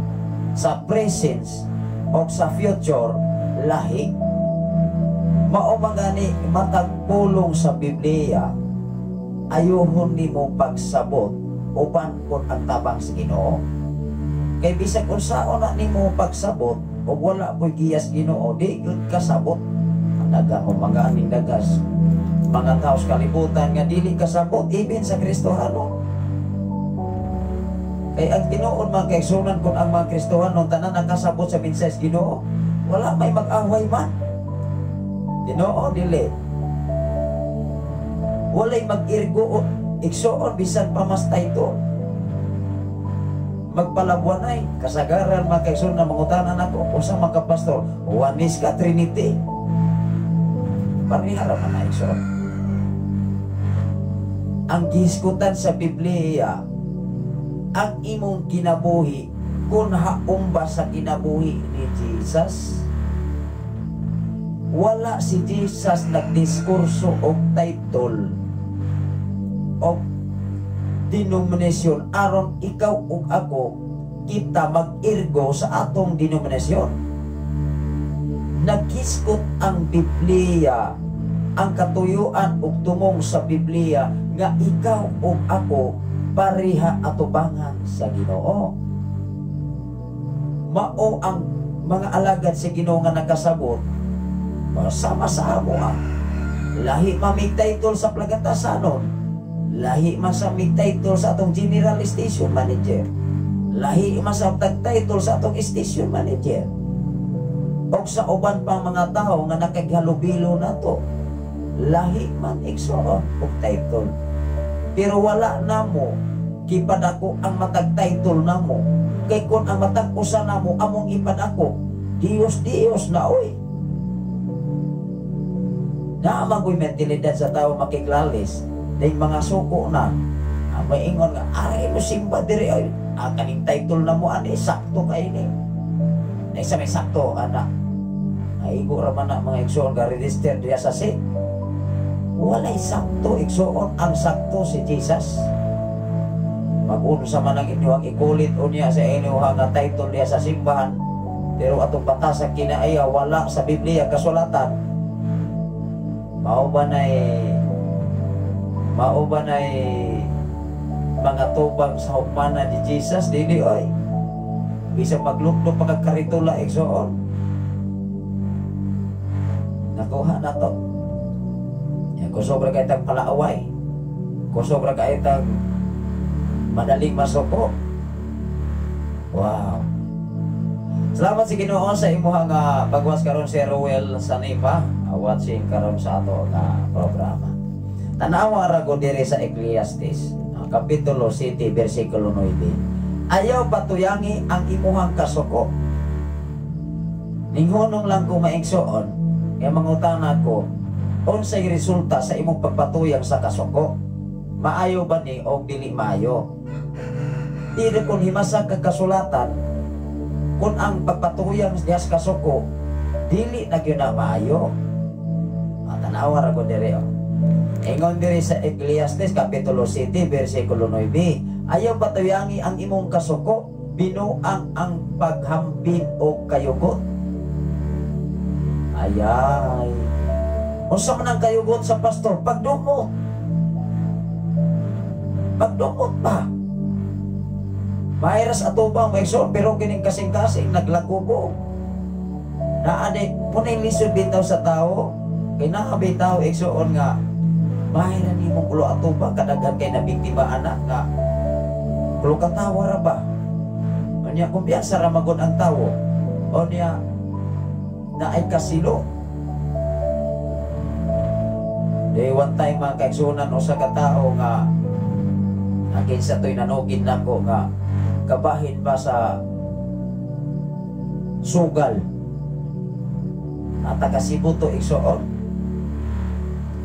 [SPEAKER 4] sa presence o sa future, lahi. Mao man gani matag pulong sa Biblia, ayuhon nimo pagsabot uban pud ang tabang sa Ginoo. Kay bisag unsaon na nimo pagsabot ug wala po'y giyas Ginoo, di gyud kasabot. Ang daga mo mga aning dagas Mga tao sa kalibutan nga dili kasabot even sa Kristohano. Kay ang tinuod, mga kaigsunan, kung ang mga Kristohano tanan nakasabot sa mensahe sa Ginoo, wala may mag-away man. Tinuod dili? Walay mag-irgo o igsuon bisan pa mas title. Magpalabwanay, kasagaran, mga kaigsunan, mangutanan ako, unsa man ka, pastor? Oneness ka, Trinity? Pareha ra man na, igsoon. Ang gihisgutan sa Biblia, ang imong kinabuhi kung haom ba sa kinabuhi ni Jesus. Wala si Jesus nagdiskurso og title og denominasyon aron ikaw ug ako kita mag-irgo sa atong denominasyon. Naghisgot ang Biblia, ang katuyuan ug tumong sa Biblia nga ikaw ug ako pareha atubangan sa Ginoo. Mao ang mga alagad sa Ginoo nga nakasabot sama sa amo ah. Lahi man mig title sa plagatasanon. Lahi man sa mig title sa atong general station manager. Lahi man sa tag-title sa atong station manager. O sa uban pang mga tao nga nakaghalubilo nato. Lahi man, igsoon, og title. Pero wala namo gipadako ang matag title namo. Kay kung ang matag usa namo among ipadako, Diyos Diyos na oy. Naa man ko'y mentalidad sa tao makiklalis, dahil mga suko na, ang may ingon nga, aray mo simba diri ay, ang kaning title na mo ani, sakto kay ni. Na isa may sakto, ana. Ay, igo ra man na mga igsoon ga register diya sa SIC. Walay sakto, igsoon, ang sakto si Jesus. Mag-unsa man ang inyong ikulit unya sa inyong nga title diya sa simbahan, pero atong batas sa kinaaya wala sa Biblia kasulatan. Mao ba nay mga tubang sa hukmana ni Jesus? Dili oy. Bisan maglukdo pa kag karitula, igsoon. Nakuha na to. Yan, kung sobra kay tag palaaway, kung sobra kay tag madaling masuko. Wow. Salamat si Ginoo sa imuha nga pagwas karon, si Ruel Sanipa, watching karon sa ato nga programa. Tanawa ra ko diri sa Ecclesiastes, Kapitulo 7 versikulo 9. Ayaw patuyangi ang imuhang kasuko. Ninghunong lang ko maigsoon, kaya mangutana ko, unsay resulta sa imong pagpatuyang sa kasuko? Maayo ba ni o dili maayo? Pero kung himasa ka kasulatan, kung ang pagpatuyang diha sa kasuko, dili na gyud na maayo. Ah, tanawa ra ko diri oh. Ingon diri sa Ecclesiastes Kapitulo 7 versikulo 9, ayaw patuyangi ang imong kasuko, binuang ang paghambin o kayugot. Ayay. Unsa man ang kayugot sa pastor? Pagdumot. Pagdumot pa. Mayras atubang may pero kining kasing-kasing naglagubo. Naanay, punay lisod bitaw sa tao. Kay naa bitaw, igsoon, nga mahira nimong ulo atubang, kadaghan kay nabiktima anak nga kulo katawa ra ba. Unya kumpiyansa ra magod ang tawo. O niya naay kasilo. Di one time, mga kaigsunan, usa ka tawo nga akin sa to'y nanugid nako nga kabahin ba sa sugal at taga Cebu to, igsoon.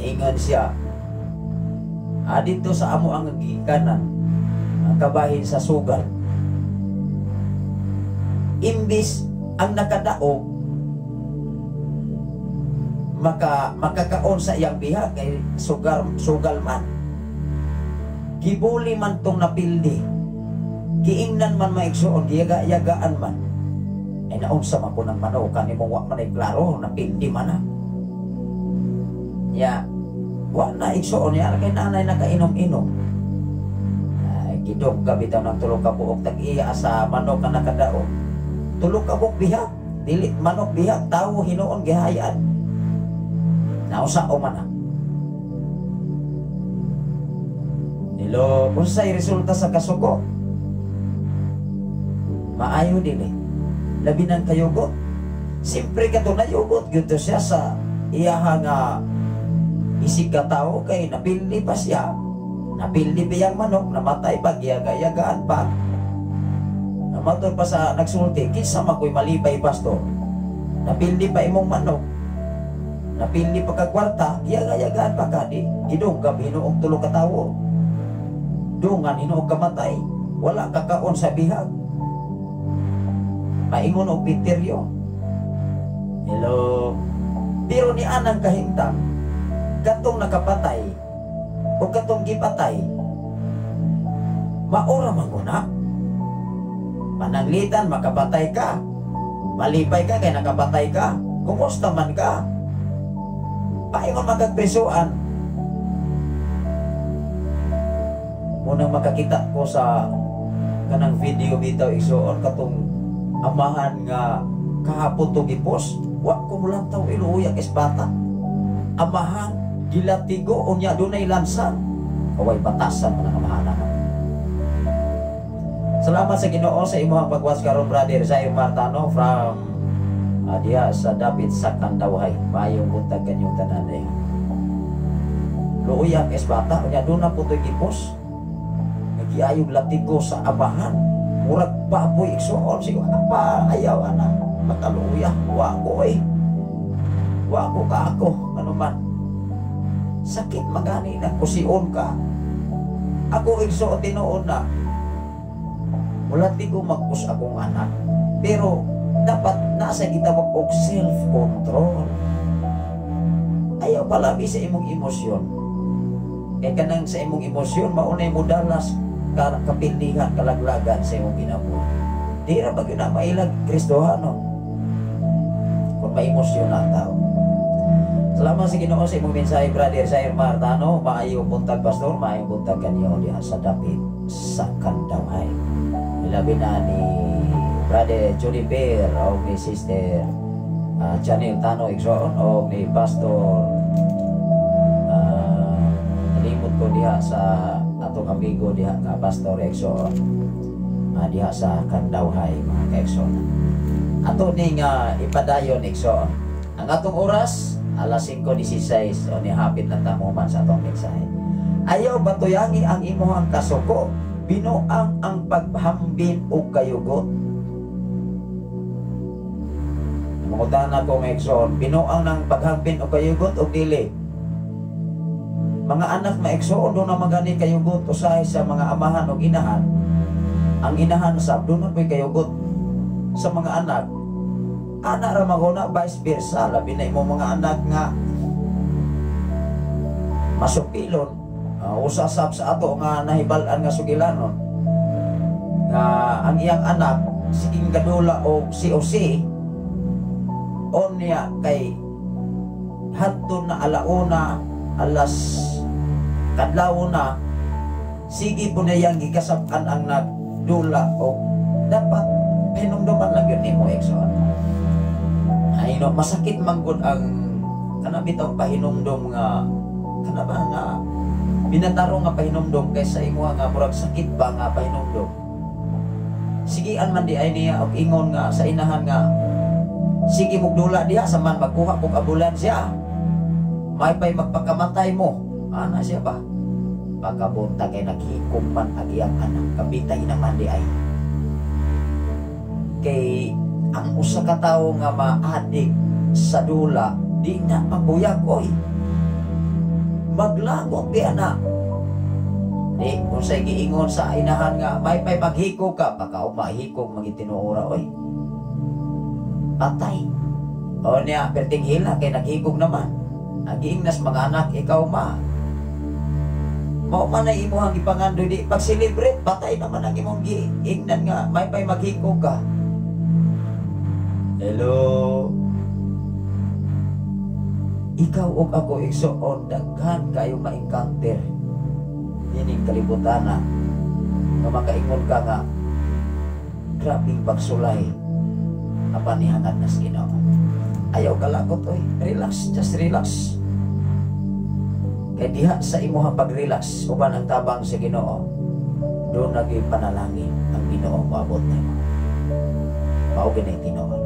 [SPEAKER 4] Ingon siya dito sa amo ang gikanan, ang kabahin sa sugal, imbis ang nakadaog makakaon sa iyang bihag kay sugar sugal man, gibuli man tong napildi. Giingnan man, maigsoon, giyaga-yagaan man, ay naunsa man po ng manok kanimo, wa man ay klaro napildi man na ya, wa na, igsoon, ya kay nanay nakainom-inom. Ay gidog ka bitaw ng 3 ka buok tag-iya sa manok nga nakadaog, 3 ka buok bihag, dili manok bihag, tawo hinuon gihayan. Nausa o man na. Hello, unsay resulta sa kasuko? Maayo dili. Labi ng kayugot. Siyempre kato nayugot gyud to siya sa iyaha nga isig ka tao kay napili pa siya. Napili pa iyang manok, namatay pa, giyaga-yagaan pa. Namatod pa sa nagsulti, kinsa man ko'y malipay, pastor. Napili pa imong manok. Napili pa ka kwarta, giyaga-yagaan pa ka di. Gidong ka hinuog tulo ka tawo. Dungan hinuog kamatay, wala ka kaon sa bihag. Maingon og piteryo. Hello. Pero ni anang kahimtang, katong nakapatay o katong gipatay, maura man ko na. Pananglitan, makapatay ka. Malipay ka kay nakapatay ka. Kumusta man ka? Paingon magkagprisuan. Munang makakita ko sa kanang video bitaw igsuon katong amahan nga kahapon to gipos, wa ko mulantaw iluoy ang esbata. Amahan gilatigo unya dunay lansan. Kaway batasan man ang amahan na. Salamat sa Ginoo sa imong pagwas karon, brother Zaire Martano from diha sa dapit sa Kandawhay. Maayong buntag kanyong tanan eh. Luoy ang esbata unya duna po to'y gipos. Giayog latigo sa amahan. Murag baboy igsuon sigo apa ayaw ana makaluya wa ko eh. Wa ko ka ako ano man. Sakit magani na kusion ka. Ako igsuon tinuod na. Wala tigo magkus akong anak. Pero dapat nasa gitawag og self-control. Ayaw palabi sa imong emosyon. Kay kanang sa imong emosyon maunay mo dalas kapilihan, kalaglagan sa imong kinabuhi. Di ra ba gyud na mailag Kristohano kung ma-emosyon na ang tao. Salamat sa Ginoo sa imong mensahe, brother Zaire Martano. Maayong buntag, pastor. Maayong buntag kaniyo diha sa dapit sa Kandawhay. Ilabi na ni brother Johnny Bear o ni sister Chanel Tano igsoon o ni pastor nalimot ko diha sa atong amigo diha nga pastor igsoon diha sa Kandawhay, mga kaigsoon. Ato ning ipadayon igsoon. Ang atong oras alas 5:16 o ni hapit na tamuman sa atong mensahe. Ayaw batuyangi ang imuhang kasuko, binuang ang paghambin o kayugot. Mangutan ako mga igsoon, binuang ng paghambin o kayugot o dili. Mga anak maigsoon doon na magani kayugot usahay sa mga amahan o inahan. Ang inahan sab doon na po'y kayugot sa mga anak. Anak ra maguna vice versa, labi na imong mga anak nga masupilon. Usasab sa ato nga nahibal-an nga sugilanon nga ang iyang anak siging kadula og COC onya kay hadto na alauna alas kadlaw na sige po na iyang gikasab-an ang nagdula og dapat hinumduman lang yun nimo igsoon. Ay no, masakit man gud ang kana bitaw pahinumdum nga kana ba nga binatarong nga pahinumdum kaysa imuha nga murag sakit ba nga pahinumdum. Sigian man di ay niya og ingon nga sa inahan nga sige mugdula diha sa man magkuha kog ambulansya. May pay magpakamatay mo. Ana siya ba? Pagkabunta kay naghikom man ang iyang anak, kabitay naman di ay. Kay ang usa ka tawo nga maadik sa dula, di na mabuyag oy. Maglagot di ana. Di kung say giingon sa inahan nga may pay maghikog ka, baka umahikog magitinuora oy. Patay. O niya, perting hila kay naghikog naman. Ang giingnas mga anak, ikaw ma. Mao man ay imuhang gipangandoy di pag-celebrate, patay naman ang imong giingnan nga may pay maghikog ka. Hello. Ikaw ug ako igsoon daghan kayo ma-encounter ining kalibutana nga makaingon ka nga grabing pagsulay apan nihangad nas Ginoo. Ayaw kalakot oy, relax, just relax. Kay diha sa imuhang pag-relax uban ang tabang sa Ginoo, doon naging panalangin ang Ginoo moabot nimo. Mao gani tinuod.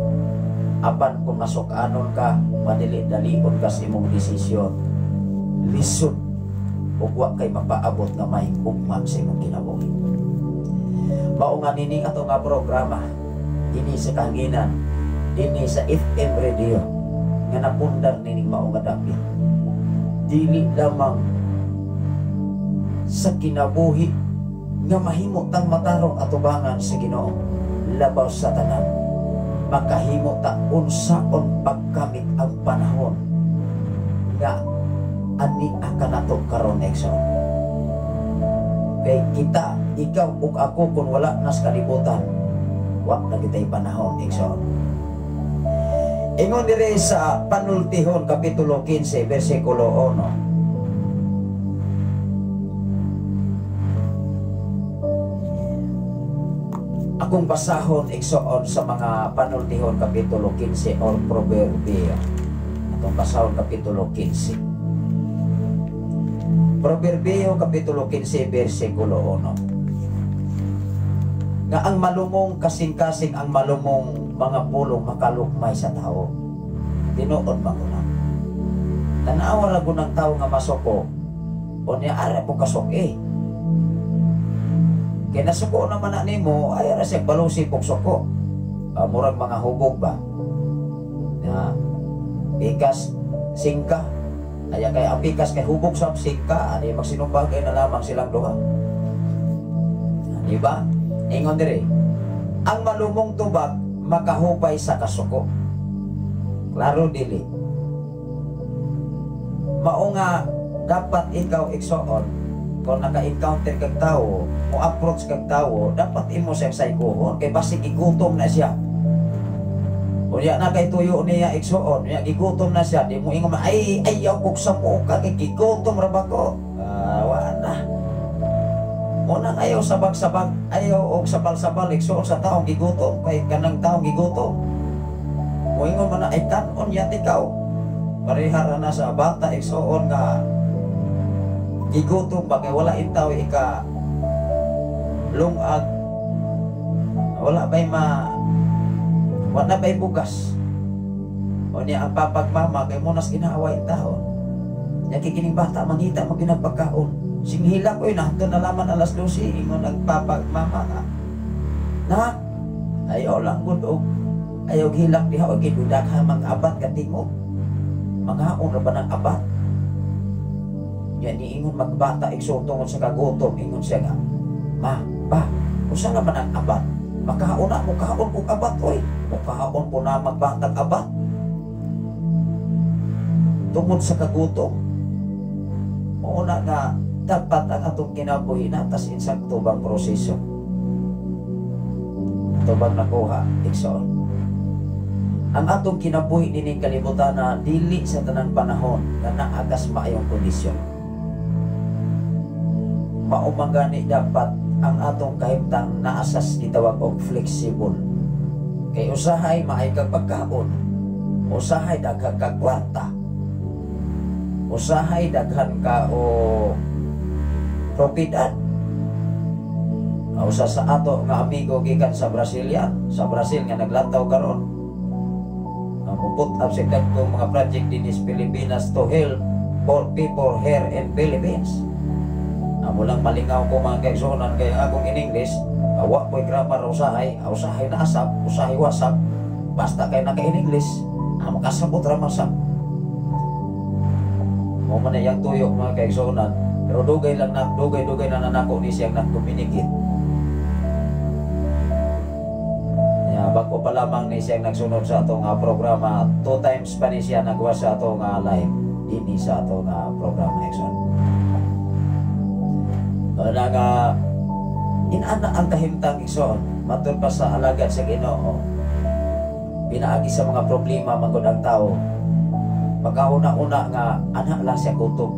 [SPEAKER 4] Apan kung masukanon ka, madili-dalion ka sa imong desisyon, lisod ug wa kay mapaabot nga may ugma sa imong kinabuhi. Mao nga nining ato nga programa dinhi sa kahanginan, dinhi sa FM radio nga napundar nining mao nga dapit. Dili lamang sa kinabuhi nga mahimo tang matarong atubangan sa Ginoo, labaw sa tanan makahimo ta unsaon pagkamit ang panahon nga ani kanato karon, igsoon. Kay kita, ikaw ug ako, kung wala nas kalibutan, wa na kitay panahon, igsoon. Ingon dire sa Panultihon kapitulo 15 bersikulo 1. Akong basahon, igsoon, sa mga Panultihon kapitulo 15 or Proverbio. Atong basahon kapitulo 15. Proverbio kapitulo 15 bersikulo 1. Nga ang malumong kasing-kasing ang malumong mga pulong makalukmay sa tao. Tinuod man ko na. Tanawa ra gud ang tao nga masuko o niya ara mo kasuk-e. Kay nasuko naman na nimo, ay ara siya balusi pog suko. Murag mga hubog ba? Na pikas singka. Aya kay ang pikas kay hubog sa singka, ani magsinumbagay na lamang silang duha. Di ba? Ingon diri, ang malumong tubag makahupay sa kasuko. Klaro dili. Mao nga dapat ikaw, igsoon, kung naka-encounter kag tawo, mo approach kag tawo, dapat imo siyang saykohon kay basig gigutom na siya. Unya na kay tuyo niya, igsoon, unya gigutom na siya, di mo ingon ay ayaw kog samuka kay gigutom ra ba ko. Wa na. Unang ayaw sabag-sabag, ayaw og sabal-sabal igsoon sa taong gigutom kay kanang taong gigutom. Moingon man na ay kan-on yat ikaw. Parehara na sa bata, igsoon, nga gigutom ba kay wala intaw ika lungag, wala bay ma wala bay bugas. O niya ang papagmama kay munas ginaaway taon. Nya kay kining bata mangita mo ginagpagkaon. Singhila ko yun, hangtod na laman alas 12, ingon nagpapagmama ka. Na, ayaw lang gud og ayaw hilak diha og gidudak ha mang abat ka tingog. Mangaon ra ba ng abat? Yan niingon magbata igsoon tungod sa kagutom, ingon siya nga, ma, pa, usa naman ang abat? Makaon na, mukaon og abat oy. Mukaon po na magbatag abat. Tungod sa kagutom. Mauna nga dapat ang atong kinabuhi natas insakto bang proseso. Ato bang nakuha, igsoon? Ang atong kinabuhi nining kalibutan na dili sa tanang panahon nga naagas maayong kondisyon. Mao man gani dapat ang atong kahimtang naasas gitawag og flexible. Kay usahay maay kag pagkaon, usahay daghan kag kwarta, usahay daghan ka o propiedad. Usa sa ato nga amigo gikan sa Brasilian, sa Brazil nga naglantaw karon. Muput up sa dagkong mga project dinhi sa Pilipinas to help poor people here in Philippines. Amo lang malingaw ko mga kaigsuonan kay akong in English, wa ko'y grammar usahay, usahay na asap, usahay wasap, basta kay naka in English, amo kasabot ra man sab. Mo man na iyang tuyo mga kaigsuonan, pero dugay lang na, dugay-dugay na nanako ni siyang nag-communicate. Ya, bago pa lamang ni siyang nagsunod sa atong programa, 2 times pa ni siya nagawa sa atong live dinhi sa atong programa igsoon. Wala nga inana ang kahimtang igsoon, matud pa sa alagad sa Ginoo. Pinaagi sa mga problema manggod ang tao. Pagkauna-una nga anak lang siya gutom.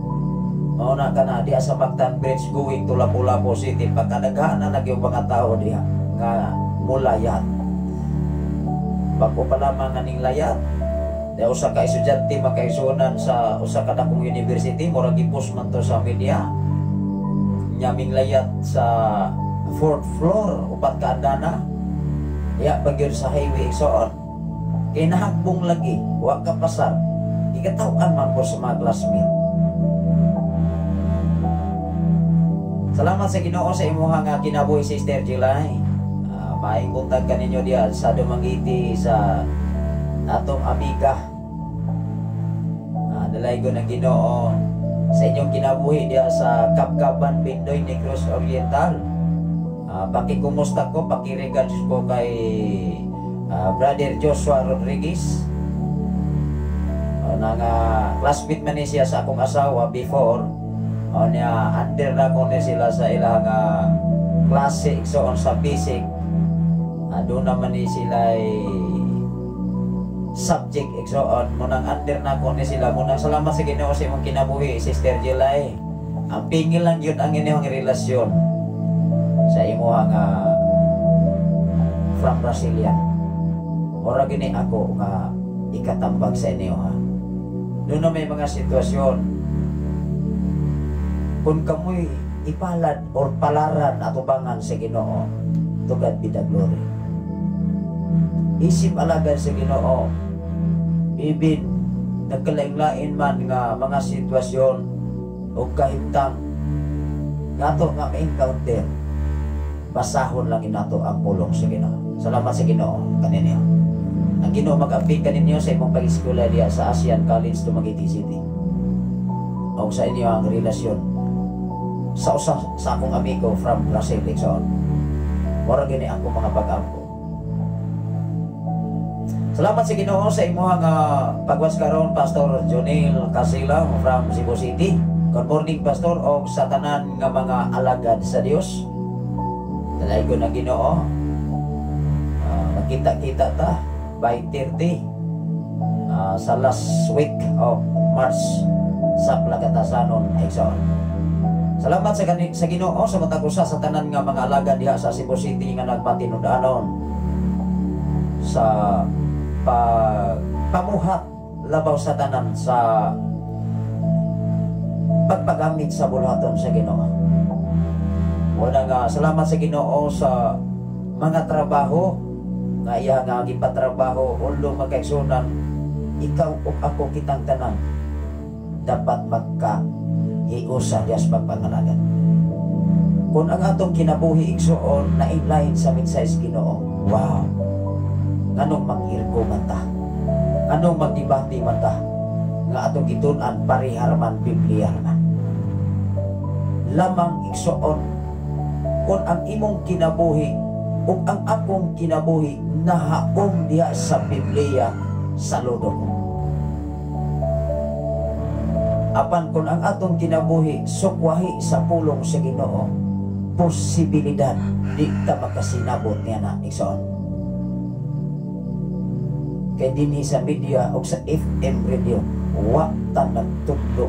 [SPEAKER 4] Mauna ka na diha sa Mactan Bridge going to Lapu-Lapu City, pagkadaghan na nagyong mga tao diha nga mulayat. Bago pa lamang aning layat, Di usa ka estudyante makaigsuonan sa usa ka dakong university, murag gipos man to sa media. Nya minglayat sa fourth floor, upat ka andana. Diha pa gyud sa highway, igsoon. Kay nahagbong lagi, wa ka pasar. Gikataw-an man po sa mga classmate. Salamat sa Ginoo sa imuha nga kinabuhi, Sister July. Maayong buntag kaninyo diha sa Dumaguete sa atong amiga. Dalaygon ang Ginoo sa inyong kinabuhi diha sa Kabkaban, Bindoy, Negros Oriental. Pakikumusta ko, pakiregards ko kay Brother Joshua Rodriguez. Na nga classmate man ni siya sa akong asawa before. O niya, under na ko ni sila sa ilang klase so on sa basic. Doon naman ni sila ay subject igsoon. Munang under na ko ni sila. Munang salamat sa Ginoo sa imong kinabuhi, Sister Jelay. Ang pingil lang yun ang inyong relasyon sa imuha nga from Brasilia. Ora gini ako nga ikatambag sa inyo ha. Doon na may mga sitwasyon kung kamoy ipalad or palaran atubangan sa Ginoo, to God be the glory. Isip alagad sa Ginoo, ibin nagkalain-lain man nga mga sitwasyon o kahimtang ngato nga ma-encounter, basahon lang inato ang pulong sa Ginoo. Salamat sa Ginoo kaninyo. Ang Ginoo mag-amping kaninyo sa imong pag-eskwela diha sa Asian College, Dumaguete City. O sa inyo ang relasyon sa usa sa akong amigo from Brazil, igsoon. Mura gini akong mga pag-ampo. Salamat sa Ginoo sa imuha nga pagwas karon, Pastor Jonel Casila from Cebu City. Good morning, Pastor, og sa tanan nga mga alagad sa Dios. Dalaygon ang Ginoo. Magkita-kita ta by 30 sa last week of March sa Plagatasanon, igsoon. Salamat sa Ginoo sa matag usa sa tanan nga mga alagad diha sa Cebu City nga nagmatinud-anon sa pagpamuhat labaw sa tanan sa pagpagamit sa buluhaton sa Ginoo. Wala nga salamat sa Ginoo sa mga trabaho nga iya nga gipatrabaho ulo magkaigsunan, ikaw ug ako kitang tanan dapat magka hiusa diya sa pagpangalagan. Kung ang atong kinabuhi igsuon na inline sa mensahe sa Ginoo, wow, nganong mag-irko man ta, nganong magdebate man ta, nga atong gitun-an parehar man Biblia man. Lamang igsuon, kung ang imong kinabuhi ug ang akong kinabuhi nahaom diha sa Biblia, saludo ko. Apan kung ang atong kinabuhi sukwahi sa pulong sa Ginoo, posibilidad di ta makasinabot niya na igsoon. Kay dinhi sa media o sa FM radio, wa ta nagtudlo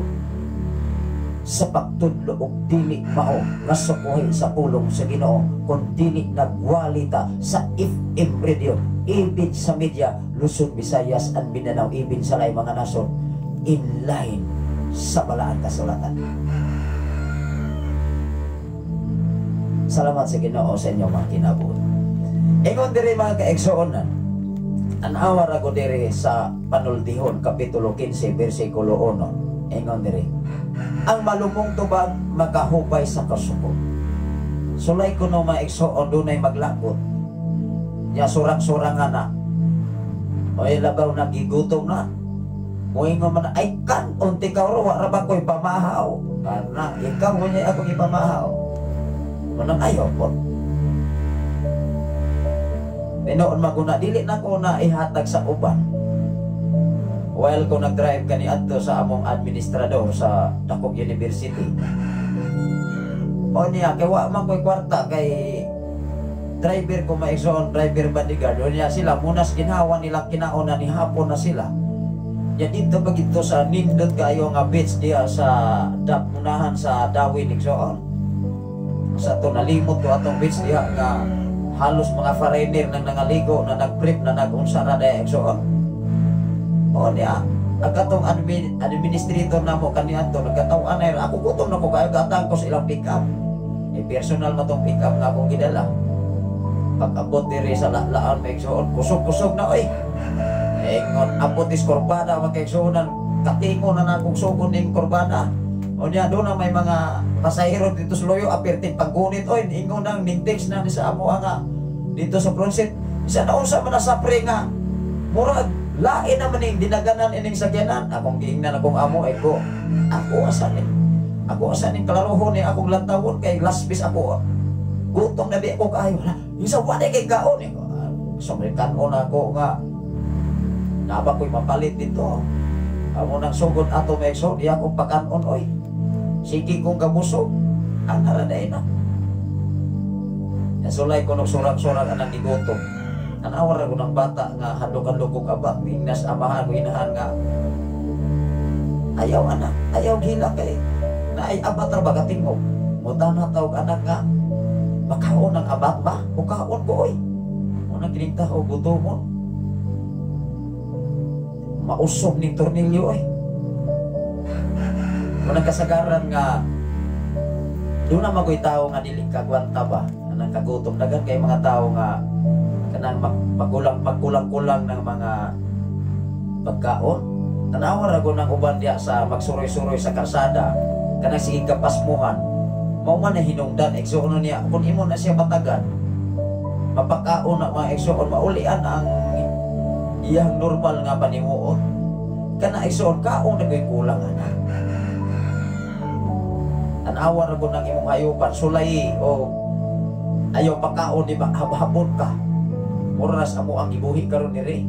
[SPEAKER 4] sa pagtudlo og dili mao nga sukwahi sa pulong sa Ginoo, kun dili nagwalita sa FM radio, ibin sa media Luzon, Visayas and Mindanao, ibin sa laing mga nasod, inline sa balaan kasulatan. Salamat sa Ginoo sa inyong mga kinabuhi. Ingon diri mga kaigsuonan, an-awa ra ko diri sa Panuldihon kapitulo 15 bersikulo 1. Ingon diri, ang malumong tubag makahupay sa kasuko. Sulay kuno mga igsoon dunay maglakot. Nya surang-surangan na. Oy labaw nagigutom na. Moingon man ay kan unti ka ro wa ra ba koy pamahaw. Kana ikaw mo niya akong ipamahaw. Manang ayo po. Tinuod maguna dili na ko na ihatag sa uban. While ko nag-drive kani adto sa among administrador sa Dakog University. O niya kay wa man koy kwarta kay driver ko maigsoon, driver bodyguard. O niya sila munas ginhawa nilang kinaon ni hapon na sila. Ya dito ba gito sa nindot kayo nga beach diha sa dapunahan sa Dawin igsoon. Sa to nalimot to atong beach diha nga halos mga foreigner nang nangaligo na nagtrip na nagunsa ra dai igsoon. O niya, ang katong administrator na mo kaniadto nagkataw-an na ako, gutom na ko kaayo, gatang ko sa ilang pick up. Eh, personal man tong pick up nga akong gidala. Pag-abot diri sa laan, mga igsoon, kusog-kusog na oy. Ingon, abot is kurbada, mga kaigsuonan, katingo na na akong sugod ning kurbada. O niya, doon na may mga pasahero dito sa Loyo, apirting paggunit, oy, ingon nang ning-text na ni sa amo nga dito sa front seat. Isa na unsa man na sa pre nga, murag, lain naman ning dinaganan ining sakyanan. Akong giingnan akong amo, ay ko, ako asa ni, ako asa ning klarohon ni akong lantawon kay last piece ako. Gutom na di ako kaayo. Hala, isa wala kay kaon. Eh, so may kanon ako nga, naba ko'y mapalit dito. Amo nang sugod ato may so, di akong pakanon oy. Sige kong kabusog, ang naraday na. Nasulay ko nung surang-surang anang gigutom. Anawar ako ng bata nga handok-handok kong aba, ingnas amahan ko inahan nga ayaw anak, ayaw gila kay naay abat ra ba katingog. Muta na tawag anak nga makaon ang abat ba? Mukaon ko oy. Unang kining tao gutomon. Mausob ning tornilyo oy. Unang kasagaran nga doon na magoy tao nga dili kagwanta ba anang kagutom, daghan kay mga tao nga kanang magulang pagkulang-kulang ng mga pagkaon. Tanawa ra ko ng uban diya sa magsuroy-suroy sa karsada kanang sige kapasmuhan. Mao man na hinungdan igsoon niya kung imo na siya batagan mapakaon na mga igsoon, maulian ang iyang normal nga panimuot. Kana igsoon kaon na ko'y kulang ana. Tanawa ra ko ng imong hayupan sulay o ayaw pakaon di ba habhabon ka. Oras amo ang gibuhi karon diri.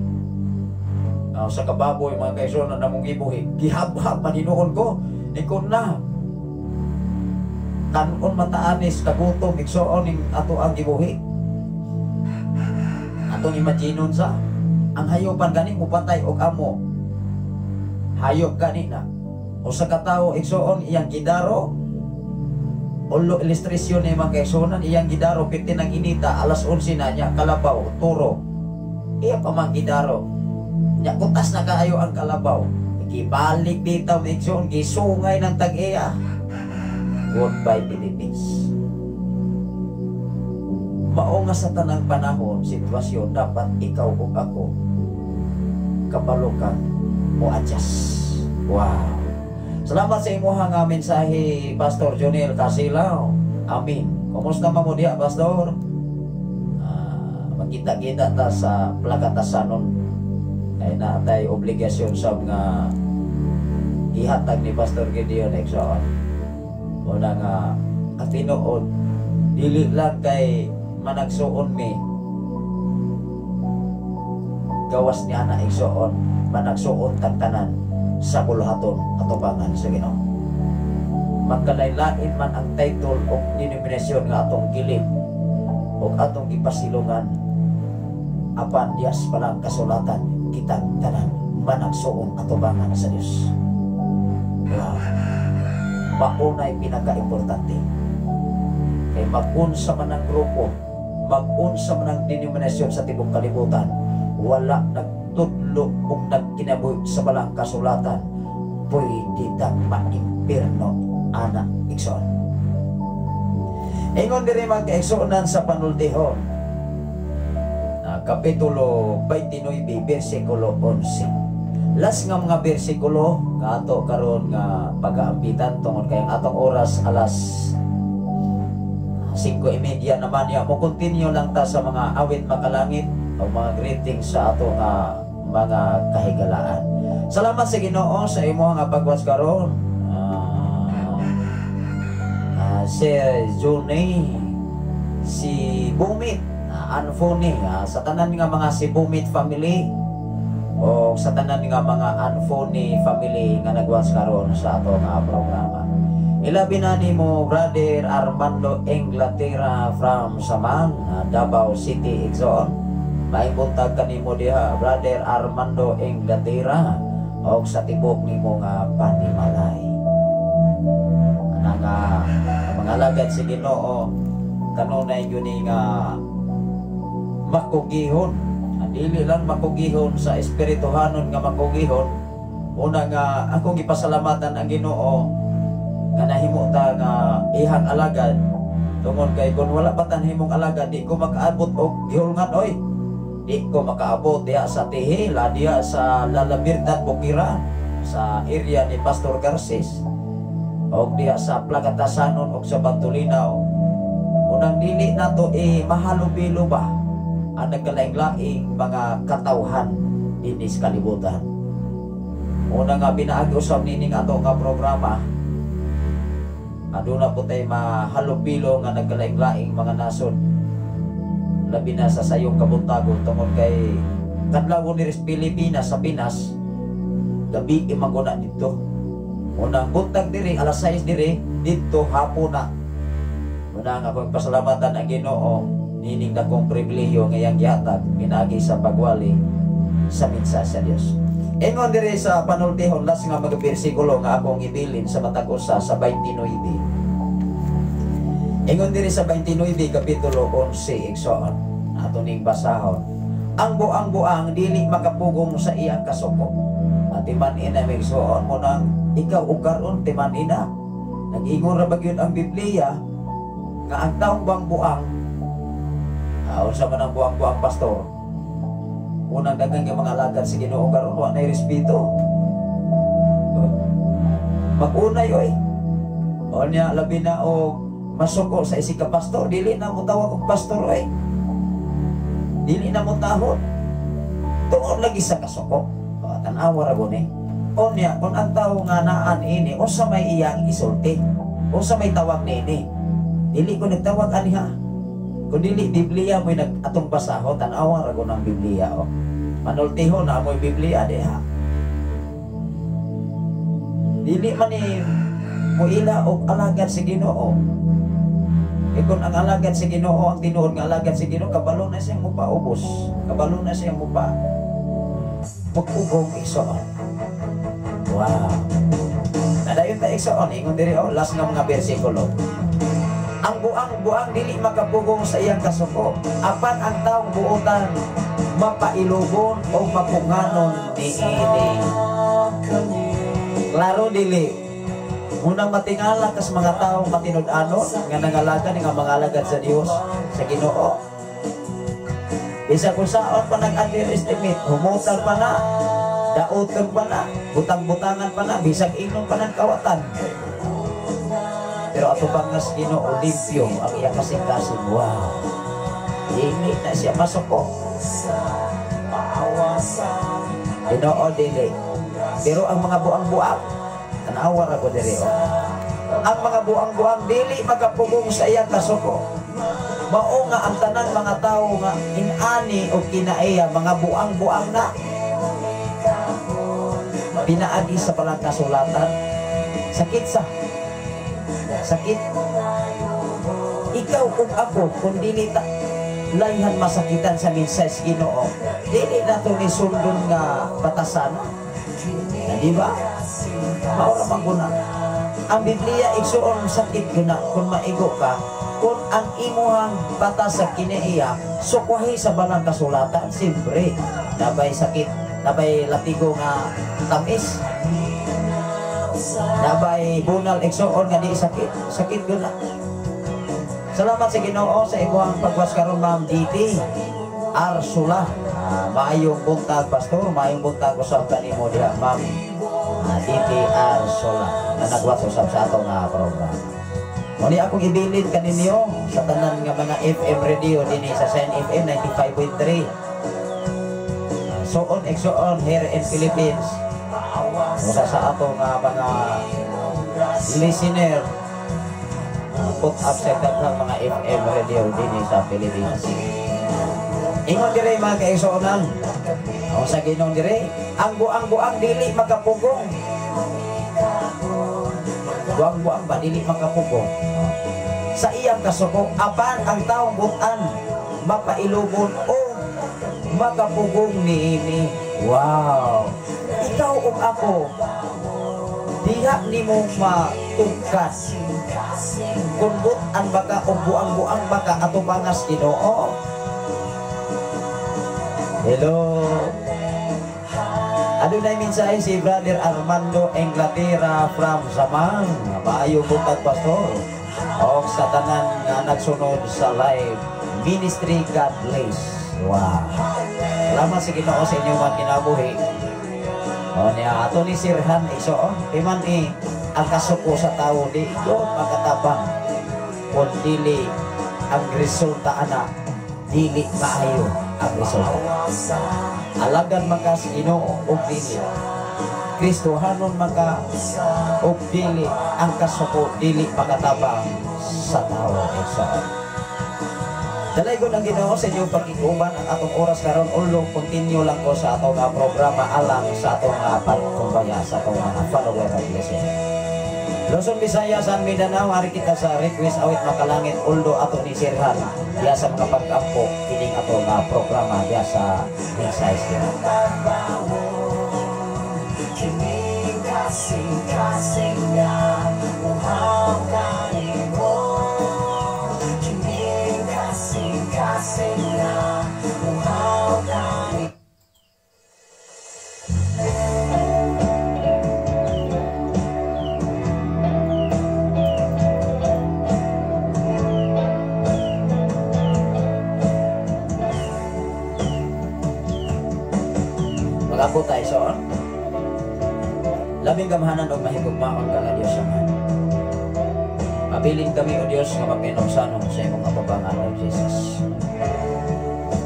[SPEAKER 4] Sa kababoy mga kaigsoon na namong gibuhi, gihabhab man hinuon ko. Nikon na. Kanon mataanis kagutom igsoon ning ato ang gibuhi. Atong imaginon sa ang hayupan gani mupatay og amo. Hayop gani na. Usa ka tawo igsoon iyang gidaro. Ulo ilustrasyon ni mga kaigsuonan, iyang gidaro piti ng inita alas 11 na niya kalabaw turo. Iya pa man gidaro. Nya kutas na kaayo ang kalabaw. Gibalik dito mga igsoon, gisungay ng tag-iya. Goodbye Philippines. Mao nga sa tanang panahon, sitwasyon, dapat ikaw ug ako kabalo kang mo-adjust. Wow. Salamat sa imuha nga mensahe, Pastor Jonel Casilaw. Amin. Kumusta man mo diha, Pastor? Magkita-kita ta sa plakatasanon. Ay na tay obligasyon sab nga ihatag ni Pastor Gideon Exon. Una nga ang tinuod dili lang kay managsuon mi gawas ni ana igsoon, managsuon tag tanan sa buluhaton atubangan sa Ginoo. Magkalain-lain man ang title o denominasyon nga atong kilip o atong gipasilungan, apan diyas palang kasulatan kitang tanan managsuon atubangan sa Dios. Wow. Maunay pinaka-importante. Kay mag-unsa man ang grupo, mag-unsa man ang denominasyon sa tibok kalibutan, wala nagtudlo o nagkinabuhi sa balang kasulatan, pwede tang maimpirno ana igsoon. Ingon diri mga kaigsuonan sa panultihon, Kapitulo 29, versikulo 11. Last nga mga bersikulo nga ato karon nga pag-aambitan tungod kay ang atong oras alas 5:30 naman niya. Mo continue lang ta sa mga awit makalangit o mga greetings sa ato nga mga kahigalaan. Salamat sa Ginoo sa imo nga pagwas karon. Si Johnny, si Bumit, Anfoni, sa tanan nga mga si Bumit family o sa tanan nga mga Anfoni family nga nagwas karon sa ato nga programa. Ilabi na nimo Brother Armando Inglaterra from Saman, Davao City, Exxon. Maimbuntag kanimo diha Brother Armando Inglaterra og sa tibok nimo nga panimalay. Ana nga mga alagad sa Ginoo kanunay gyud ni nga makugihon
[SPEAKER 1] Dili lang makugihon sa espirituhanon nga makugihon. Una nga akong gipasalamatan ang Ginoo nga nahimo ta nga ihang alagad, tungod kay kung wala pa tan himong alagad, di ko makaabot og gihulngan oy. Di ko makaabot diha sa Tihila, diha sa Lalabirtad Bukira, sa area ni Pastor Garces, og diha sa Plagatasanon og sa Bantulinaw. Unang dili nato mahalubilo ba ang nagkalaing-laing mga katawhan dinhi sa kalibutan. Una nga pinaagi usab nining ato nga programa, aduna po tay mahalubilo nga nagkalaing-laing mga nasod, labi na sa sayong kabuntagon, tungod kay kadlawon diri sa Pilipinas, sa Pinas, gabi imaguna didto. Unang buntag diri alas 6 diri didto hapon na. Una nga akong pasalamatan ang Ginoo nining dakong pribilehiyo nga iyang gihatag pinaagi sa pagwali sa mensahe sa Dios. Ingon diri sa panultihon, last nga mga bersikulo nga akong ibilin sa matag usa sa 29. Ingon diri sa 29 kapitulo 11 igsoon, ato ning basahon. Ang buang-buang dili makapugong sa iyang kasuko. Atiman ina igsoon mo nang ikaw og karon timan ina. Nag-ingon ra ba gyud ang Biblia nga ang taong buang-buang, unsa man ang buang-buang, pastor? Unang daghang nga mga alagad sa Ginoo karon wa nay respeto. Mag-unay oy. O niya labi na og masuko sa isig ka pastor, dili na mo tawag og pastor oy. Dili na mo tahod. Tungod lagi sa kasuko. Tan-awa ra guni. O niya kung ang tawo nga naan ini, unsa may iyang isulti? Unsa may tawag niini? Dili ko nagtawag aniha. Kung dili Biblia mo'y nag-atong basahon, tan-awa ra gud ang Biblia oh. Manultihon na mo'y Biblia diha. Dili man ni muila og alagad sa Ginoo. E kung ang alagad sa Ginoo, ang tinuod nga alagad sa Ginoo, kabalo na siyang mupaubos, kabalo na siyang mupa pag-ugong igsoon. Wow. Nadayon ta igsoon, ingon diri oh, last nga mga bersikulo. Ang buang-buang dili makapugong sa iyang kasuko, apan ang taong buotan mapailugon o mapunganon niini. Klaro dili. Unang matingala kas mga taong matinud-anon nga nangalaga nga mga alagad sa Dios, sa Ginoo. Bisa kung saan pa nag-underestimate, humutal pa na, dauton pa na, butang-butangan pa na, bisag ingnon pa ng kawatan. Pero ato bangas Ginoo limpyo ang iyang kasing-kasing. Wow. Dili na siya masuko. Ginoo dili. Pero ang mga buang-buang, tanawa ra ko diri oh. Ang mga buang-buang dili makapugong sa iyang kasuko. Mao nga ang tanan mga tawo nga inani o kinaiya mga buang-buang na. Pinaagi sa palang kasulatan. Sakit sa sakit. Ikaw ug ako kung dili ta layhan masakitan sa mensahe sa Ginoo, dili nato ni sundon nga batasan. Na di ba? Mao ra man guna. Ang Biblia igsuon sakit guna kung maigo ka, kung ang imuhang batas sa kinaiya sukwahi sa balang kasulatan, siyempre nabay sakit, nabay latigo nga tamis, nabay bunal igsuon nga di sakit, sakit guna. Salamat sa Ginoo sa imuhang pagwas karon Ma'am DT Arsula. Maayong buntag pastor, maayong buntag usab kanimo diha Ma'am DT Arsula na nagwas usab sa atong programa. Muli akong ibilin kaninyo sa tanan nga mga FM radio dinhi sa Sen FM 95.3. So on exo on here in Philippines. Usa sa atong mga listener put up sa daghang mga FM radio dinhi sa Philippines. Ingon dire mga kaigsuonan. Ang sa Ginoo dire, ang buang-buang dili makapugong. Buang-buang ba dili makapugong? Sa iyang kasuko, apan ang taong butan mapailubon o makapugong niini. Wow. Ikaw ug ako diha nimo matugkas. Kung butan baka o buang-buang baka atubangas Ginoo.
[SPEAKER 4] Hello. Adunay mensahe si Brother Armando Inglaterra from Samang. Maayo buntag, Pastor. Og sa tanan nga nagsunod sa live ministry, God bless. Wow. Salamat sa Ginoo sa inyong mga kinabuhi. O niya, ato ni Sirhan iso, oh, di man eh, ang kasuko sa tao di yun makatabang kung dili ang resulta ana, dili maayo ang resulta. Alagan man ka sa Ginoo og dili. Kristohanon man ka og dili, ang kasuko dili makatabang sa tao, igsoon. Dalaygon ang Ginoo sa inyong pag-iguban ang atong oras karon, ulo continue lang ko sa atong programa alang sa atong pagkumbaya sa atong mga follower of blessing. Luzon, Visayas, and Mindanao, hari kita sa request awit makalangit uldo ato ni Sirhan diya sa mga pag-ampo kining atong programa diya sa mensahe niya.
[SPEAKER 2] Kining kasing-kasing nga uhaw kanimo. Kining kasing-kasing nga uhaw kanimo.
[SPEAKER 4] Mag-abot tayo so. Labing gamhanan og mahigugmaon ka nga Dios Amahan. Mabilin kami o Dios nga mapinugsanon sa imong kapabangan, O Jesus.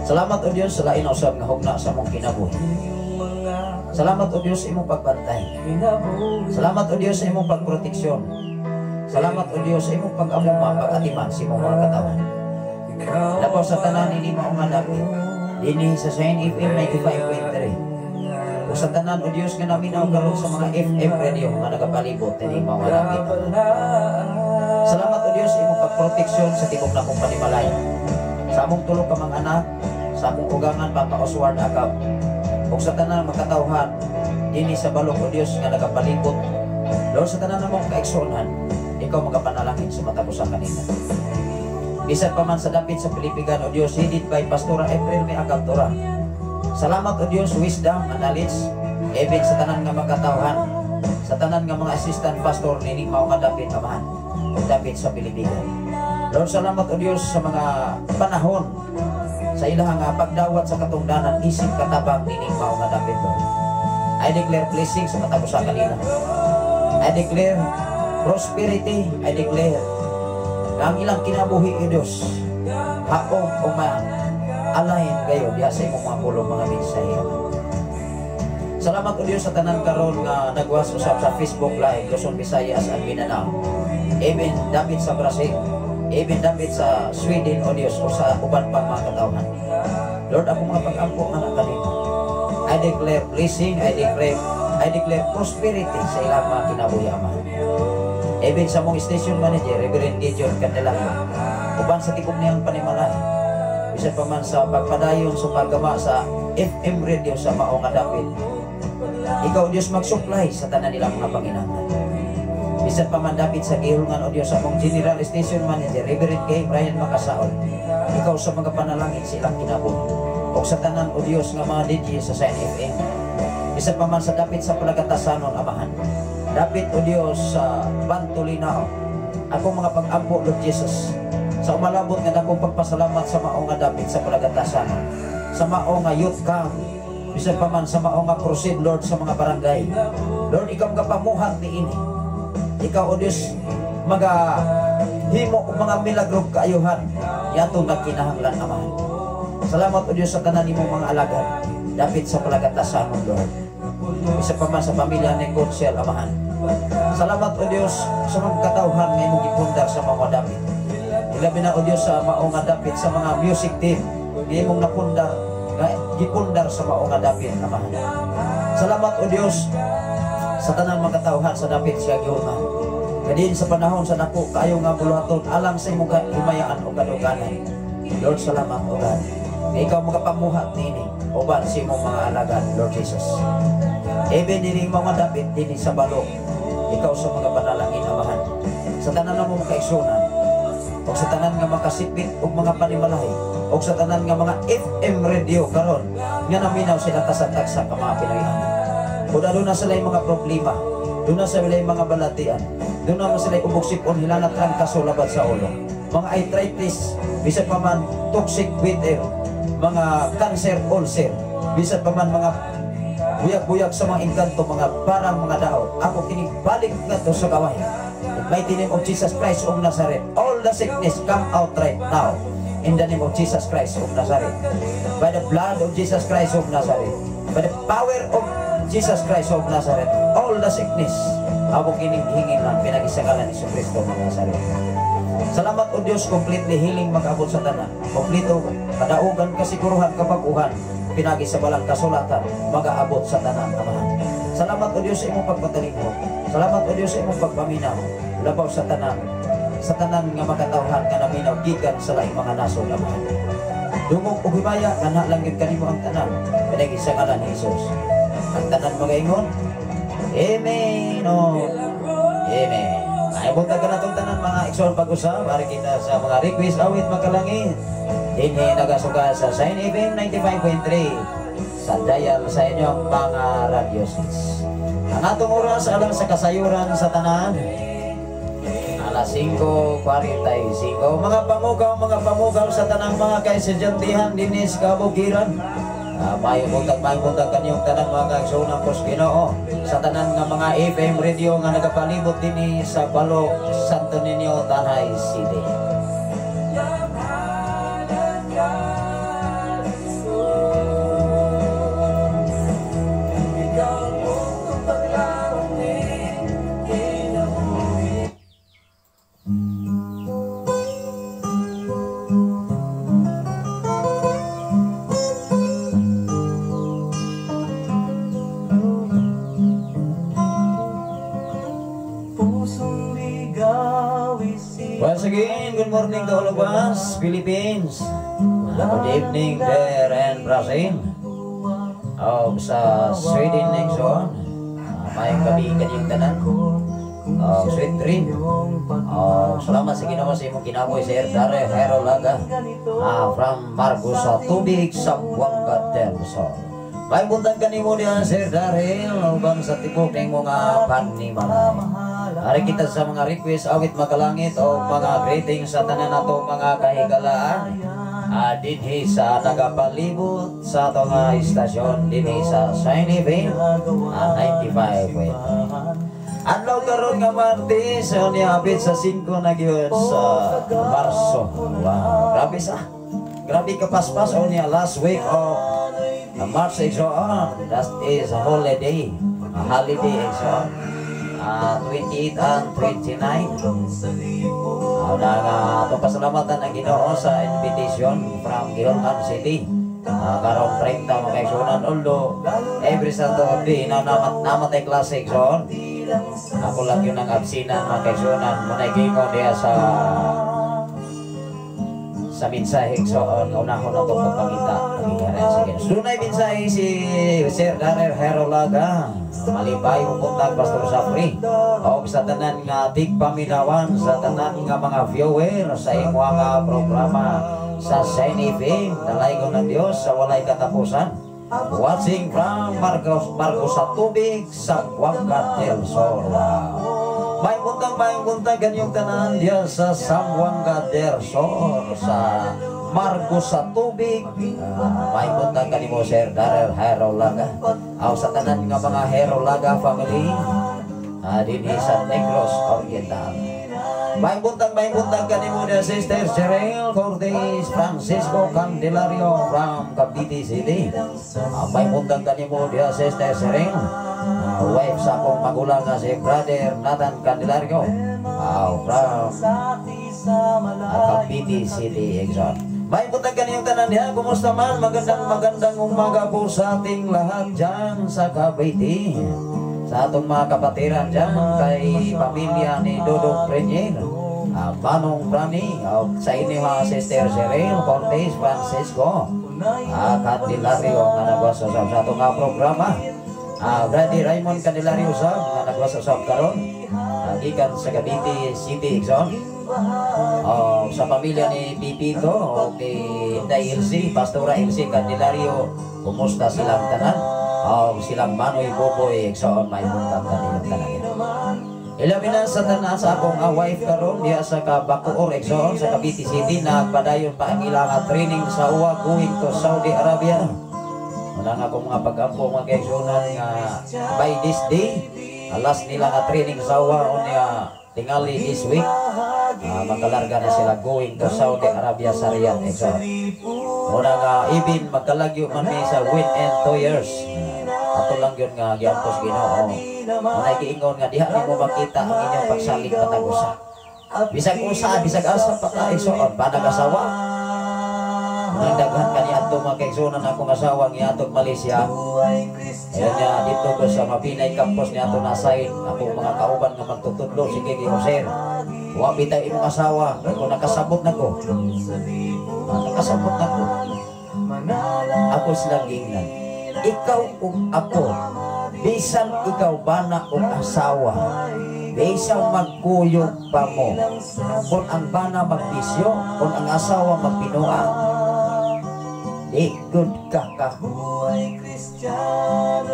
[SPEAKER 4] Salamat o Dios sa lain usab nga hugna sa among kinabuhi. Salamat o Dios sa imong pagbantay. Salamat o Dios sa imong pagproteksyon. Salamat o Dios sa imong pag-amuma, pag-atiman sa imong mga katawan. Labaw sa tanan ini mao nga dapit dinhi sa Shine FM 95.3. O sa tanan o Dios nga naminaw karon sa mga FM radio nga nagapalibot dinhi mao nga dapit. Salamat o Dios sa imong pagproteksyon sa tibok nakong panimalay. Sa among tulo ka mga anak, sa akong ugangan Papa Oswald Acab, ug sa tanan makatawhan dinhi sa balok o Dios nga nagapalibot. Lord, sa tanan namong kaigsuonan, ikaw magapanalangin sa matag usa kanila. Bisan pa man sa dapit sa Pilipigan o Dios, headed by Pastora April May Acab Tora. Salamat o Dios, wisdom and knowledge, even sa tanan nga makatawhan, sa tanan nga mga assistant pastor nining mao nga dapit Amahan, ug dapit sa Pilipigan. Lord, salamat o Dios sa mga panahon sa ilang nga pagdawat sa katungdanan isip katabang nining mao nga dapit, Lord. I declare blessing sa matag usa kanila. I declare prosperity. I declare nga ang ilang kinabuhi o Dios haong o ma-align kayo diha sa imong mga pulong mga mensahe. Salamat o Dios sa tanan karon nga nagwas usab sa Facebook Live Luzon, Visayas and Mindanao. Even dapit sa Brazil, even dapit sa Sweden o Dios o sa uban pang mga katawhan. Lord, ako mga pag-ampo nga na kanimo. I declare blessing, I declare prosperity sa ilang mga kinabuhi, Ama. Even sa mong station manager, Reverend Gideon Candelario, uban sa tibok niyang panimalay, bisan pa man sa pagpadayon sa paggama sa FM radio sa mao nga dapit. Ikaw, Diyos, mag-supply sa tanan nilang mga panginahanglan. Bisan pa man dapit sa gihulngan o Diyos sa mong General Station Manager, Reverend Kay Brian Makasaol, ikaw sa mga panalangin sa ilang kinabuhi. O sa tanan o Diyos nga mga DJ sa Sign FM. Bisan pa man sa dapit sa palagatasanon, Amahan. Dapit o Diyos sa Bantulinao. Akong mga pag-ampo, Lord Jesus, sa umalabot nga dakong pagpasalamat sa mao nga dapit sa palagatasanon. Sa mao nga youth camp. Bisan pa man sa mao nga crusade, Lord, sa mga barangay. Lord, ikaw magapamuhat niini. Ikaw, O Diyos, maga himo og mga milagro kaayuhan yato nga kinahanglan, Amahan. Salamat, O Diyos, sa tanan nimong mga alagad dapit sa palagatasanon, Lord. Isa pa man sa pamilya ni Consel, Amahan. Salamat, O Diyos, sa mga katawhan nga imong gipundar sa mga dapit. Ilabi na, O Diyos, sa mao nga dapit sa mga music team nga imong napundar, nga gipundar sa mao nga dapit, Amahan. Salamat, O Diyos, sa tanang mga katawhan sa dapit sa gihulngan. Kadiin sa panahon sa dako kaayo nga buluhaton alang sa imong himayaan o kaduganan. Lord, salamat, O God. Nga ikaw makapamuhat niini uban sa imong mga alagad, Lord Jesus. Even dini mga dapit dinhi sa balok, ikaw sa mga panalangin, Amahan. Sa tanan mo makaigsunan,
[SPEAKER 1] Og sa tanan nga makasipit og mga panimalay, og sa tanan nga mga FM radio karon nga naminaw sila kasatag sa ka mga Pinoy-anon. Kung aduna sila mga problema, doon na sila mga balatian, doon na sila ubog sipon, hilanat trangkaso labad sa ulo, mga arthritis, bisan pa man toxic weather, mga cancer ulcer, bisan pa man mga buyag-buyag sa mga engkanto, mga parang mga daot, ako kini balik ngadto sa kawayan. In mighty name of Jesus Christ of Nazareth, all the sickness come out right now. In the name of Jesus Christ of Nazareth. By the blood of Jesus Christ of Nazareth. By the power of Jesus Christ of Nazareth, all the sickness, ako kining hingin lang, pinaagi sa ngalan ni Kristo ng Nazareth. Salamat o Diyos, completely healing mag-abot sa tanan. Kompleto, kadaugan, kasiguruhan, kabaguhan, pinaagi sa balang kasulatan, mag-aabot sa tanan, Amahan. Salamat o Diyos sa imong pagpatalingkod. Salamat o Diyos sa imong pagpaminaw. Labaw sa tanan nga makatawhan nga naminaw gikan sa laing mga nasod, Amahan. Dungog og himaya, kana lang gyud kanimo ang tanan. Pinaagi sa ngalan ni Jesus. Ang tanan magaingon, Amen. Oh. Amen. Ay, buntag ka na itong tanan mga igsoon pag-usab. Ari kita sa mga request awit makalangit. Dinhi nagasuka sa Shine FM 95.3 sa dial sa inyong mga radio sets. Ang atong oras alang sa kasayuran sa tanan, alas 5:45. Mga pamugaw sa tanang mga kaestudyantehen dinhi sa kabukiran. Maayong buntag kanyong tanan mga kaigsuonan ko sa Ginoo sa tanan nga mga FM radio nga nagapalibot dinhi sa Balok, Santo Niño, Tanay City.
[SPEAKER 2] Pusong ligaw, isip
[SPEAKER 1] Once again, good morning to all of us, Philippines. Good evening there in Brazil. Oh, sa Sweden next one. Maayong gabi kanyong tanan. Oh, sweet dream. Oh, salamat sa Ginoo sa imong kinabuhi, Sir Dare Herolaga. From Margosatubig, Zamboanga del Sur. May buntag kanimo diyan, Sir Daryl, uban sa tibok ning mga panimalay. Ari kita sa mga request awit makalangit o mga greetings sa tanan nato mga kahigalaan. Dinhi sa nagapalibot sa atong istasyon dinhi sa Shiny FM 95. Adlaw karon nga Martes, so niapit sa 5 na gyud sa Marso. Wow, grabe sa. Grabe ka paspas o niya last week of March, igsoon. That is a holiday. A holiday, igsoon. 28 and 29. Na nga atong pasalamatan ang Ginoo sa invitation from Girongan City. Karong 30 mga kaigsuonan, although every Saturday na namatay klase, igsoon. Ako lang yun ang absinan mga kaigsuonan. Muna'y gingon diya sa mensahe, igsoon nga unahon na itong pagpangita pagigaren sa Ginoo. Dunay mensahe si Sir Daryl Herolaga. Malipay buntag, Pastor Safri. O sa tanan nga tigpaminawan, sa tanan nga mga viewer sa imo nga programa sa Shiny FM, dalaygon ng Dios sa walay katapusan. Watching from Marcos Margosatubig, Zamboanga del Sur. Wow. May buntag ganyong tanan diya sa Zamboanga del Sur, sa Margosatubig. May buntag kanimo, Sir Daryl Herolaga. Aw sa tanan nga mga Herolaga family dinhi sa Negros Oriental. May buntag kanimo niya, Sister Cheryl Cortez Francisco Candelario from Cavite City. May buntag kanimo niya, Sister Cheryl. Wife sa akong magulang nga si Brother Nathan Candelario. From Cavite City, Exxon. May buntag kaniyong tanan niya. Kumusta man? Magandang magandang umaga po sa ating lahat dyan sa Cavite. Sa atong mga kapatiran dyan, kay pamilya ni Dodong Prenier, Manong Prani, sa inyo mga Sister Cheryl Cortez Francisco, Candelario nga nagwasa sa atong nga programa. Brother Raymond Candelario sa nga nagwasa sa karon, gikan sa Cavite City, Exxon.
[SPEAKER 4] Oh, sa pamilya ni Pipito o ni Inday Elsie, Pastora Elsie Candelario, kumusta silang tanan? Oh, silang Manoy Boboy, igsoon, may buntag kanilang tanan. Ilabi na sa tanan sa akong wife karon diha sa Kabacoor, igsoon, sa Cavite City, nagpadayon pa ang ilang training sa uwa going to Saudi Arabia. Wala nga akong mga pag-ampo, mga kaigsuonan, nga by this day, alas nila nga training sa uwa unya tingali this week makalarga na sila going to Saudi Arabia sa Riyadh, igsoon. Muna nga even magkalagyo man mi sa within 2 years. Ato lang yun nga giampos Ginoo. Muna giingon nga diha nimo makita ang inyong pagsalig matag usa. Bisag usa, bisag asa pa ka, igsoon, banag asawa. Nang daghan kani adto, mga kaigsuonan, akong asawa ngiatog Malaysia. Ayan niya dito ko sa Mabinay Campus niya ato na-assign akong mga kauban nga magtutudlo, sige gi sir. Wa bitay imong asawa, ako nakasabot na ko. Ah, nakasabot na ko. Ako silang giingnan. Ikaw ug ako, bisan ikaw bana og asawa, bisan magkuyog pa mo, kung ang bana magbisyo, kung ang asawa magpinuang, di good ka ka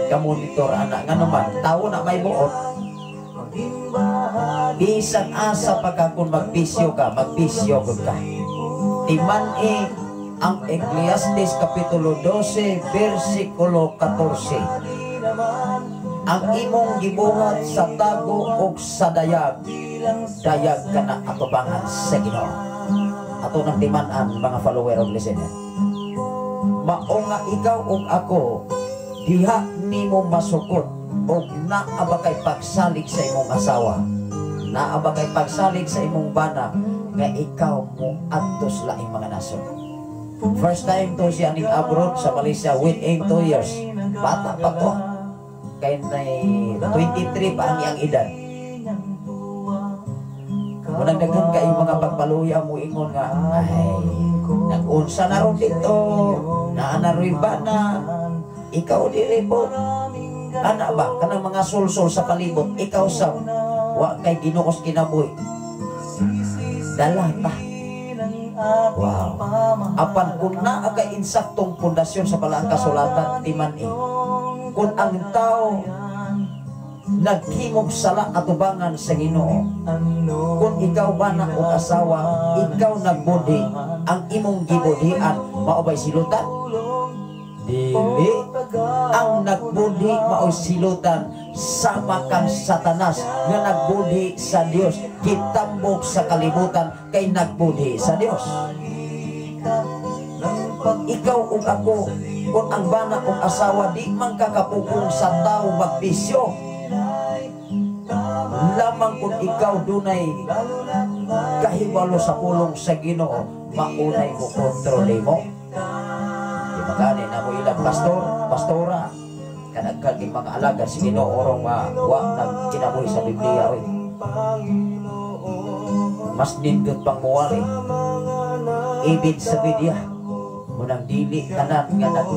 [SPEAKER 4] kamonitor ana, nga naman tao na may buot. Bisan asa pa ka, kung magbisyo ka, magbisyo gud ka. Timan-i ang Ecclesiastes Kapitulo 12 versikulo 14: ang imong gibuhat sa tago ug sa dayag, dayag ka na atubangan sa Ginoo. Ato nang timan-an, mga follower og listener. Mao nga ikaw ug ako, diha nimo masukot og naa ba kay pagsalig sa imong asawa, naa ba kay pagsalig sa imong bana nga ikaw mo adto sa laing mga nasod. First time to siya ning abroad sa Malaysia within 2 years. Bata pa to kay nay 23 pa ang iyang edad. Munang daghan kay mga pagpaluya mo ingon nga ay nag-unsa na ron dito, naa na rin ba na ikaw diri po ana ba kanang mga sulsol sa palibot, ikaw sa wa kay Ginoo sa kinabuhi dala ta. Wow, apan kung naa kay insaktong pundasyon sa balaang kasulatan, timan-i kung ang tao naghimog sala atubangan sa Ginoo, kung ikaw ba na og asawa, ikaw nagbudhi, ang imong gibudhian mao bay silutan? Dili. Ang nagbudhi mao silutan sama kang Satanas nga nagbudhi sa Dios, gitambok sa kalibutan kay nagbudhi sa Dios. Ikaw ug ako, kung ang bana ug asawa di man kakapugong sa tao magbisyo, lamang kung ikaw dunay kahibalo sa pulong sa Ginoo, maunay mo kontrole mo. Di ba gani na mo ilang pastor, pastora, kadaghan kay mga alagad sa Ginoo orong wa nagkinabuhi sa Biblia oy. Mas nindot pang muwali ibig sa media. Munang dili tanan nga nag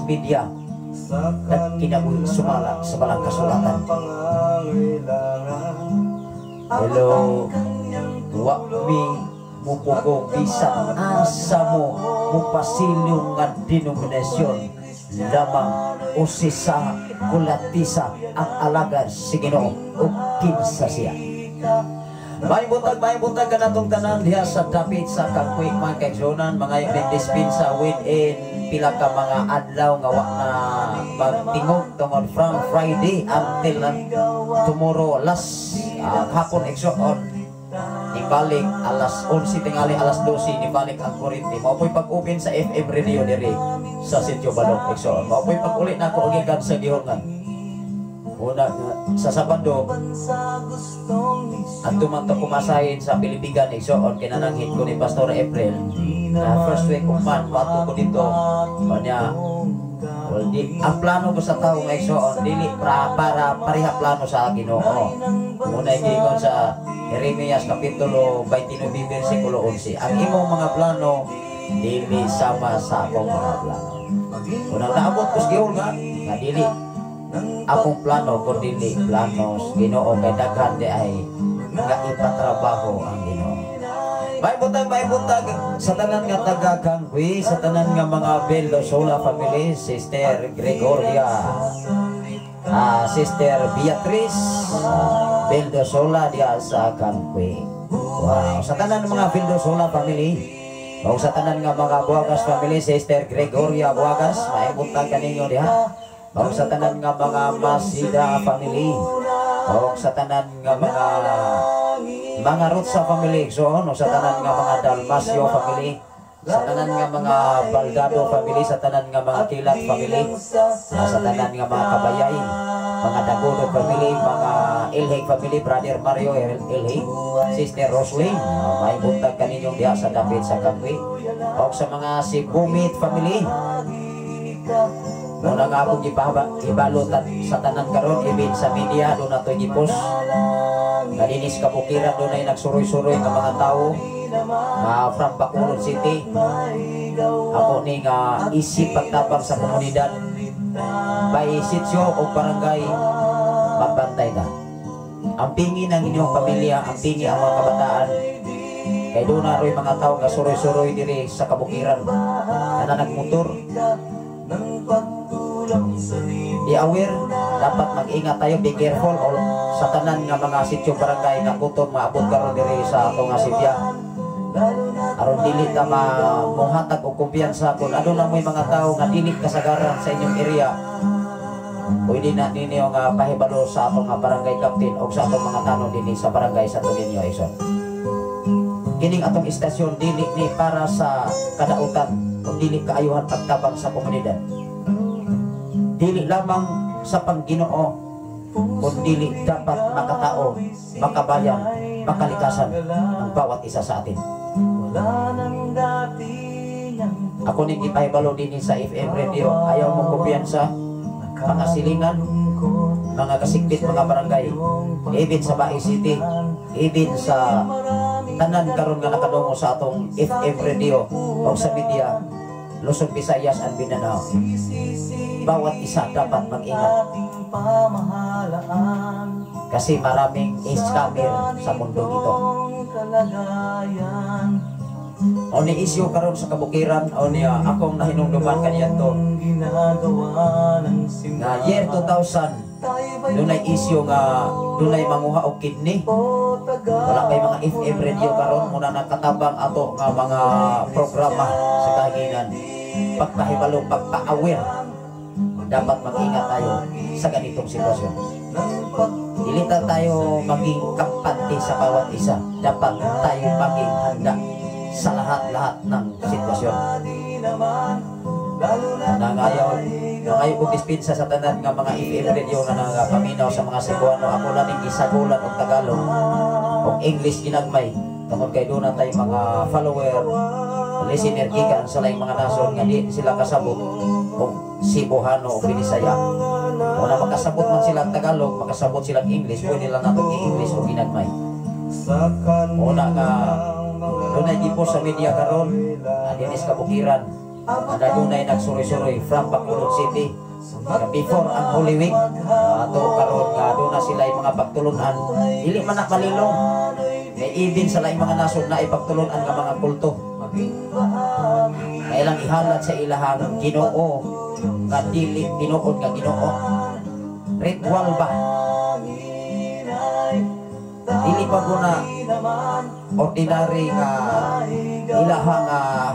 [SPEAKER 4] media nagkinabuhi sumala sa balang kasulatan. Hello, wa mi mupugong bisan asa mo mupasilong nga denominasyon, lamang usisa kulatisa ang alagad si Ginoo ug kinsa siya. May butag kanatong tanan diha sa dapit sa Kakwik, mga kaigsuonan, mga dispensa within pila ka mga adlaw nga wa na magtingog tungod from Friday until tomorrow last hapon, igsoon, ibalik alas 11 tingali, alas 12 nibalik ang kuryente. Mao po'y pag-open sa FM radio diri sa Sitio Balok, igsoon. Mao po'y pag-uli nako og gikan sa Gihongan. Una sa Sabado adto man to kumasahin sa Pilipigan, igsoon, kinananghit ko ni Pastor April na first week of month wato ko dito. Kanya well, di, ang plano ko sa tao nga, igsoon, dili para pareha plano sa Ginoo. Muna giingon sa Jeremias Kapitulo 29 versikulo 11, ang imong mga plano dili sama sa akong mga plano. Unang naabot ko sa nga nga dili akong plano kun dili plano sa Ginoo kay daghan di ay nga ipatrabaho ang Ginoo. May butang sa tanan nga taga Kangkwi, sa tanan nga mga Beldosola family, Sister Gregoria, Sister Beatrice Beldosola diya sa Kangkwi. Wow, sa tanan mga Beldosola family, o sa tanan nga mga Buagas family, Sister Gregoria Buagas, may butang kaninyo diha. O sa tanan nga mga Masida family, o sa tanan nga mga Rutsa family, so no, sa tanan nga mga Dalmasio family, sa tanan nga mga Baldado family, sa tanan nga mga Kilat family, sa tanan nga mga Kabayay, mga Dagodo family, mga Ilhig family, Brother Mario Ilhig, Sister Roslyn, may buntag kaninyong diha sa dapit sa Kangwi. O sa mga Sibumit family, muna nga akong ibalo sa tanan karon, even sa media, doon na ito gipos. Kaninis kabukiran, doon ay nagsuroy-suroy nga mga tao nga from Bacolod City. Ako ni nga isip pagtabang sa komunidad by sitio o barangay, magbantay na. Ang pingi ng inyong pamilya, ang pingi ang mga kabataan. Kay doon na ro'y mga tao nga suroy-suroy diri sa kabukiran. Na nagmotor, be aware, dapat mag-ingat tayo, be careful all sa tanan nga mga sitio barangay nga kutob maabot karon diri sa ato nga sitya. Aron dili ta ma monghatag og kumpiyansa kung ano na mo'y mga tao nga dili kasagaran sa inyong area. Pwede na ninyo nga pahibalo sa atong nga barangay captain o sa atong mga tanong dinhi sa barangay sa Toninyo Ison. Kining atong istasyon dili ni para sa kadautan o dili kaayuhan pagtabang sa komunidad. Dili lamang sa pangginoo kun dili dapat makatao, makabayan, makalikasan ang bawat isa sa atin.
[SPEAKER 2] Wala nang dating
[SPEAKER 4] Ako ning ipahibalo dinhi sa FM radio, ayaw mo kumpiyansa, mga silingan, mga kasikbit, mga barangay, even sa Bais City, even sa tanan karon nga nakadungo sa atong FM radio o sa media, Luzon, Visayas and Mindanao. Bawat isa dapat mag-ingat
[SPEAKER 2] pamahalaan
[SPEAKER 4] kasi maraming scammer sa mundong ito.
[SPEAKER 2] Kalagayan.
[SPEAKER 4] O ni isyu karon sa kabukiran o niya akong nahinumduman kaniadto
[SPEAKER 2] Ginagawa ng
[SPEAKER 4] nga year 2000, dunay isyu nga dunay manguha og kidney. Wala kay mga FM radio karon, muna nakatabang ato nga mga programa sa kahanginan, pagpahibalo, pagpa-aware, dapat mag-ingat tayo sa ganitong sitwasyon. Dili ta tayo maging kampante sa bawat isa, dapat tayo maging handa sa lahat-lahat ng sitwasyon. Nangayaw, mangayo kong dispensa sa tanan nga mga FM radio nga nagapaminaw sa mga Cebuano. Ako lang ning gisagulan og Tagalog og English ginagmay tungod kay doon tay mga follower, listener gikan sa laing mga nasod nga di sila kasabot og Cebuano o Binisaya. O na makasabot man sila Tagalog, makasabot silang English, pwede lang nato i-English o ginagmay. Una nga dunay gipo sa media karon dinis kabukiran na dunay nagsuroy-suroy from Bacolod City nga before ang Holy Week ato karon nga doon na sila yung mga pagtulunan, dili man na malilong kay even sa laing mga nasod na ipagtulunan nga mga kulto kailang ihalad sa ilahang Ginoo nga dili tinuod nga Ginoo, ritual ba, dili pa ko na ordinary nga ilahang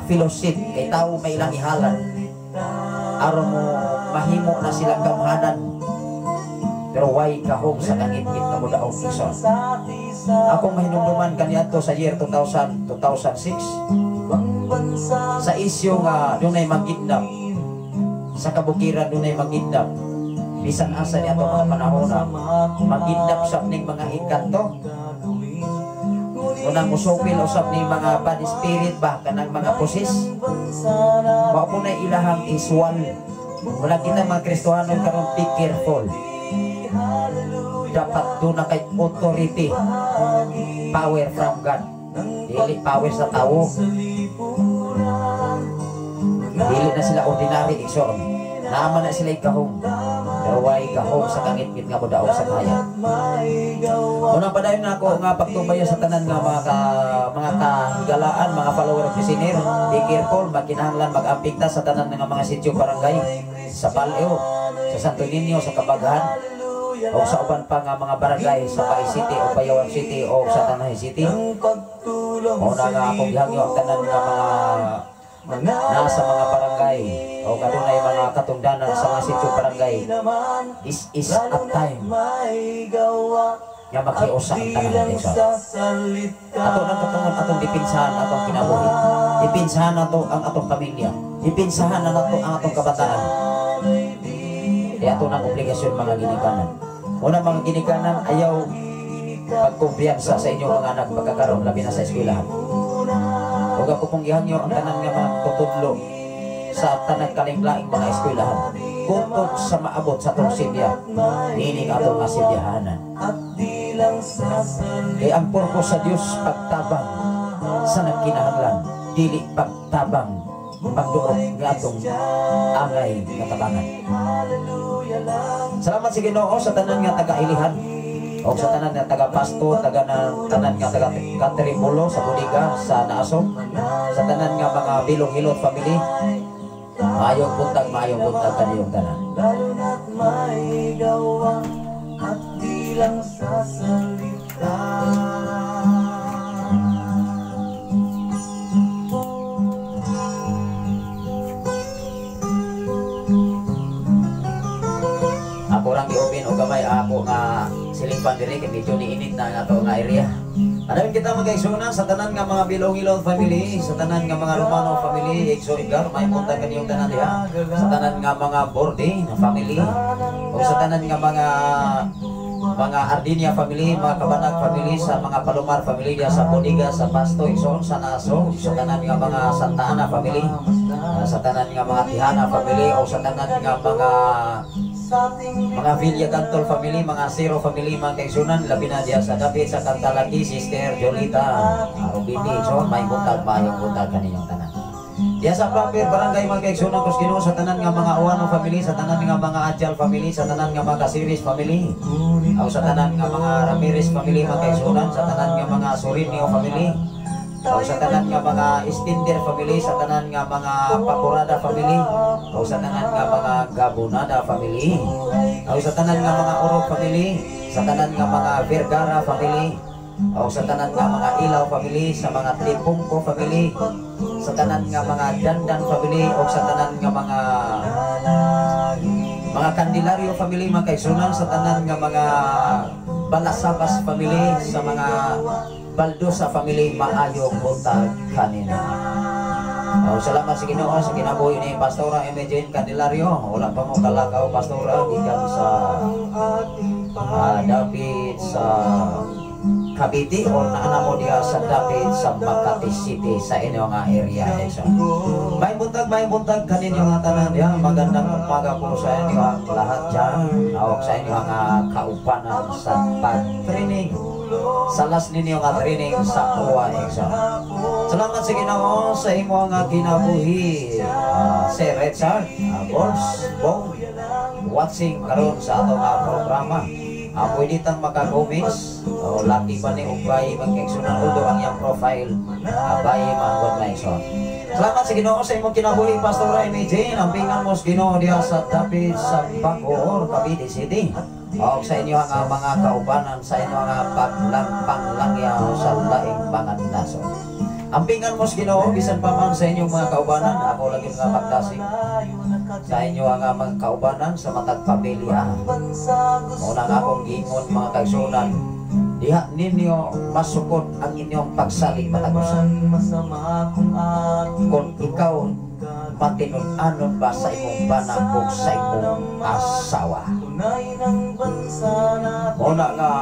[SPEAKER 4] fellowship kay tao may ilang ihalad aron mo mahimo na silang gamhanan, pero way kahom sa kangitngit nga modaog, igsoon. Akong mahinumduman kaniadto sa year 2000, 2006, sa isyu nga dunay magkidnap sa kabukiran, dunay magkidnap bisan asa ni ato mga panahon na magkidnap sa ning mga engkanto. Unang musupil usab ni mga bad spirit ba, kanang mga possess, mao po na ilahang iswal. Wala kita mga Kristohanon karon, be careful. Dapat doon na kay authority, power from God, dili power sa tao. Dili na sila ordinary, igsoon. Naaman na sila ikahong. Pero way gahom sa kangitngit nga modaog sa kahayag. Unang padayon na ako nga pagtubaya sa tanan nga mga kahigalaan, mga follower of Sinir. Be careful, magkinahanglan mag-amping ta sa tanan nga mga sitio barangay, sa Paleo, sa Santo Niño, sa Kabaghan, o sa uban pa nga mga barangay sa Bay City o Bayawan City o sa Tanahay City. Una nga akong gihangyo ang tanan nga mga nasa mga barangay o kadunay mga katungdanan sa mga sitio barangay. This is a time nga makiusa ang tanan. Ato nang katungon, atong dipinsahan atong kinabuhi. Dipinsahan nato ang atong pamilya. Dipinsahan na nato ang atong kabataan. Kaya ato nang obligasyon, mga ginikanan. Una, mga ginikanan, ayaw pagkumpiyansa sa inyong mga anak pagkakaroon, labi na sa eskwelahan. Huwag ako pong gihangyo ang tanan nga mga tutudlo sa tanang kalinglaing mga eskwelahan. Kutob sa maabot sa atong silya, nining atong asilyahanan. Kaya ang purpose sa Dios, pagtabang sa nagkinahanglan, dili pagtabang pagduot nga atong angay nga tabangan. Salamat sa Ginoo sa tanan nga taga-ilihan o sa tanan nga taga-Pasto, tanan nga taga-Katrimulo, sa Buliga, sa Naasong, sa tanan nga mga Bilong Hilot family. Maayong buntag kaniyong tanan.
[SPEAKER 2] Lalo na't may gawa at di lang sa salita.
[SPEAKER 4] Ako rang giupin og gamay ako nga silingpan diri kay medyo niinit na ang ato nga area. Adayon kita magaigsunan sa tanan nga mga Bilong Hilot family, sa tanan nga mga Romano family, Igso Edgar, may buntag kaniyong tanan diha. Sa tanan nga mga Borde na family, o sa tanan nga mga Ardinia family, mga Kabanag family, sa mga Palomar family diha sa Bodiga, sa Pasto, Igsoon, sa Naso, sa tanan nga mga Santa Ana family, sa tanan nga mga Tihana family, o sa tanan nga mga Villa Cantol family, mga Zero family, mga kaigsunan, labi na diya sa dapit sa Kantalaki, Sister Jolita, Rubini, so may buntag, maayong buntag kaninyong tanan. Diya sa Papir Barangay, mga kaigsunan, kus Ginoo sa tanan nga mga Uwano family, sa tanan nga mga Adjal family, sa tanan nga mga Casiris family, o sa tanan nga mga Ramirez family, mga kaigsunan, sa tanan nga mga Sorinio family, o sa tanan nga mga Istinder family, sa tanan nga mga Pakurada family, o sa tanan nga mga Gabunada family, o sa tanan nga mga Oro family, sa tanan nga mga Vergara family, o sa tanan nga mga Ilaw family, sa mga Tipungko family, sa tanan nga mga Dandan family, o sa tanan nga mga Candelario family, mga kaigsunan, sa tanan nga mga Balasabas family, sa mga Baldosa family, maayong buntag kanina. Oh, salamat sa Ginoo sa kinabuhi ni Pastora M. Jane Candelario. Wala pa mo kalakaw, Pastora, gikan sa dapit sa Cavite or naana mo diha sa dapit sa Makati City sa inyong area. So, may buntag kaninyo nga tanan diha. Magandang umaga po sa inyo ang lahat dyan. O sa inyo ang kaupanan sa pag-training, sa last ninyo nga training sa OWA exam. Salamat sa Ginoo sa imo nga kinabuhi, Sir Richard Bols Bong, watching karon sa atong programa. Pwede tang maka-comments o laki ba ni Ubay magkaigsunan, although ang iyang profile abay manggod na igsoon. Salamat sa Ginoo sa imong kinabuhi, Pastora M. Jane. Ampingan mo sa Ginoo diha sa dapit sa Bacoor, Cavite City. O sa inyo ang mga kaubanan, sa inyo ang paglampang-langyaw sa laing mga naso. Ampingan mo sa Ginoo bisan pa man sa inyong mga kaubanan. Ako lagi mga pagdasig sa inyo ang mga kaubanan sa matag pamilya. Unang akong gingon, mga kaigsunan, diha ninyo masukod ang inyong pagsalig matag usa. Kung ikaw matinud-anon ba sa imong bana o sa imong asawa. Muna nga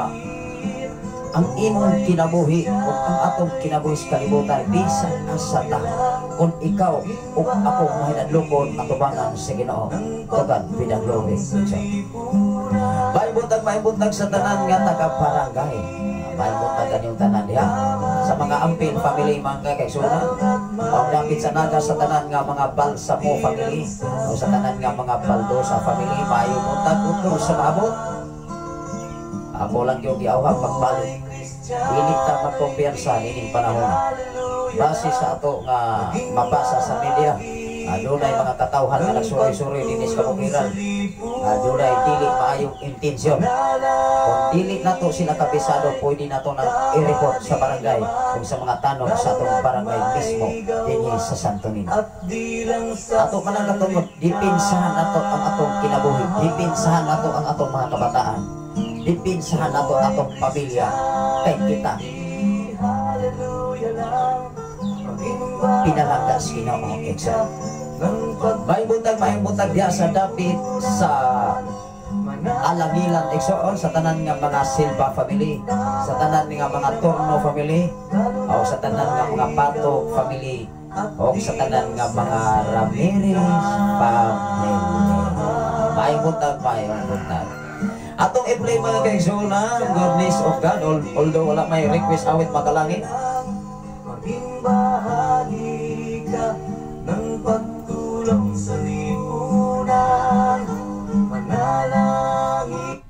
[SPEAKER 4] ang imong kinabuhi o ang atong kinabuhi sa kalibutan bisan asa ta, kung ikaw o ako mahinadlokon atubangan sa Ginoo. To God be the glory. Maayong buntag sa tanan nga taga barangay. May buntag kanyong tanan diha. Sa mga Ampil family, mga kaigsuonan. O dapit sa Naga, sa tanan nga mga Balsamo family. O sa tanan nga mga Baldosa family, maayong buntag utol sa maabot. Ako lang yung giawhag pagbalik. Dili ta magkumpiyansa nining panahon. Base sa ato nga mabasa sa media, adunay mga katawhan nga nagsuroy-suroy dinhi sa kabukiran. Adunay dili maayong intensyon. Kung dili nato sila kabisado, pwede nato nang i-report sa barangay kung sa mga tanod sa atong barangay mismo dinhi sa Santo Niño.
[SPEAKER 2] At di lang sa
[SPEAKER 4] Ato man ang katungod, dipinsahan nato ang atong kinabuhi, dipinsahan nato ang atong mga kabataan, dipinsahan nato ang atong pamilya, kay kita
[SPEAKER 2] Hallelujah lang. Maging
[SPEAKER 4] pinalangga sa Ginoo, igsoon.
[SPEAKER 2] ng pag
[SPEAKER 4] may buntag diha sa dapit sa Alangilan, igsoon, sa tanan nga mga Silva family, sa tanan nga mga Torno family, o sa tanan nga mga Pato family, o sa tanan nga mga Ramirez family. May buntag, may buntag. Atong i-play, mga kaigsuonan, Goodness of God, although wala may request awit makalangit.
[SPEAKER 2] Maging bahagi ka ng pagtulong sa lipunan. Manalangin.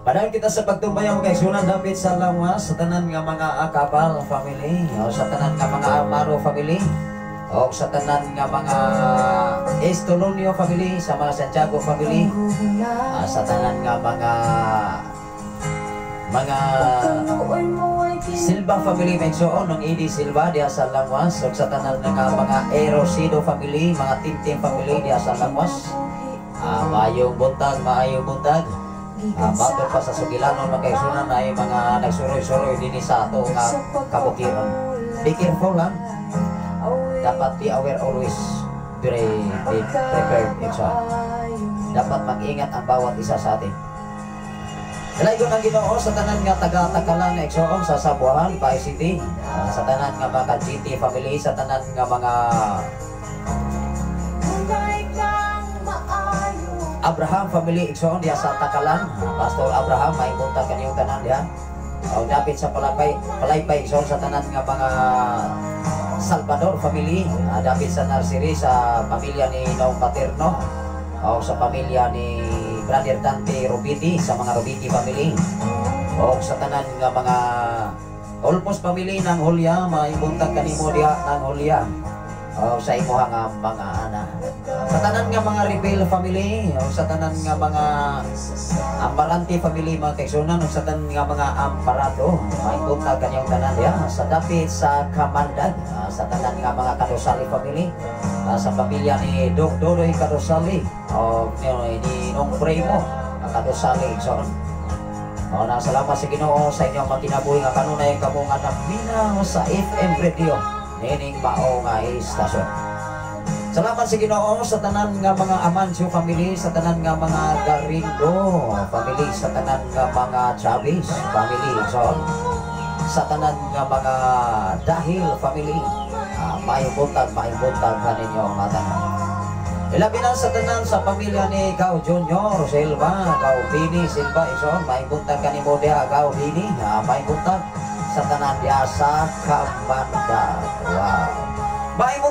[SPEAKER 4] Padayon kita sa pagtumbay, mga kaigsuonan, dapit sa Lawas, sa tanan nga mga Akabal family, o sa tanan nga mga Amaro family, o sa tanan nga mga Estolonio family, sa mga Santiago family, sa tanan nga mga Silva family, medyo ng Edi Silva diha sa Langwas, ug sa tanan nga mga Erosido family, mga Tintin family diha sa Langwas. Maayong buntag, maayong buntag. Bago pa sa Sugilanon, mga kaigsuonan, ay mga nagsuroy-suroy din sa ato nga kabukiran. Be careful lang. Dapat be aware always. Be prepared. Igsoon. Dapat mag-ingat ang bawat isa sa atin. Dalaygon ang Ginoo sa tanan nga taga-Takalan, igsoon, sa Sabuahan, Bay City, sa tanan nga mga GT family, sa tanan nga mga Abraham family, igsoon, diha sa Takalan. Pastor Abraham, may buntag kaniyong tanan diha. O dapit sa Palapay, Palaypay, igsoon, sa tanan nga mga Salvador family, dapit sa nursery, sa pamilya ni Noong Paterno, o sa pamilya ni Brother Dante Robiti, sa mga Robiti family, o sa tanan nga mga almost family ng Hulya, may buntag kanimo diha ng Hulya. O sa imuha nga mga ana. Sa tanan nga mga Rebel family, o sa tanan nga mga Amarante family, mga kaigsuonan, o sa tanan nga mga Amparado, may buntag kanyang tanan diha sa dapit sa Kamandag, sa tanan nga mga Kadosali family, sa pamilya ni Dok Dodoy Kadosali, o ni Nong Primo Kadosali, igsoon. O, na salamat sa Ginoo sa inyong mga kinabuhi nga kanunay kamo nga naminaw sa FM Radio nining mao nga istasyon. Salamat sa Ginoo sa tanan nga mga Amancio family, sa tanan nga mga Garindo family, sa tanan nga mga Chavez family, so sa tanan nga mga Dahil family. Maayong buntag kaninyo nga tanan. Ilabi na sa tanan sa pamilya ni Gao Junior Silva, Gao Bini Silva, igsoon, maayong buntag kanimo diha, Gao Bini, maayong buntag sa tanan diha sa Kamandag. Wow. Maayong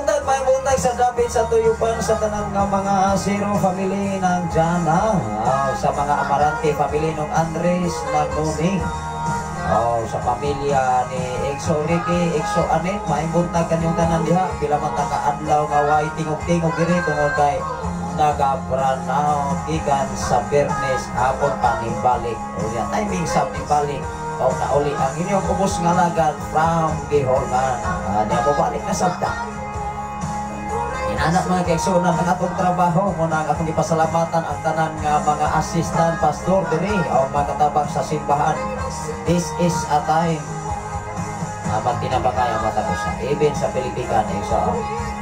[SPEAKER 4] buntag sa dapit sa Tuyupan, sa tanan nga mga Zero family ng Jana, sa mga Amarante family ng Andres Nagnuning. Oh, sa pamilya ni Exo Ricky, Exo Anet, maayong buntag kanyong tanan diha. Pila man ta ka adlaw nga way tingog-tingog diri tungod kay nagabranaw gikan sa Bernes hapon pa nibalik. O ya, timing sa nibalik. O nauli ang inyong ubos nga alagad from Giholman. Niya mo balik na sabta. Inanak, mga kaigsuonan, ang atong trabaho muna ang atong ipasalamatan ang tanan nga mga assistant pastor diri o mga katabang sa simbahan. This is a time na magtinabangay ang matag usa. Even sa Pilipinas, eh, so,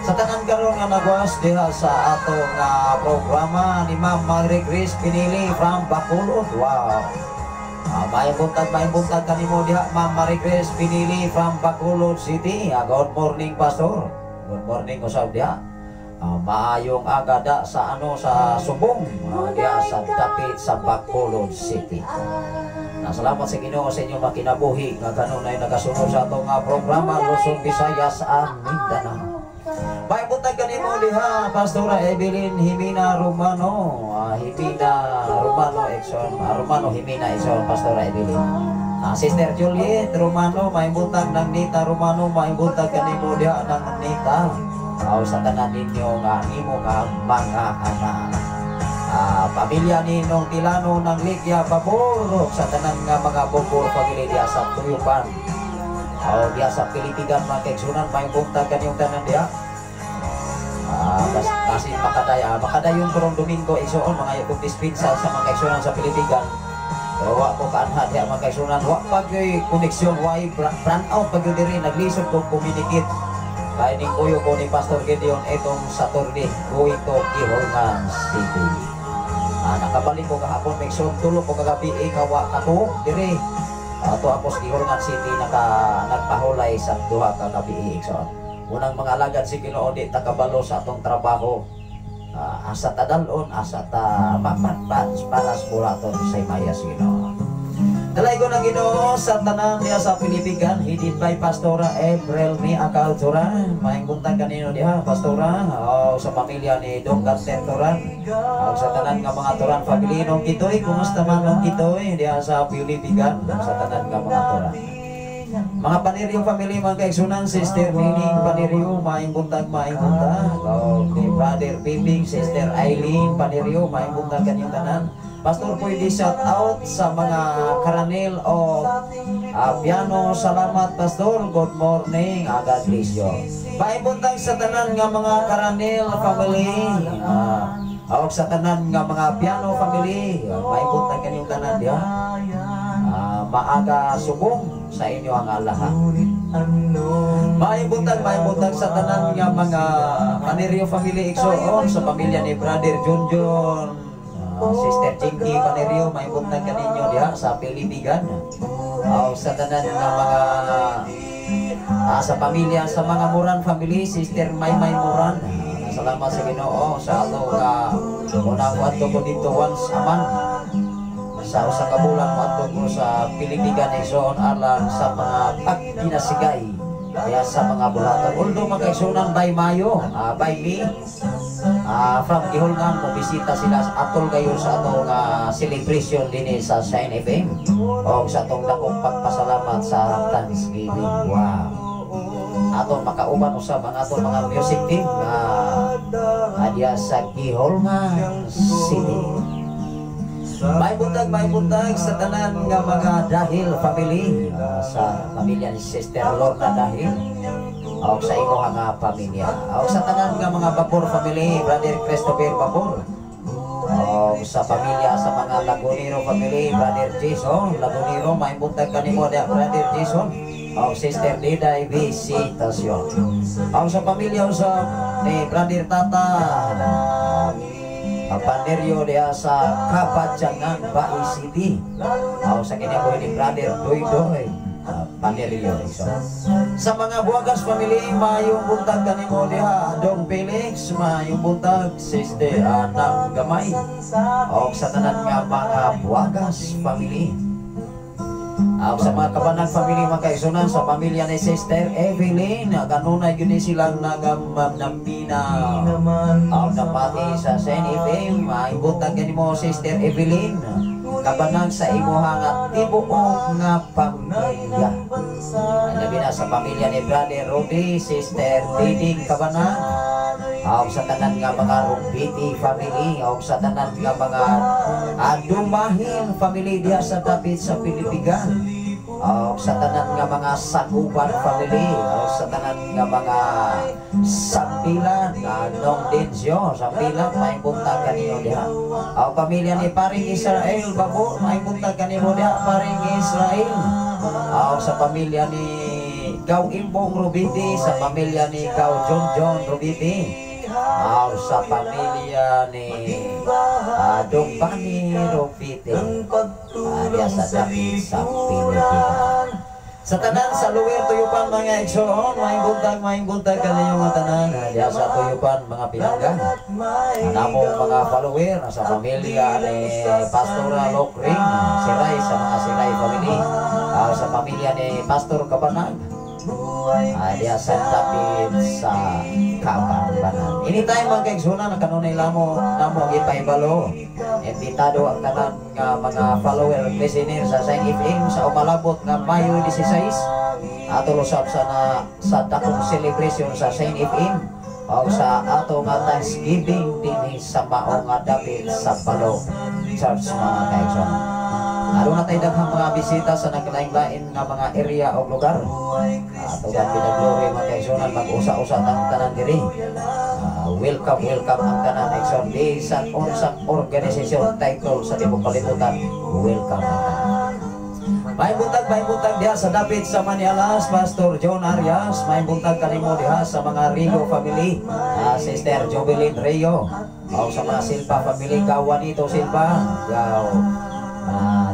[SPEAKER 4] sa tanan karon nga nagwas diha sa atong programa ni Ma'am Marie Grace Pinili from Bacolod. Wow. Maayong buntag kanimo diha, Ma'am Marie Grace Pinili from Bacolod City. Good morning, Pastor. Good morning usab diha. Maayong aga da sa ano sa Subong, diya sa dapit sa Bacolod City. Salamat sa Ginoo sa inyong makinabuhi nga kanunay nagasunod sa atong programa Luzon, Visayas and Mindanao. May buntag kanimo diha, Pastora Evelyn Jimena Romano, Jimena Romano Exxon, Romano Jimena Exxon, Pastora Evelyn. Sister Juliet Romano, may buntag ng Nita Romano, may buntag kanimo diha ng Nita. Aw sa tanan ninyo nga imo nga mga anak. Pamilya ni Nong Tilano ng Ligya Babor, sa tanan nga mga Bobor family diha sa Tuyupan. Aw diha sa Pilipigan mga kaigsunan, may buntag kanyong tanan diha. Kasi makadaya, makadayon karong Domingo igsoon mga kong dispensa sa mga kaigsunan sa Pilipigan. Pero wa ko kaanha diha mga kaigsunan, wa pa gyoy koneksyon, wa brand out pa gyud diri, naglisod ko communicate. Kay ning kuyo ko ni Pastor Gideon itong Saturday going to Guihulngan City. Nakabalik ko kahapon may tulo ko kagabi nga wa katuok diri. Ato ako sa Guihulngan City nagpahulay sa duha ka gabi igsoon. Unang mga alagad si Ginoo di ta kabalo sa atong trabaho. Asa ta dalon, asa ta mamatpat para sa bulaton sa himaya sa Ginoo. Dalaygon ang Ginoo sa tanan diha sa Pilipigan, headed by Pastora April Mi Acaltura. Maayong buntag kanino diha, Pastora, o sa pamilya ni Dong Ganter Turan. O sa tanan nga mga Turan family nung Kitoy, kumusta man nung Kitoy diha sa Pilipigan, sa tanan nga mga Turan. Mga Panerio family, mga kaigsunan, Sister Nining Panerio, maayong buntag, maayong buntag. O ni Brother Piping, Sister Eileen Panerio, maayong buntag kanyong tanan. Pastor, pwede shout out sa mga Karanil o piano. Salamat, Pastor. Good morning. God bless you. Maayong buntag sa tanan nga mga Karanil family. Og sa tanan nga mga piano family. Maayong buntag kanyong tanan diha. Maaga subong sa inyo ang lahat. Maayong buntag sa tanan nga mga Panerio family igsoon, sa pamilya ni Brother Junjun, Sister Jinky Panerio, maayong buntag kaninyo diha sa Pilipigan. O sa tanan nga mga sa pamilya sa mga Moran family, Sister Maymay Moran. Salamat sa Ginoo sa ato nga una ko adto ko dito once a month. Sa usa ka bulan moadto ko sa Pilipigan igsoon alang sa mga pagkinasigay kaya sa mga bulatan. Although mga kaigsunan by Mayo, by me, from Guihulngan, mo bisita sila sa atol kayo sa atong celebration dinhi sa Shine FM o sa atong dakong pagpasalamat sa Thanksgiving. Wow. Atong makauban usab ang atong mga music team nga adya sa Guihulngan City. May buntag sa tanan nga mga Dahil family, sa pamilya ni Sister Lorna Dahil o sa imo nga pamilya. O sa tanan nga mga Babor family, Brother Christopher Babor. O sa pamilya sa mga Lagunero family, Brother Jason Lagunero, may buntag kanimo diha, Brother Jason. O Sister Diday Visitacion. O sa pamilya sa ni Brother Tata Panerio diha sa Kapadyangan, Bai City. O sa kinabuhi ni Brother Doy Doy Panerio. So, sa mga Buwagas family, mayong buntag kanimo diha, Dong Felix, mayong buntag, Sister Anang Gamay. O sa tanan nga mga Buwagas family. O sa mga Kabanag family, mga kaigsunan, sa pamilya ni Sister Evelyn, kanunay gyud ni silang nagamnamina. O napati sa Shine FM, maayong buntag kanimo Sister Evelyn. Kabanag sa imuha nga tibuok nga pamilya. Labi na sa pamilya ni Brother Rudy, Sister Diding Kabanag. O sa tanan nga mga Rumbiti family, o sa tanan nga mga Dumahin family diha sa dapit sa Pilipigan. O sa tanan nga mga Saguban family, o sa tanan nga mga Sampilan, Nong Densyo, Sampilan, maayong buntag kaninyo diha. O pamilya ni Paring Israel Babo, maayong buntag kanimo diha, Paring Israel. O sa pamilya ni Gaw Imbong Rubiti, sa pamilya ni Gaw John John Rubiti, o sa pamilya ni Dong Bani Rubiti, diha sa dapit sa Pilipinas. Sa tanan sa Lower Tuyupan, mga igsoon, maayong buntag kaninyo nga tanan. Diha sa Tuyupan, mga pinangga. Namo mga follower sa pamilya ni Pastora Lokring, Siray, sa mga Siray family, sa pamilya ni Pastor Kabanag. Diha sa dapit sa Kabanbanan. Anytime, mga kaigsunan, kanunay lamo namo gipahibalo. Imbitado ang tanan nga mga follower, listener sa Sign FM sa umalabot nga Mayo 16. Ato usab sa na sa dakong celebration sa Sign FM o sa ato nga Thanksgiving dinhi sa mao nga dapit sa Palo Church, mga kaigsunan. Aron na tayo daghang mga bisita sa naglain-lain nga mga area o lugar. Ato God be the glory, mga kaigsunan, mag-usa-usa tang tanan diri. Welcome, welcome ang tanan, igsoon, bisan unsang organisasyon title sa tibuok kalibutan, welcome ang tanan. May buntag diha sa dapit sa Manialas, Pastor John Arias. May buntag kanimo diha sa mga Rigo family, Sister Jovelyn Rio. O sa mga Silva family, Gawanito Silva, Gaw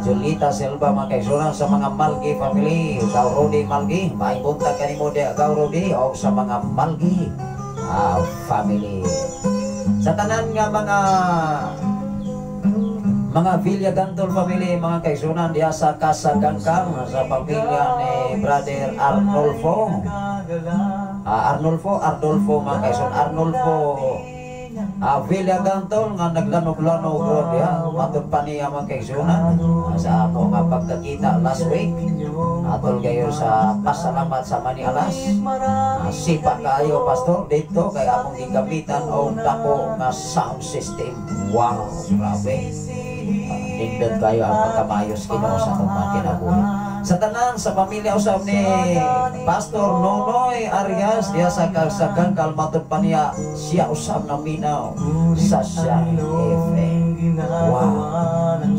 [SPEAKER 4] Julita Silva, mga kaigsunan, sa mga Malgi family, Gaw Rodi Malgi, may buntag kanimo diha, Gaw Rodi, o sa mga Malgi family. Sa tanan nga mga Villa Gantol family, mga kaigsunan, diha sa Kasagangkang, sa pamilya ni Brother Arnolfo. Arnolfo, Ardolfo, mga kaigsunan, Arnolfo Villa Gantol nga naglanog-lanog ron diha. Matud pa niya, mga kaigsunan, sa ako nga pagkakita last week. Atol kayo sa pasalamat sa Manialas. Sipa kayo, Pastor, dito kay akong gigamitan og dako nga sound system. Wow, grabe. Nindot kayo ang pagkamayos Ginoo sa atong mga kinabuhi. Sa tanan sa pamilya usab ni Pastor Nonoy Arias diha sa Kasagangkal, matud pa niya siya usab na minaw sa Shine FM. Wow.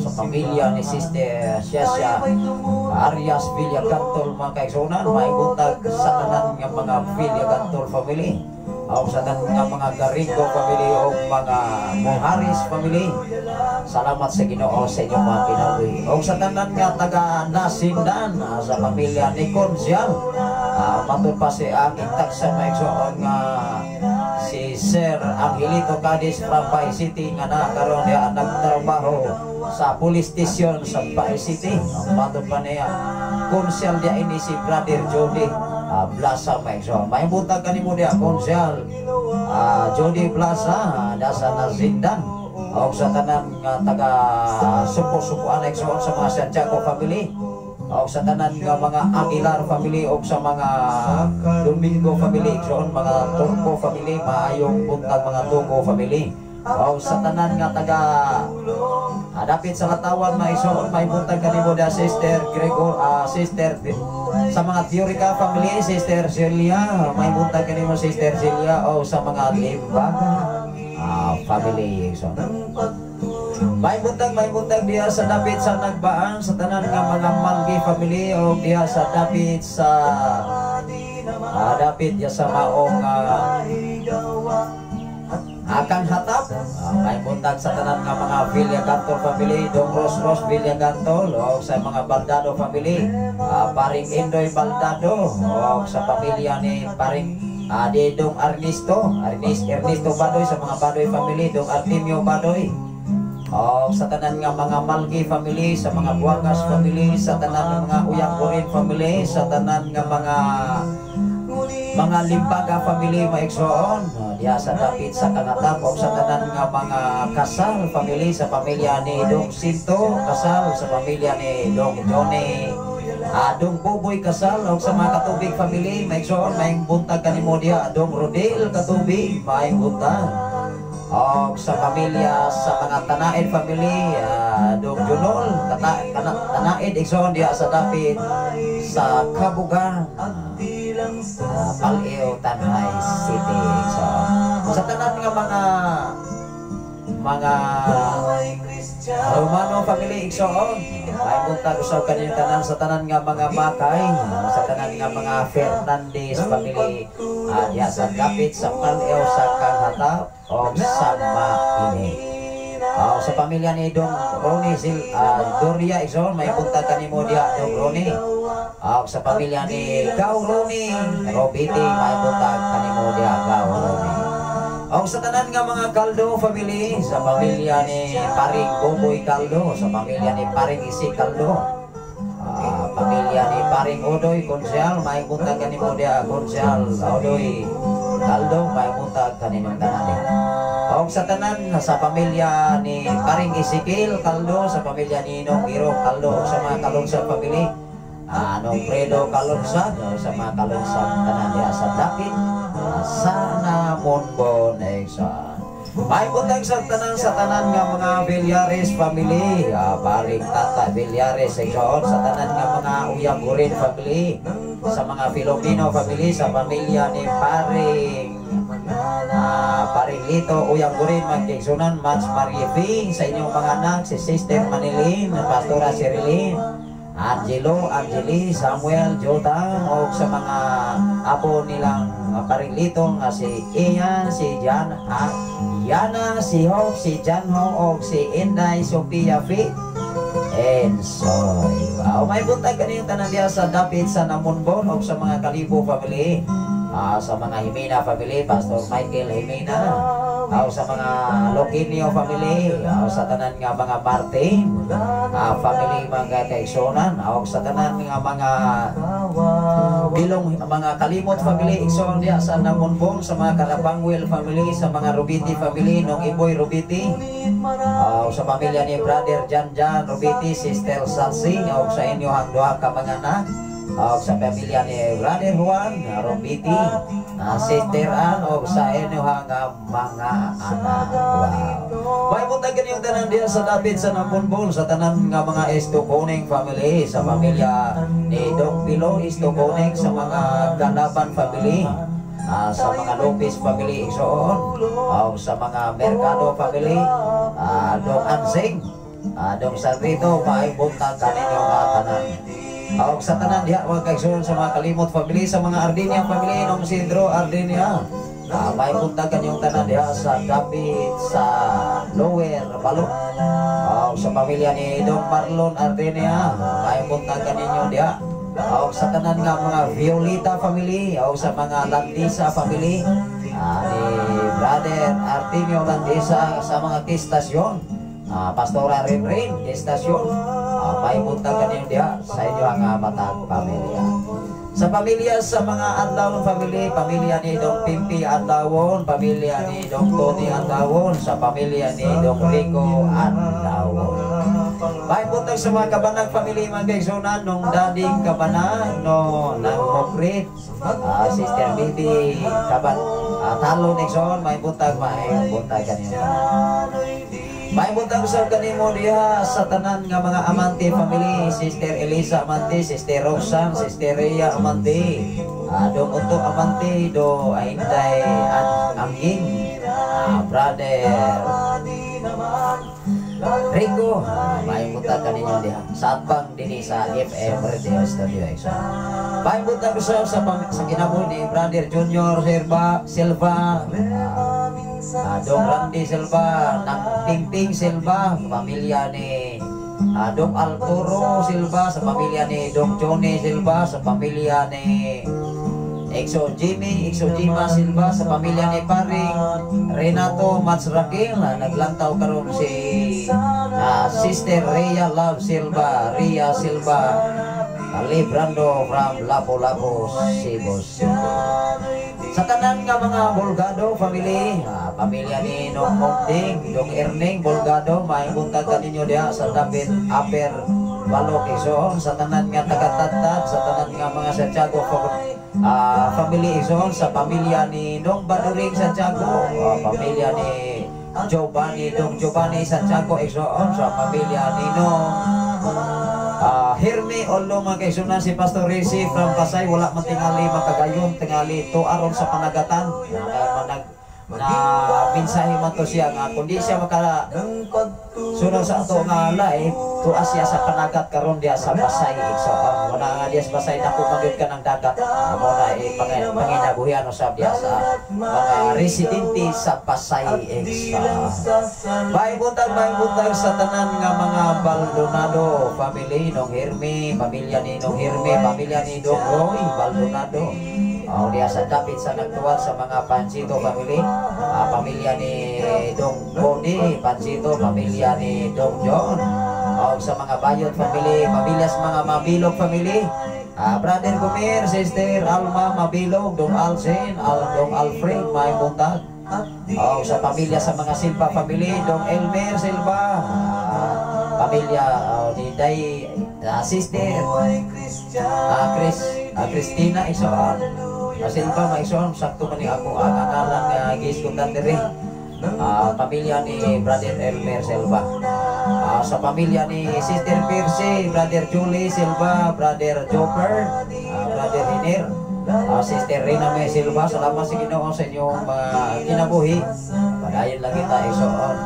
[SPEAKER 4] Sa pamilya ni Sister Siya Arias Villa Gantol, mga kaigsunan, may buntag sa tanan nga mga Villa Gantol family. O sa tanan nga mga Garingo family o mga Moharis family. Salamat sa Ginoo sa inyong mga kinabuhi. O sa tanan nga taga Nasindan, sa pamilya ni Consial. Matud pa si ang intagsa, mga igsoon, nga si Sir Angelito Cadiz from Bay City nga na karon diha nagtrabaho sa police station sa Bay City. Ang matud pa niya konsyal diya ini si Brother Jody Plaza, mga igsoon. May buntag kanimo diya, konsyal Jody Plaza, nasa Nasindan. O sa tanan nga taga supo-supuan, igsoon, sa mga Santiago family. O sa tanan nga mga Aguilar family o sa mga Domingo family, igsoon, mga Turco family, maayong buntag, mga Turco family. O sa tanan nga taga dapit sa Latawan, mga igsoon, may buntag kanimo diya, Sister Gregor, Sister sa mga Theorica family, Sister Celia, may buntag kanimo, Sister Celia, o sa mga Limbaga family, igsoon. May buntag diha sa dapit sa Nagbaan, sa tanan nga mga Malgi family o diha sa dapit sa dapit diha sa maong Akang Hatap. May buntag sa tanan nga mga Villa Gantol family, Dong Ros Ros Villa Gantol, o sa mga Baldado family, Paring Indoy Baldado, o sa pamilya ni Paring di Dong Ernesto, Ernesto Badoy, sa mga Badoy family, Dong Artemio Badoy. O sa tanan nga mga Malgi family, sa mga Buangas family, sa tanan nga mga Uyang family, sa tanan nga mga Limbaga family, mga igsoon, diha sa dapit sa Kangatap, o sa tanan nga mga Kasal family, sa pamilya ni Dong Sinto Kasal, sa pamilya ni Dong Johnny, Dong Buboy Kasal, o sa mga Katubig family, mga igsoon, may buntag kanimo diha, Dong Rodel Katubig, may buntag. O sa pamilya sa mga Tanaid family, Dong Junol Tanaid, igsoon, diha sa dapit sa Kabugan, Paleo, Tanjay City. So, sa tanan nga mga Romano family, igsoon, may buntag usab kaninyong tanan, sa tanan nga mga Makay, sa tanan nga mga Fernandez family, diha sa dapit sa Paleo, sa Kanghatap o sa Maini. Sa pamilya ni Dong Ronnie Sil Doria, igsoon, may buntag kanimo diha, Dong Ronnie. Sa pamilya ni Gao Roni Robiti, maayong buntag kanimo diha, Gao Roni. Sa tanan nga mga Kaldo family, sa pamilya ni Paring Boboy Kaldo, sa pamilya ni Paring Isi Kaldo, pamilya ni Paring Odoy Konsyal, maayong buntag kanimo diha, Konsyal Odoy Kaldo, maayong buntag kaninyong tanan diha. Sa tanan sa pamilya ni Paring Ezekiel Kaldo, sa pamilya ni Nong Iro Kaldo, ug sa mga Kalungsad family, Nong Fredo Kalungsad, sa mga Kalungsad tanan diha sa dapit sa Namonbon Exxon. May buntag sa tanan nga mga Villares family, Paring Tata Villares Exxon, sa tanan nga mga Uyangurin family, sa mga Filipino family, sa pamilya ni Paring Lito Uyanggurin, magkaigsunan, Mats Mariefing, sa inyong mga anak, si Sister Manilin, Pastora Sherilyn, Angelo, Angeli, Samuel, Jotam, o sa mga apo nilang Paring Lito nga si Ian, si Jan, Yana, si Hope, si Janho, o si Inday, Sophia Fit, and Soy. Wow, may buntag kaniyong tanan diha sa dapit sa Namonbon o sa mga Kalibo family. Sa mga Jimena family, Pastor Michael Jimena. Sa mga Loquinio family, sa tanan nga mga Martin family, mga kaigsunan, sa tanan nga mga Bilong, mga Kalimot family, igsoon diha sa Namonbon, sa mga Kalabangwil family, sa mga Rubiti family, nung Iboy Rubiti, sa pamilya ni Brother Jan Jan Rubiti, Sister Salsi, sa inyong duha ka mga anak, sa pamilya ni Brother Juan Rubiti, Sister Ann, o sa inyong mga anak. Wow. May buntag kaniyong tanan diha sa dapit sa Namonbon, sa tanan nga mga Estoconing family, sa pamilya ni Dong Pilo Estoconing, sa mga Ganaban family, sa mga Lopez family igsoon, sa mga Mercado family, Dong Ansing, Dong Sarrito, maayong buntag kaninyong tanan. Sa tanan diha mga kaigsoon, sa mga Kalimot family, sa mga Ardinia family, nung Sidro Ardinia, may buntag kanyong tanan diha sa dapit sa Lower Balok. Sa pamilya ni Dong Marlon Ardinia, may buntag kaninyo diha. Sa tanan nga mga Violeta family, sa mga Landisa family, ni Brother Artemio Landisa, sa mga Kistasyon, Pastora Rinrin Kistasyon, may buntag kaninyo diha sa inyo ang matag pamilya. Sa pamilya sa mga Adlawon family, pamilya ni Dong Pimpi Adlawon, pamilya ni Dong Tony Adlawon, sa pamilya ni Dong Rico Adlawon. May buntag sa mga Kabanag family, mga kaigsunan, nung Dading Kabanag, no, nang Mokrit, Sister Bibi Kaban, Talon igsoon, may buntag kanino. May buntag sa kanimo diha sa tanan nga mga Amante family, Sister Elisa Amante, Sister Roxanne, Sister Rhea Amante, Dong Uto Amante, do Ainday Amging, Brother Rico, may buntag kaninyo diha sa atbang dinhi sa FM Radio Studio Exo. May buntag sa kinabuhi ni Brother Junior Silva, Silva, Dong Randy Silva, nang Pingping Silva, pamilya ni Dong Arturo Silva, sa pamilya ni Dong Johnny Silva, sa pamilya ni Exo Jimmy, Exo Jima Silva, sa pamilya ni Paring Renato Matsrakil, naglantaw karon si Sister Rhea Love Silva, Rhea Silva, Librando from Lapu-Lapu, Cebu City. Sa tanan nga mga Bolgado family, pamilya ni Nong Mongding, Dong Erning Bolgado, may buntag kaninyo diha sa David Upper Balok igsoon, sa tanan nga taga-Tadtad, sa tanan nga mga Santiago family igsoon, sa pamilya ni Dong Baduring Santiago, pamilya ni Giovanni, Dong Giovanni Santiago igsoon, sa pamilya ni Nong Herme Olo, mga kaigsunan, si Pastor Rizzi from Pasay, wala man tingali makagayon, tingali to aron sa panagatan na, manag na mensahe man to siya nga kundi siya maka Sunod sa ato nga live, tuas siya sa panagat karon diya sa Pasay, igsoon. Muna nga diya sa Pasay, dako magyud ka ng dagat. Amo na panginabuhian usab diya sa mga residente sa Pasay, igsoon. Maayong buntag sa tanan nga mga Baldonado family, Nong Hermie, pamilya ni Nong Hermie, pamilya ni Dong Roy Baldonado. Oh, diya sa dapit sa nagtuwad sa mga Pancito family, pamilya ni Dong Cody Pancito, pamilya ni Dong John. Oh, sa mga Bayot family, pamilya sa mga Mabilog family. Brother Gomir, Sister Alma Mabilog, Dong Alzen, Dong Alfred, maayong buntag. Oh, sa pamilya sa mga Silva family, Dong Elmer Silva, pamilya ni Day, Sister Christina Isoon. Silva maigsoon, sakto man ni ako ang ngalan nga giisgutan diri. Pamilya ni Brother Elmer Silva. Sa pamilya ni Sister Percy, Brother Julie Silva, Brother Joker, Brother Hiner, Sister Rina May Silva, salamat sa Ginoo sa inyong mga kinabuhi. Padayon lang kita, igsoon,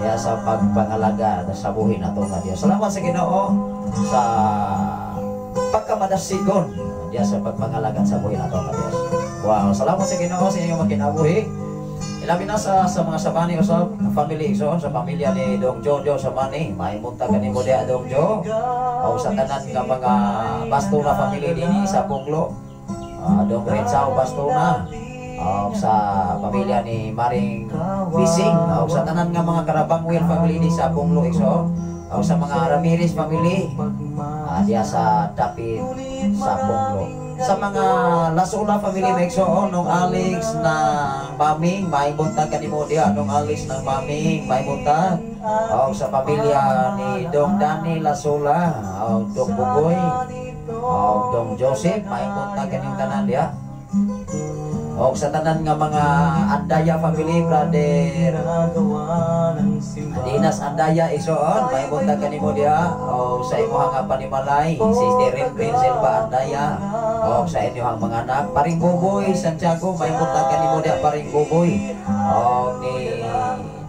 [SPEAKER 4] kaya sa pagpangalaga sa buhi nato nga Dios. Salamat sa Ginoo sa pagkamadasigon diya sa pagpangalaga sa buhi nato nga Dios. Wow, salamat sa Ginoo sa inyong mga kinabuhi. Ilabi na sa mga Sabani usab family, igsoon, sa pamilya ni Dong Jojo Sabani, maayong buntag kanimo diha, Dong Jo. O sa tanan nga mga Bastona family dinhi sa Punglo. Dong Rensao Bastona. O sa pamilya ni Maring Bising, o sa tanan nga mga Karabangwil family di sa Punglo, igsoon. O sa mga Ramirez family diya sa dapit sa Punglo. Sa mga Lasula family, Mexo, nung Alex ng Maming, maayong buntag kanimo diha, nung Alex ng Maming, maayong buntag. O sa pamilya ni Dong Danny Lasula, o Dong Bugoy, o Dong Joseph, maayong buntag kaninyong tanan diha. O sa tanan nga mga Andaya family, Brother Dinas Andaya, igsoon, maayong buntag kanimo diha. O sa imuhang nga panimalay, Sister Rinrin Silva Andaya, o sa inyong mga anak, Paring Buboy Santiago, maayong buntag kanimo diha, Paring Buboy. O ni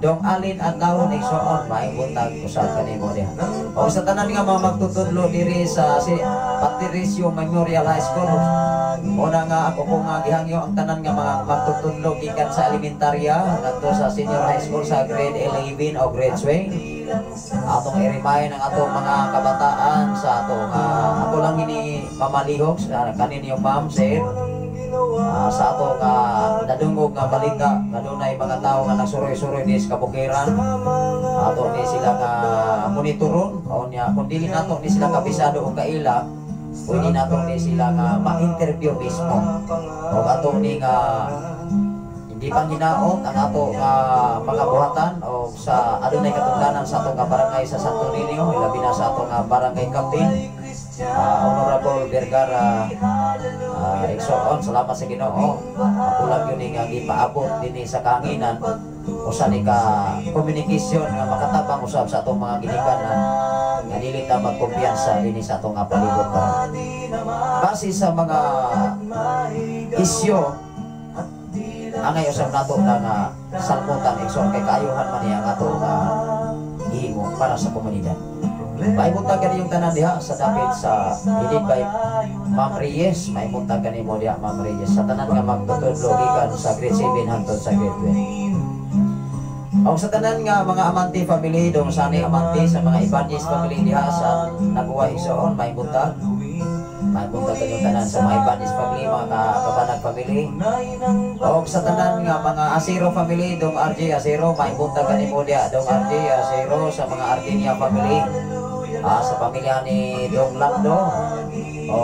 [SPEAKER 4] Dong Alin Adlaw, igsoon, maayong buntag usab kanimo diha. O sa tanan nga mga magtutudlo diri sa si Patricio Memorial High School. Una nga ako ko nga gihangyo ang tanan nga mga magtutudlo gikan sa elementarya ngadto sa senior high school sa grade 11 o grade 12. Atong i-remind ang atong mga kabataan sa atong ato lang ini mamalihok sa kanin ma'am sir, sa atong nadungog nga balita nga dunay mga tawo nga nagsuroy-suroy di sa kabukiran. Ato ni sila nga monitoron o niya kung dili nato ni sila kabisado o kaila, pwede nato ni sila nga ma-interview mismo o ato ni nga hindi pang hinaot ang ato nga mga buhatan o sa adunay katungdanan sa atong nga barangay sa Santo Niño, ilabi na sa atong nga barangay captain, Honorable Vergara, igsoon. Salamat sa Ginoo, ako lang yun nga gipaabot dinhi sa kahanginan usa ni ka communication nga makatabang usab sa atong mga ginikanan nga dili ta magkumpiyansa dinhi sa atong nga palibot karon. Base sa mga isyo angay usab nato na nga salmutan, igsoon, kay kaayuhan man niya ang ato nga gihimo para sa komunidad. Maayong buntag kaninyong tanan diha sa dapit sa headed by Ma'am Reyes. Maayong buntag kanimo diha, Ma'am Reyes. Sa tanan nga magtutudlo gikan sa grade 7 hangtod sa grade 12. Og sa tanan nga mga Amante family, dong Sani Amante, sa mga Ibanez family diha sa Naguwa, igsoon, maayong buntag. Maayong buntag kanyong tanan sa mga Ibanez family, mga Kabanag family. Og sa tanan nga mga Asiro family, dong RJ Asiro, maayong buntag kanimo diha, dong RJ Asiro, sa mga Ardinia family, sa pamilya ni Dong Lando o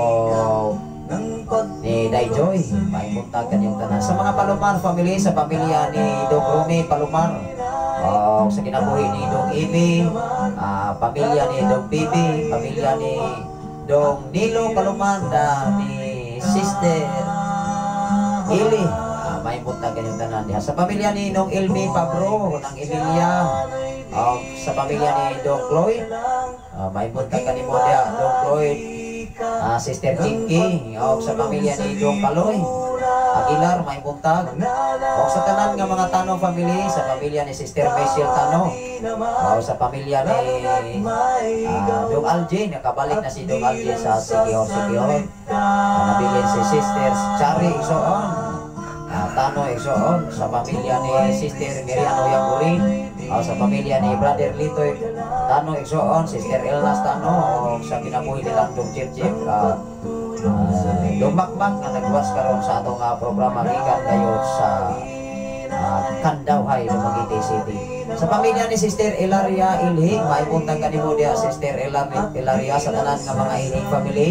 [SPEAKER 4] ni Dai Joy, maayong buntag kanyong tanan. Sa mga Palomar family, sa pamilya ni Dong Rumi Palomar, o sa kinabuhi ni Dong Ibi, pamilya ni Dong Bibi, pamilya ni Dong Nilo Palomar, ni Sister Ili, maayong buntag kanyong tanan diha. Sa pamilya ni Nong Ilmi Pabro, ng Emilia, o sa pamilya ni Dong Cloyd, maayong buntag kanimo diha, Dong Cloyd, Sister Kinky, o sa pamilya ni Dong Kaloy, Aguilar, may buntag. O sa tanan nga mga Tano family, sa pamilya ni Sister Michelle Tano, o sa pamilya ni Dong Algie, nakabalik na si Dong Algie sa Siquijor, Siquijor. Nabilin si Sister Chari Igsoon, Tano Igsoon, sa pamilya ni Sister Miriam Oyang, o sa pamilya ni Brother Litoy Tano Igsoon, Sister Elnas Tano, o sa kinabuhi nilang Dong Chip Chip, Dong Makmak nga nagwas karon sa atong programa gikan kayo sa Kandawhay, Dumaguete City. Sa pamilya ni Sister Elaria Ilhing, maibuntag kanimo diha, Sister Elaria, sa tanan nga mga Ilhing family,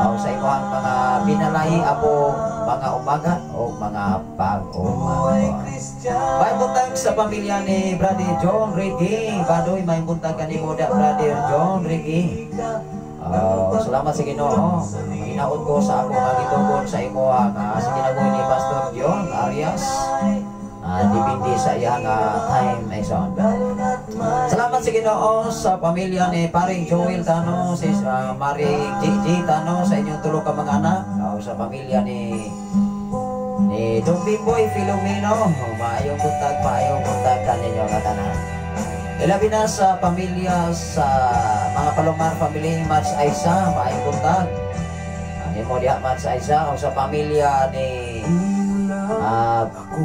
[SPEAKER 4] o sa imuhang mga binalay, apo, mga umaga o mga pag-umaga. Maibuntag sa pamilya ni Brother John Ricky. Badoy, maibuntag kanimo diha, Brother John Ricky. Salamat sa Ginoo. Hinaot ko sa ako nga gitugon sa imuha sa kinabuhi ni Pastor John Arias. Depende sa iyang time ay son. Salamat sa Ginoo sa pamilya ni Paring Joel Tano, si Mari G. Tano, sa inyong tulo ka mga anak, sa pamilya ni Don Bimboy Filomeno. Maayong buntag kaninyo nga tanan. Ilabi na sa pamilya sa mga Palomar family, Mats Aisa, maayong buntag. Nimo diha, Mats Aisa, o sa pamilya ni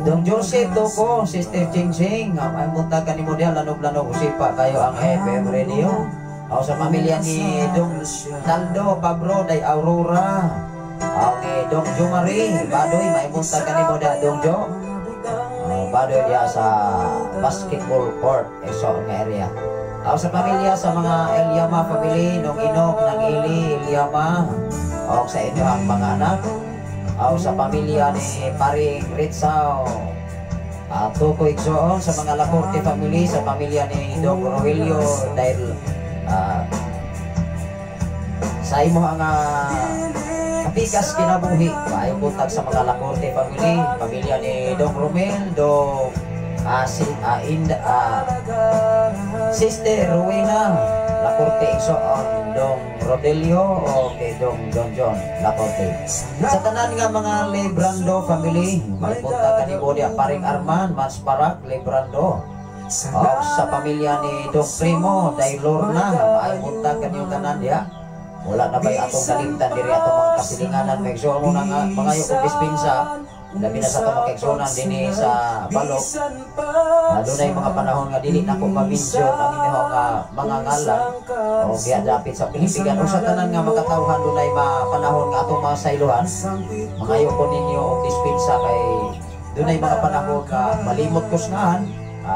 [SPEAKER 4] Don Joseph Toko, Sister Ching Ching, maayong buntag kanimo diha, lanog-lanog usipa kayo ang FM radio. O sa pamilya ni Don Naldo Pablo day Aurora, o ni Don Jomari Badoy, maayong buntag kanimo diha, Don Jo. Badoy diha sa basketball court, eso nga area. O sa pamilya sa mga Eliama family, nung Inok, nang Ili, Eliama, o sa inyong mga anak. O sa pamilya ni Paring Ritzao, Tuko Igsoon, sa mga Lacorte family, sa pamilya ni Dong Rogelio, dahil sa imo ang kapikas kinabuhi, maayong buntag sa mga Lacorte family, pamilya ni Dong Romel, Dong Sister Rowena Lacorte Igsoon, Dong Rodelio o kay Dong John John Lacorte. Sa tanan nga mga Lebrando family, may buntag kanimo diha, Paring Arman, Mats Barak Lebrando. O sa pamilya ni Dong Primo Dailorna, maayong buntag kaniyong tanan diha. Wala na ba'y atong kalimtan diri atong mga kasilinganan, may igsoon mo na nga mangayo kong dispensa, labi na sa atong mga kaigsuonan dinhi sa Balok. Dunay mga panahon nga dili nako ma-mention ang inyong mga ngalan o giya dapit sa Pilipinas o sa tanan nga makatawhan, dunay mga panahon nga atong mga saylohan. Mangayo ko ninyo og dispensa kay dunay mga panahon nga malimot ko sa ngalan,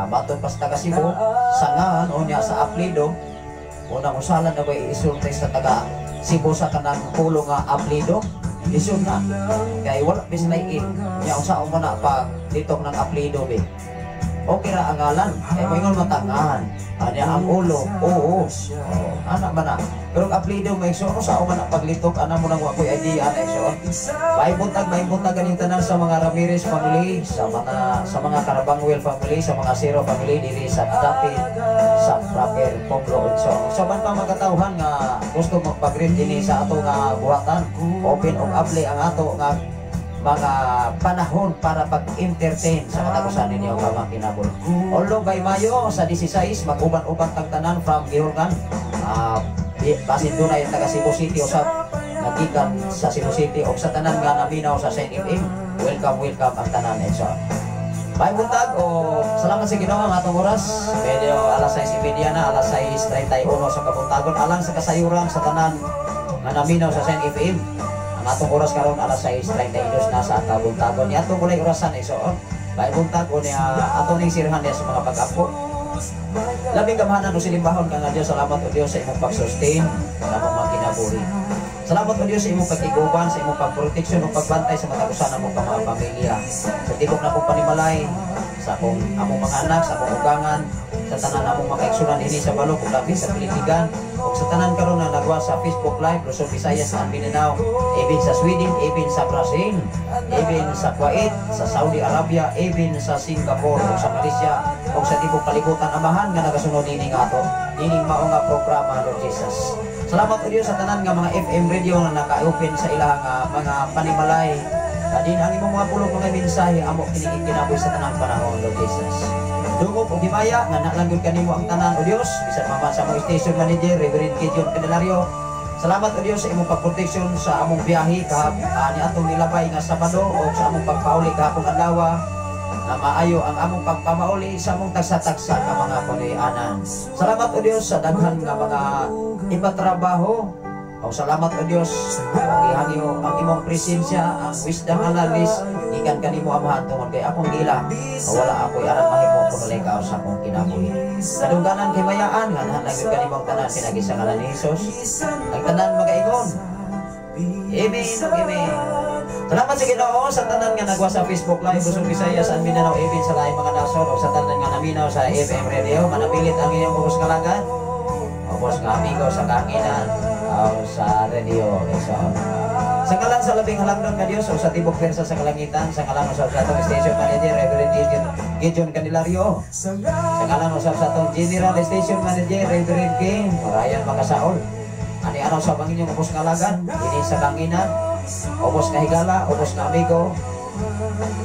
[SPEAKER 4] matod pa sa taga Cebu sa ngalan o niya sa apelyido. Unang usalan na ba isulti sa taga Cebu sa kanang pulo nga apelyido? Lisod na. Kay wala bis lain. Nya unsa mo na pag litok ng apelyido be. Okay ra ang ngalan. Kay moingon man tangahan. Anya ang ulo. Oo. Oh, ana man na. Pero ang apelyido may igsoon sa man na paglitok ana mo nang wa koy idea ana igsoon. May buntag ganing tanan sa mga Ramirez family, sa mga Carabangwell family, sa mga Zero family diri sa dapit sa proper Pueblo igsoon. Sa uban pa mga katawhan nga gusto magpag-greet dinhi sa ato nga buhatan, open og abli ang ato nga mga panahon para pag-entertain sa katapusan ninyo nga mga kinabol. Although by Mayo sa 16 mag-uban-uban tag tanan from Gihulngan. Basin dunay ang taga Cebu City o sa nagikan sa Cebu City o sa tanan nga naminaw sa Saint FM. Welcome, welcome ang tanan so. May buntag o salamat sa Ginoo ang atong oras. Medyo alas 6:30 na, alas 6:31 sa kabuntagon, alang sa kasayuran sa tanan nga naminaw sa Saint FM. Ang atong oras karon alas 6:32 na sa kabuntagon. Ni atong kulay orasan eh. So, may buntag o niya ato ning sirhan niya sa mga pag-ampo. Labing gamhanan o silimbahon ka nga Diyos, salamat o Diyos sa imong pag-sustain sa among mga kinabuhi. Salamat o Diyos sa imong pagtiguban, sa imong pagproteksyon o pagbantay sa matag usa namo ka mga pamilya. Sa tibok na akong panimalay, sa akong among mga anak, sa akong ugangan, sa tanan namong mga kaigsunan dinhi sa Balok ug labi sa Pilipigan, ug sa tanan karon na nagwa sa Facebook Live, Luzon, Visayas, and Mindanao, even sa Sweden, even sa Brazil, even sa Kuwait, sa Saudi Arabia, even sa Singapore, ug sa Malaysia, ug sa tibok kalibutan, Amahan, nga nagasunod nining ato, nining mao nga programa, Lord Jesus. Salamat o Diyos sa tanan nga mga FM radio nga naka-open sa ilang mga panimalay. Adin ang imong mga pulong, mga mensahe, amo kining kinabuhi sa tanang panahon, Lord Jesus. Dungog og himaya nga nalanggod kanimo ang tanan, O Dios, bisan man sa among station manager, Reverend Gideon Candelario. Salamat, O Dios, sa imong pagproteksyon sa among biyahe kahap ani atong nilabay nga Sabado o sa among pagpauli kahapong adlaw, nga maayo ang among pagpamauli sa among tagsa-tagsa nga mga punuy-anan. Salamat, O Dios, sa daghan nga mga ipatrabaho. O salamat, O Dios, ang gihangyo ang imong presensya, ang wisdom and knowledge gikan kanimo, Amahan, tungod kay akong gila nga wala ako'y aran mahimo kun walay ikaw sa akong kinabuhi. Kadungganan kay mayaan nga nahanag kanimo ang tanan pinagi sa ngalan ni Jesus. Ang tanan magaingon, "Amen ug amen." Salamat sa Ginoo sa tanan nga nagwa sa Facebook Live, Luzon, Visayas and Mindanao, even sa laing mga nasod, o sa tanan nga naminaw sa FM Radio. Manabilit ang inyong ubos nga alagad, ubos nga amigo sa kahanginan o sa radio. So, sa ngalan sa labing halangdon nga Dios o sa tibok pwersa sa kalangitan, sa ngalan usab sa atong station manager, Reverend Gideon Candelario, sa ngalan usab sa atong general station manager, Reverend King Ryan Makasaol. Ani araw sa ang inyong ubos nga alagad, ini sa kanginan, ubos nga higala, ubos nga amigo,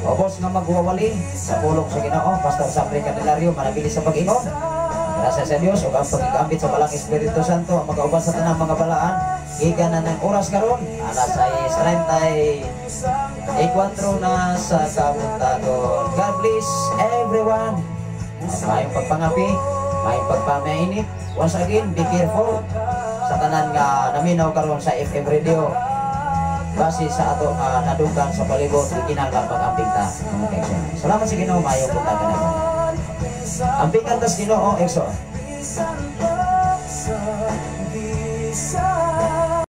[SPEAKER 4] ubos nga magwawali sa pulong sa Ginoo, Pastor Sapre Candelario, manabili sa pag-ingon. Grasya sa Dios ug ang pagigambit sa Balang Espiritu Santo ang magauban sa tanang mga balaan gikan na ng oras karon, alas 6:34 na sa kabuntagon. God bless everyone. Maayong pagpangapi, maayong pagpamainit. Once again, be careful sa tanan nga naminaw karon sa FM radio. Base sa ato nga nadunggan sa palibot, gikinahanglan pag-amping ta, mga kaigsoon. Salamat sa Ginoo, maayong buntag kanako. Ampingan tas Ginoo, igsoon.